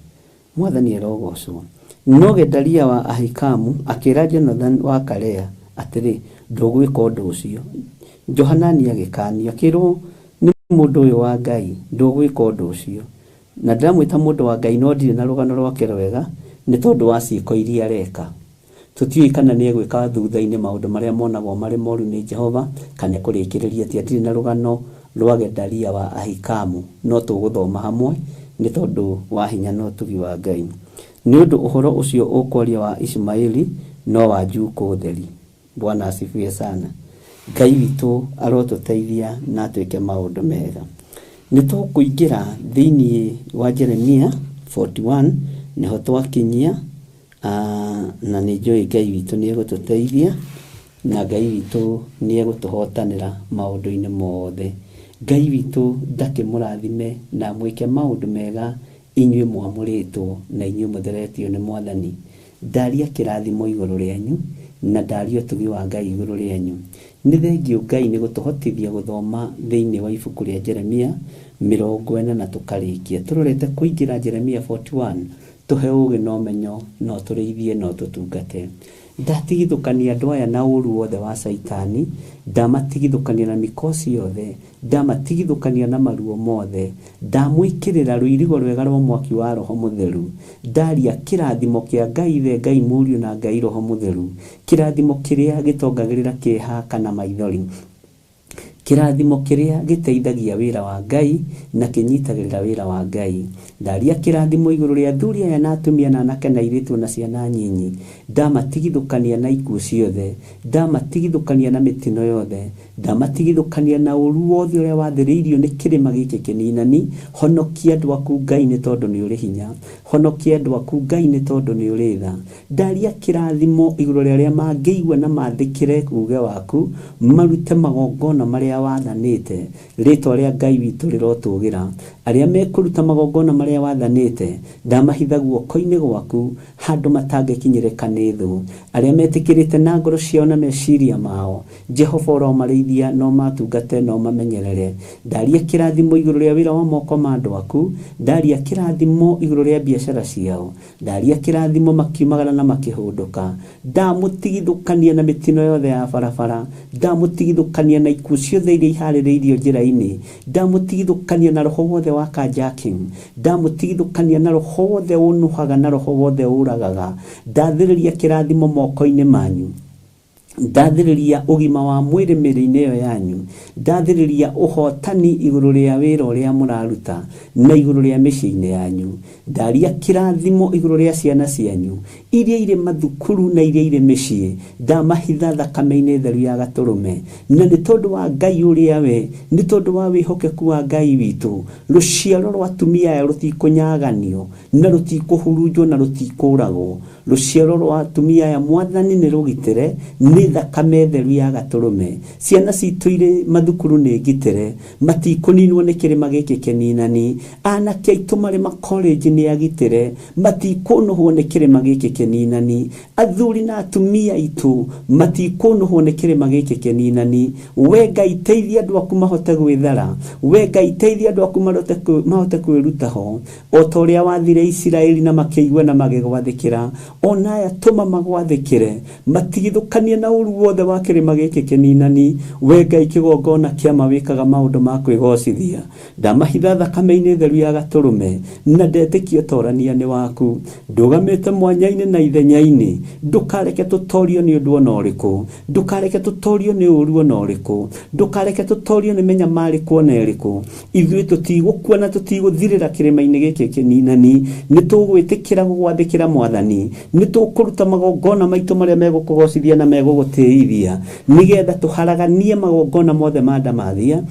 Mwathani arogocwo. No Gedalia wa Ahikamu akĩra Jonathan wa Karea atĩrĩ, ndũgwĩka ũndũ ũcio. Johanani agĩkanio akĩrwo nĩ mũndũ ũyũ wa Ngai, ndũgwĩka ũndũ ũcio. Na ndĩramwĩta mũndũ wa Ngai no ndirĩ na rũgano rwake rwega nĩ tondũ wa ciĩko iria areka. Tũtiũĩ kana nĩ egwĩka thutha-inĩ maũndũ marĩa monagwo marĩ moru nĩ Jehova kana kũrĩkĩrĩria atĩa. Ndirĩ na rũgano rwa Gedalia wa Ahikamu no tũgũthoma hamwe nĩ tondũ wa hinya na ũtugi wa Ngai. Nĩ ũndũ ũhoro ũcio ũkwaria wa Ishumaeli no wa njukũ theri. Bwana asifiwe sana. Ngai witũ arotũteithia na atwĩke maũndũ mega. Nĩ tũkũingĩra thĩinĩ wa Jeremia 41 nĩho twakinyia, na nĩ njũĩ Ngai witũ nĩ egũtũteithia na Ngai witũ nĩ egũtũhotanĩra maũndũ-inĩ mothe. Ngai witũ ndakĩmũrathime na amwĩke maũndũ mega inyuĩ mwamũrĩtwo na inyuĩ mũtheretio nĩ Mwathani. Ndaria kĩrathimo igũrũ rĩanyu na ndaria ũtugi wa Ngai igũrũ rĩanyu. Nĩ thengio Ngai nĩ gũtũhotithia gũthoma thĩinĩ wa ibuku rĩa Jeremia 40 na tũkarĩkia. Tũrorete kũingĩra Jeremia 41 tũhe ũũgĩ na ũmenyo no tũrĩithie no tũtungate. Ndatigithũkania andũ aya na ũru wothe wa Caitani, ndamatigithũkania na mĩkosi yothe, ndamatigithũkania na maruo mothe, ndamwĩkĩrĩra rũirigo rwega rwa mwaki wa Roho Mũtheru, ndaria kĩrathimo kĩa Ngai Ithe, Ngai Mũriũ na Ngai Roho Mũtheru, kĩrathimo kĩrĩa gĩtongagĩrĩra kĩeha kana maithori, kĩrathimo kĩrĩa gĩteithagia wĩra wa Ngai na kĩnyitagĩrĩra wĩra wa Ngai. Ndaria kĩrathimo igũrũ rĩa athuri aya na atumia na anake na airĩtu na ciana nyinyi, ndamatigithũkania na ikuũ ciothe, ndamatigithũkania na mĩtino yothe, ndamatigithũkania na ũru wothe ũrĩa wathĩrĩirio nĩ kĩrĩma gĩkĩ kĩninani. Honokia andũ aku Ngai nĩ tondũ nĩ ũrĩ hinya, honokia andũ aku Ngai nĩ tondũ nĩ ũrĩ tha. Ndaria kĩrathimo igũrũ rĩa arĩa mangĩigua na mathĩkĩre uge waku, marute magongona marĩa wathanĩte. Rĩtwa rĩa Ngai witũ rĩrotũgĩra. Arĩa mekũruta magongona marĩa wathanĩte, ndamahitha guoko-inĩ gwaku handũ matangĩkinyĩrĩka nĩ thũ. Arĩa metĩkĩrĩte na ngoro ciao na meciria mao, Jehova ũromarĩithia no matungate no mamenyerere. Ndaria kĩrathimo igũrũ rĩa wĩra wa moko ma andũ aku, ndaria kĩrathimo igũrũ rĩa biacara ciao, ndaria kĩrathimo makiumagara na makĩhũndũka, ndamũtigithũkania na mĩtino yothe ya barabara, ndamũtigithũkania na ikuũ ciothe iria iharĩrĩirio njĩra-inĩ, ndamũtigithũkania na roho wothe wa carjacking, ndamũtigithũkania na roho wothe ũnũhaga na roho wothe ũragaga. Ndathĩrĩria kĩrathimo moko-inĩ manyu, ndathĩrĩria ũgima wa mwĩrĩ mĩrĩ-inĩ ĩyo yanyu, ndathĩrĩria ũhotani igũrũ rĩa wĩra ũrĩa mũraruta na igũrũ rĩa mĩciĩ-inĩ yanyu. Ndaria kĩrathimo igũrũ rĩa ciana cianyu iria irĩ mathukuru na iria irĩ mĩciĩ, ndamahitha thakame-inĩ theru ya gatũrũme. Na nĩ tondũ wa Ngai ũrĩa we, nĩ tondũ wa wĩhokeku wa Ngai witũ, rũciaro rwa atumia aya rũtikũnyaganio na rũtikũhurunjwo na rũtikũragwo. Rũciaro rwa atumia aya Mwathani nĩ rũgitĩre nĩ thakame theru ya gatũrũme. Ciana citũ irĩ mathukuru nĩ ngitĩre, matikũninwo nĩ kĩrĩma gĩkĩ kĩninani. Anake aitũ marĩ makolenji nĩ agitĩre, matikũnũhwo nĩ kĩrĩma gĩkĩ kĩninani. Athuri na atumia aitũ matikũnũhwo nĩ kĩrĩma gĩkĩ kĩninani. We Ngai teithia andũ aku mahote gwĩthara, we Ngai teithia andũ aku mahote kwĩruta ho, o ta ũrĩa wathire Isiraeli na makĩigua na magĩgwathĩkĩra. Ona aya tũma magwathĩkĩre, matigithũkanie na ũru wothe wa kĩrĩma gĩkĩ kĩninani. We Ngai kĩgongona kĩama wĩkaga maũndũ ma kwĩgocithia. Ndamahitha thakame-inĩ theru ya gatũrũme, na ndetĩkia ũtorania nĩ waku. Ndũgamĩte mwanya-inĩ na ithenya-inĩ, ndũkareke tũtorio nĩ ũndũ ona ũrĩkũ, ndũkareke tũtorio nĩ ũru ona ũrĩkũ, ndũkareke tũtorio nĩ mĩnyamarĩko ona ĩrĩkũ. Ithuĩ tũtigũkua na tũtigũthirĩra kĩrĩma-inĩ gĩkĩ kĩninani. Nĩ tũgwĩtĩkĩra gũgwathĩkĩra Mwathani, nĩ tũkũruta magongona maitũ marĩa megũkũgocithia na megũgũtĩithia, nĩgetha tũharaganie magongona mothe ma ndamathia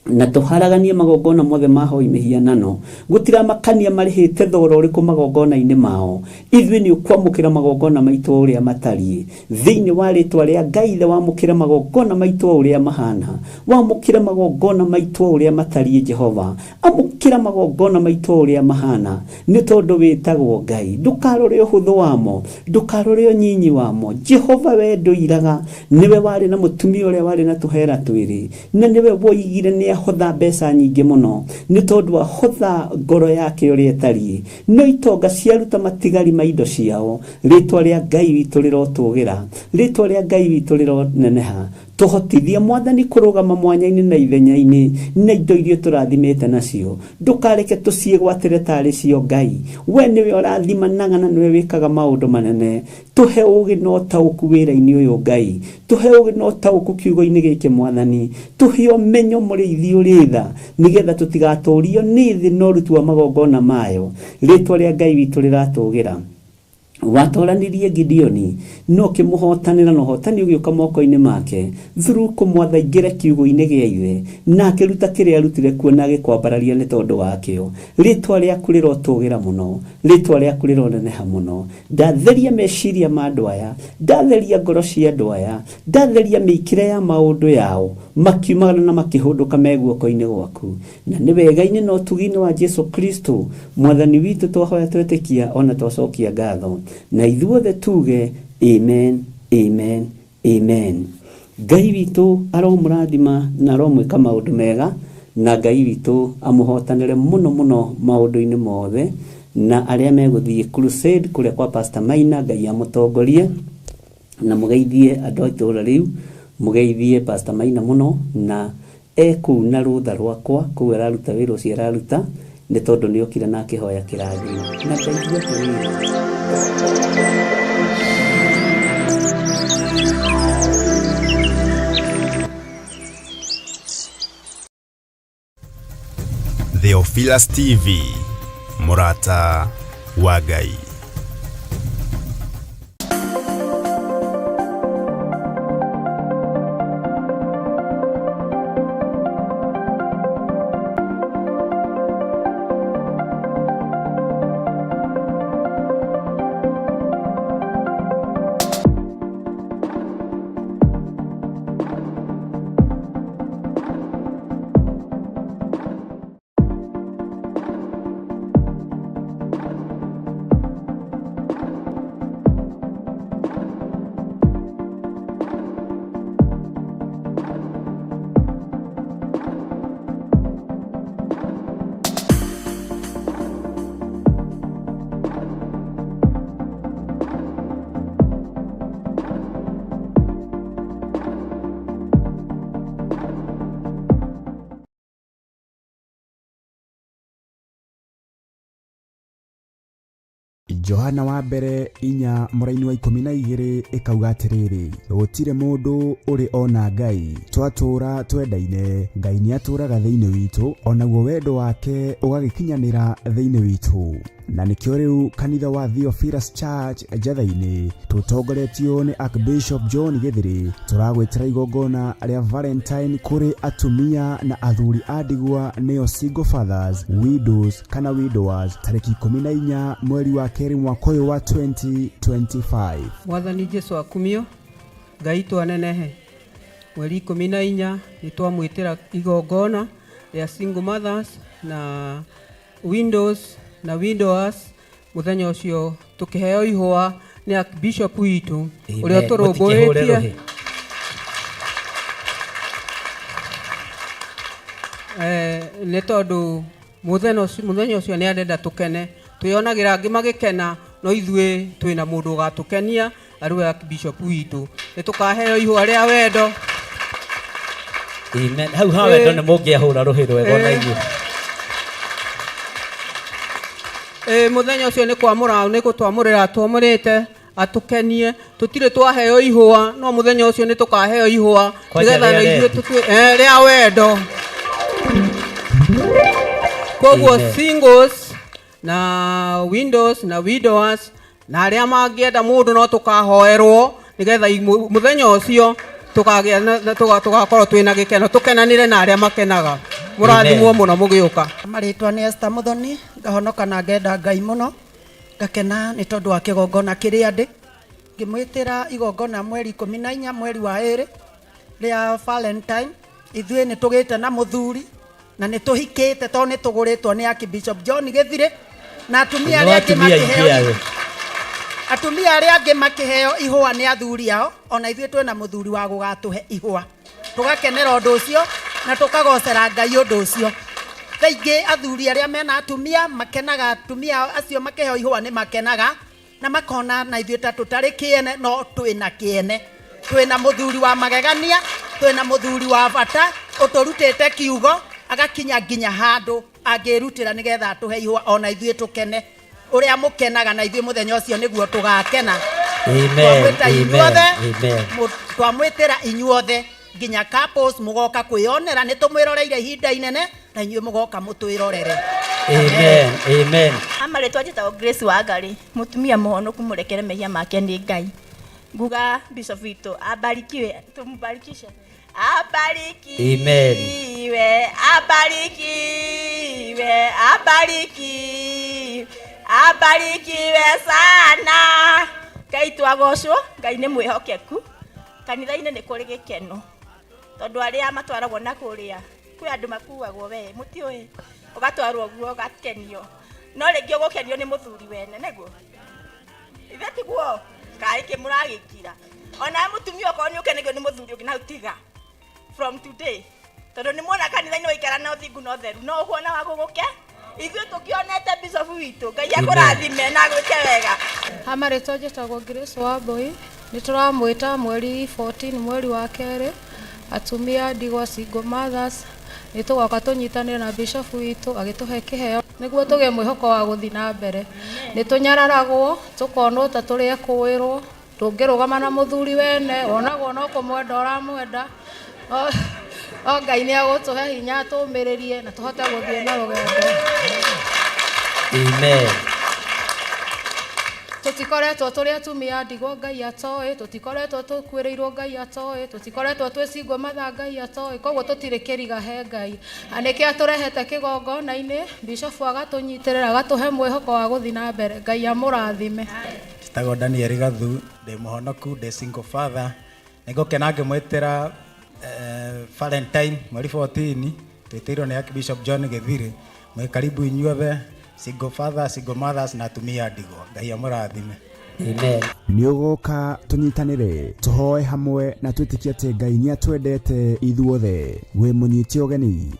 na tũharaganie magongona mothe ma hoi mĩhianano. Gũtiramakania marĩhĩte thogora ũrĩkũ magongona-inĩ mao, ithuĩ nĩ ũkwamũkĩra magongona maitũ o ũrĩa matariĩ. Thĩinĩ wa rĩtwa rĩa Ngai Ithe, wamũkĩre magongona maitũ o ũrĩa mahana, wamũkĩre magongona maitũ o ũrĩa matariĩ. Jehova, amũkĩra magongona maitũ o ũrĩa mahana, nĩ tondũ wĩtagwo Ngai. Ndũkarore ũhũthũ wamo, ndũkarore ũnyinyi wamo. Jehova we ndũiraga, nĩwe warĩ na mũtumia ũrĩa warĩ na tũhera twĩrĩ, na nĩwe woigire nĩ ahotha mbeca nyingĩ mũno, nĩ tondũ ahotha ngoro yake ũrĩa ĩtariĩ. No itonga ciaruta matigari ma indo ciao. Rĩtwa rĩa Ngai witũ rĩrotũgĩra, rĩtwa rĩa Ngai witũ rĩroneneha. Tũhotithie Mwathani kũrũgama mwanya-inĩ na ithenya-inĩ na indo iria tũrathimĩte nacio. Ndũkareke tũciĩgwatĩre tarĩ cio Ngai. We nĩwe ũrathimanaga na nĩwe wĩkaga maũndũ manene. Tũhe ũũgĩ na ũtaũku wĩra-inĩ ũyũ Ngai, tũhe ũũgĩ na ũtaũku kiugo-inĩ gĩkĩ Mwathani, tũhe ũmenyo mũrĩithi ũrĩ tha, nĩgetha tũtigatũrio nĩ thĩ na ũruti wa magongona mayo. Rĩtwa rĩa Ngai witũ rĩratũgĩra. Watoranirie Gideoni no kĩmũhotanĩra, na ũhotani ũgĩũka moko-inĩ make through kũmwatha aingĩre kiugo-inĩ gĩa ithe, na akĩruta kĩrĩa arutire kuo na agĩkwambararia nĩ tondũ wakĩo. Rĩtwa rĩaku rĩrotũgĩra mũno, rĩtwa rĩaku rĩroneneha mũno. Ndatheria meciria ma andũ aya, ndatheria ngoro cia andũ aya, ndatheria mĩikĩre ya maũndũ yao, makiumagara na makĩhũndũka me guoko-inĩ gwaku. Na nĩ wega-inĩ na ũtugi-inĩ wa Jesu Kristo Mwathani witũ twahoya twetĩkia ona twacokia ngatho, na ithuothe tuge amen, amen, amen. Ngai witũ aromũrathima na aromwĩka maũndũ mega, na Ngai witũ amũhotanĩre mũno mũno maũndũ-inĩ mothe. Na arĩa megũthiĩ crusade kũrĩa kwa Pastor Maina, Ngai amũtongorie. Na mũgeithie andũ a itũũra rĩu, mũgeithie Pastor Maina mũno, na e kũu na rũtha rwakwa kũu araruta wĩra ũcio araruta, nĩ tondũ nĩ okire na akĩhoya kĩrathimo na ndaigua atĩrĩrĩ. Theophilus TV, Mũrata wa Ngai. Johana wa mbere 4 mũraini wa 12 ĩkauga atĩrĩrĩ, gũtirĩ mũndũ ũrĩ ona Ngai, twatũũra twendaine, Ngai nĩatũũraga thĩinĩ witũ, onaguo wendo wake ũgagĩkinyanĩra thĩinĩ witũ. Na nĩkĩo rĩu kanitha wa Theophilus Church Njatha-inĩ tũtongoretio nĩ Archbishop John Gĩthĩrĩ tũragwĩtĩra igongona rĩa Valentine kũrĩ atumia na athuri a ndigwa, nĩo single fathers, widows kana widowers, tarĩki 14 mweri wa 2 mwaka ũyũ wa 2025. Mwathani Jesu akumio. Ngai twanenehe. Mweri 14 nĩ twamwĩtĩra igongona rĩa single mothers na widows na widowers. Mũthenya ũcio tũkĩheo ihũa nĩ Archbishop witũ ũrĩa tũrũmbũĩtie. Nĩ tondũ mũthenya ũcio nĩ arenda tũkene, twĩonagĩra angĩ magĩkena, no ithuĩ twĩna mũndũ ũgatũkenia arĩ we Archbishop witũ. Nĩ tũkaheo ihũa rĩa wendo. Amen. Hau ha wendo nĩ mũngĩahũra rũhĩ rwega ona inyuĩ. Mũthenya ũcio nĩ kwamũra, nĩ gũtwamũrĩra twamũrĩte atũkenie. Tũtirĩ twaheo ihũa, no mũthenya ũcio nĩ tũkaheo ihũa nĩgetha na ithuĩ rĩa wendo. Koguo singles na widows na widowers na arĩa mangĩenda mũndũ no tũkahoerwo nĩgetha mũthenya ũcio tũgakorwo twĩna gĩkeno, tũkenanĩre na arĩa makenaga. Mũrathimwo mũno mũgĩũka. Marĩtwa nĩ Esther Muthoni, ngahonoka na ngenda Ngai mũno, ngakena nĩ tondũ wa kĩgongona kĩrĩa ndĩ. Ngĩmwĩtĩra igongona mweri 14 mweri wa 2 rĩa Valentine. Ithuĩ nĩ tũgĩte na mũthuri na nĩ tũhikĩte tondũ nĩ tũgũrĩtwo nĩ Archbishop John Gĩthirĩ, na atumia arĩa angĩ makĩheo, atumia arĩa angĩ makĩheo ihũa nĩ athuri ao, ona ithuĩ twĩna mũthuri wa gũgatũhe ihũa. Tũgakenera ũndũ ũcio na tũkagocera Ngai ũndũ ũcio. Kaingĩ athuri arĩa mena atumia makenaga, atumia acio makĩheo ihũa nĩ makenaga na makona na ithuĩ ta tũtarĩ kĩene, no twĩna kĩene. Twĩna mũthuri wa magegania, twĩna mũthuri wa bata ũtũrutĩte kiugo agakinya nginya handũ angĩrutĩra nĩgetha atũhe ihũa ona ithuĩ tũkene. Ũrĩa mũkenaga na ithuĩ mũthenya ũcio nĩguo tũgakena. Amen. Twamwĩtĩra inyuothe nginya couples mũgoka kwĩyonera, nĩ tũmwĩroreire ihinda inene na inyuĩ mũgoka mũtwĩrorere. Amen. Amen. Amarĩtwa njĩtagwo Grace Wangari, mũtumia mũhonoku mũrekere mehia make nĩ Ngai. Nguga Bishop witũ abarikiwe, tumubarikishe. Abarikiwe, abarikiwe, abarikiwe, abarikiwe sana. Ngai twagocwo, Ngai nĩ mwĩhokeku. Kanitha-inĩ nĩ kũrĩ gĩkeno tondũ arĩa matwaragwo na kũrĩa kwĩ andũ makuagwo, we mũtiũĩ, ũgatwarwo guo ũgakenio, no rĩngĩ ũgũkenio nĩ mũthuri wene, nĩguo ithe tiguo kaĩ kĩ mũragĩkira. Ona mũtumia okorwo nĩ ũkenagio nĩ mũthuri ũngĩ na utiga from today, tondũ nĩ muona kanitha-inĩ waikara na ũthingu na ũtheru, no ũkuona wa gũgũke. Ithuĩ tũkĩonete Bishop witũ, Ngai akũrathime na agwĩke wega. Amarĩtwa njĩtagwo Grace Wambui, Nĩ tũramwĩta mweri 14 mweri wa kerĩ, atumia ndigwa single mothers, nĩ tũgoka tũnyitanĩre na bishop witũ agĩtũhe kĩheo nĩguo tũgĩe mwĩhoko wa gũthiĩ na mbere. Nĩ tũnyararagwo, tũkonwo ta tũrĩ ekũĩrwo, ndũngĩrũgama na mũthuri wene, wonagwo no kũmwenda ũramwenda. O Ngai nĩ agũtũhe hinya tũmĩrĩrie na tũhote gũthiĩ na rũgendo. Amen. Tũtikoretwo tũrĩ atumia ndigwa Ngai atoĩ, tũtikoretwo tũkuĩrĩirwo Ngai atoĩ, tũtikoretwo twĩ single mother Ngai atoĩ, koguo tũtirĩ kĩriga he Ngai. Na nĩkĩo atũrehete kĩgongona-inĩ, bishop agatũnyitĩrĩra, agatũhe mwĩhoko wa gũthiĩ na mbere. Ngai amũrathime. Njĩtagwo Daniel Gathu, ndĩ mũhonoku, ndĩ single father. Nĩ ngũkena ngĩmwĩtĩra Valentine mweri 14, twĩtĩirwo nĩ Archbishop John Gĩthirĩ. Mwĩ karibu inyuothe, single father, single mothers na atumia a ndigwa. Ngai amũrathime. Amen. Nĩ ũgoka tũnyitanĩre, tũhoe hamwe na twĩtĩkie atĩ Ngai nĩ atwendete ithuothe. Wĩ mũnyite ũgeni.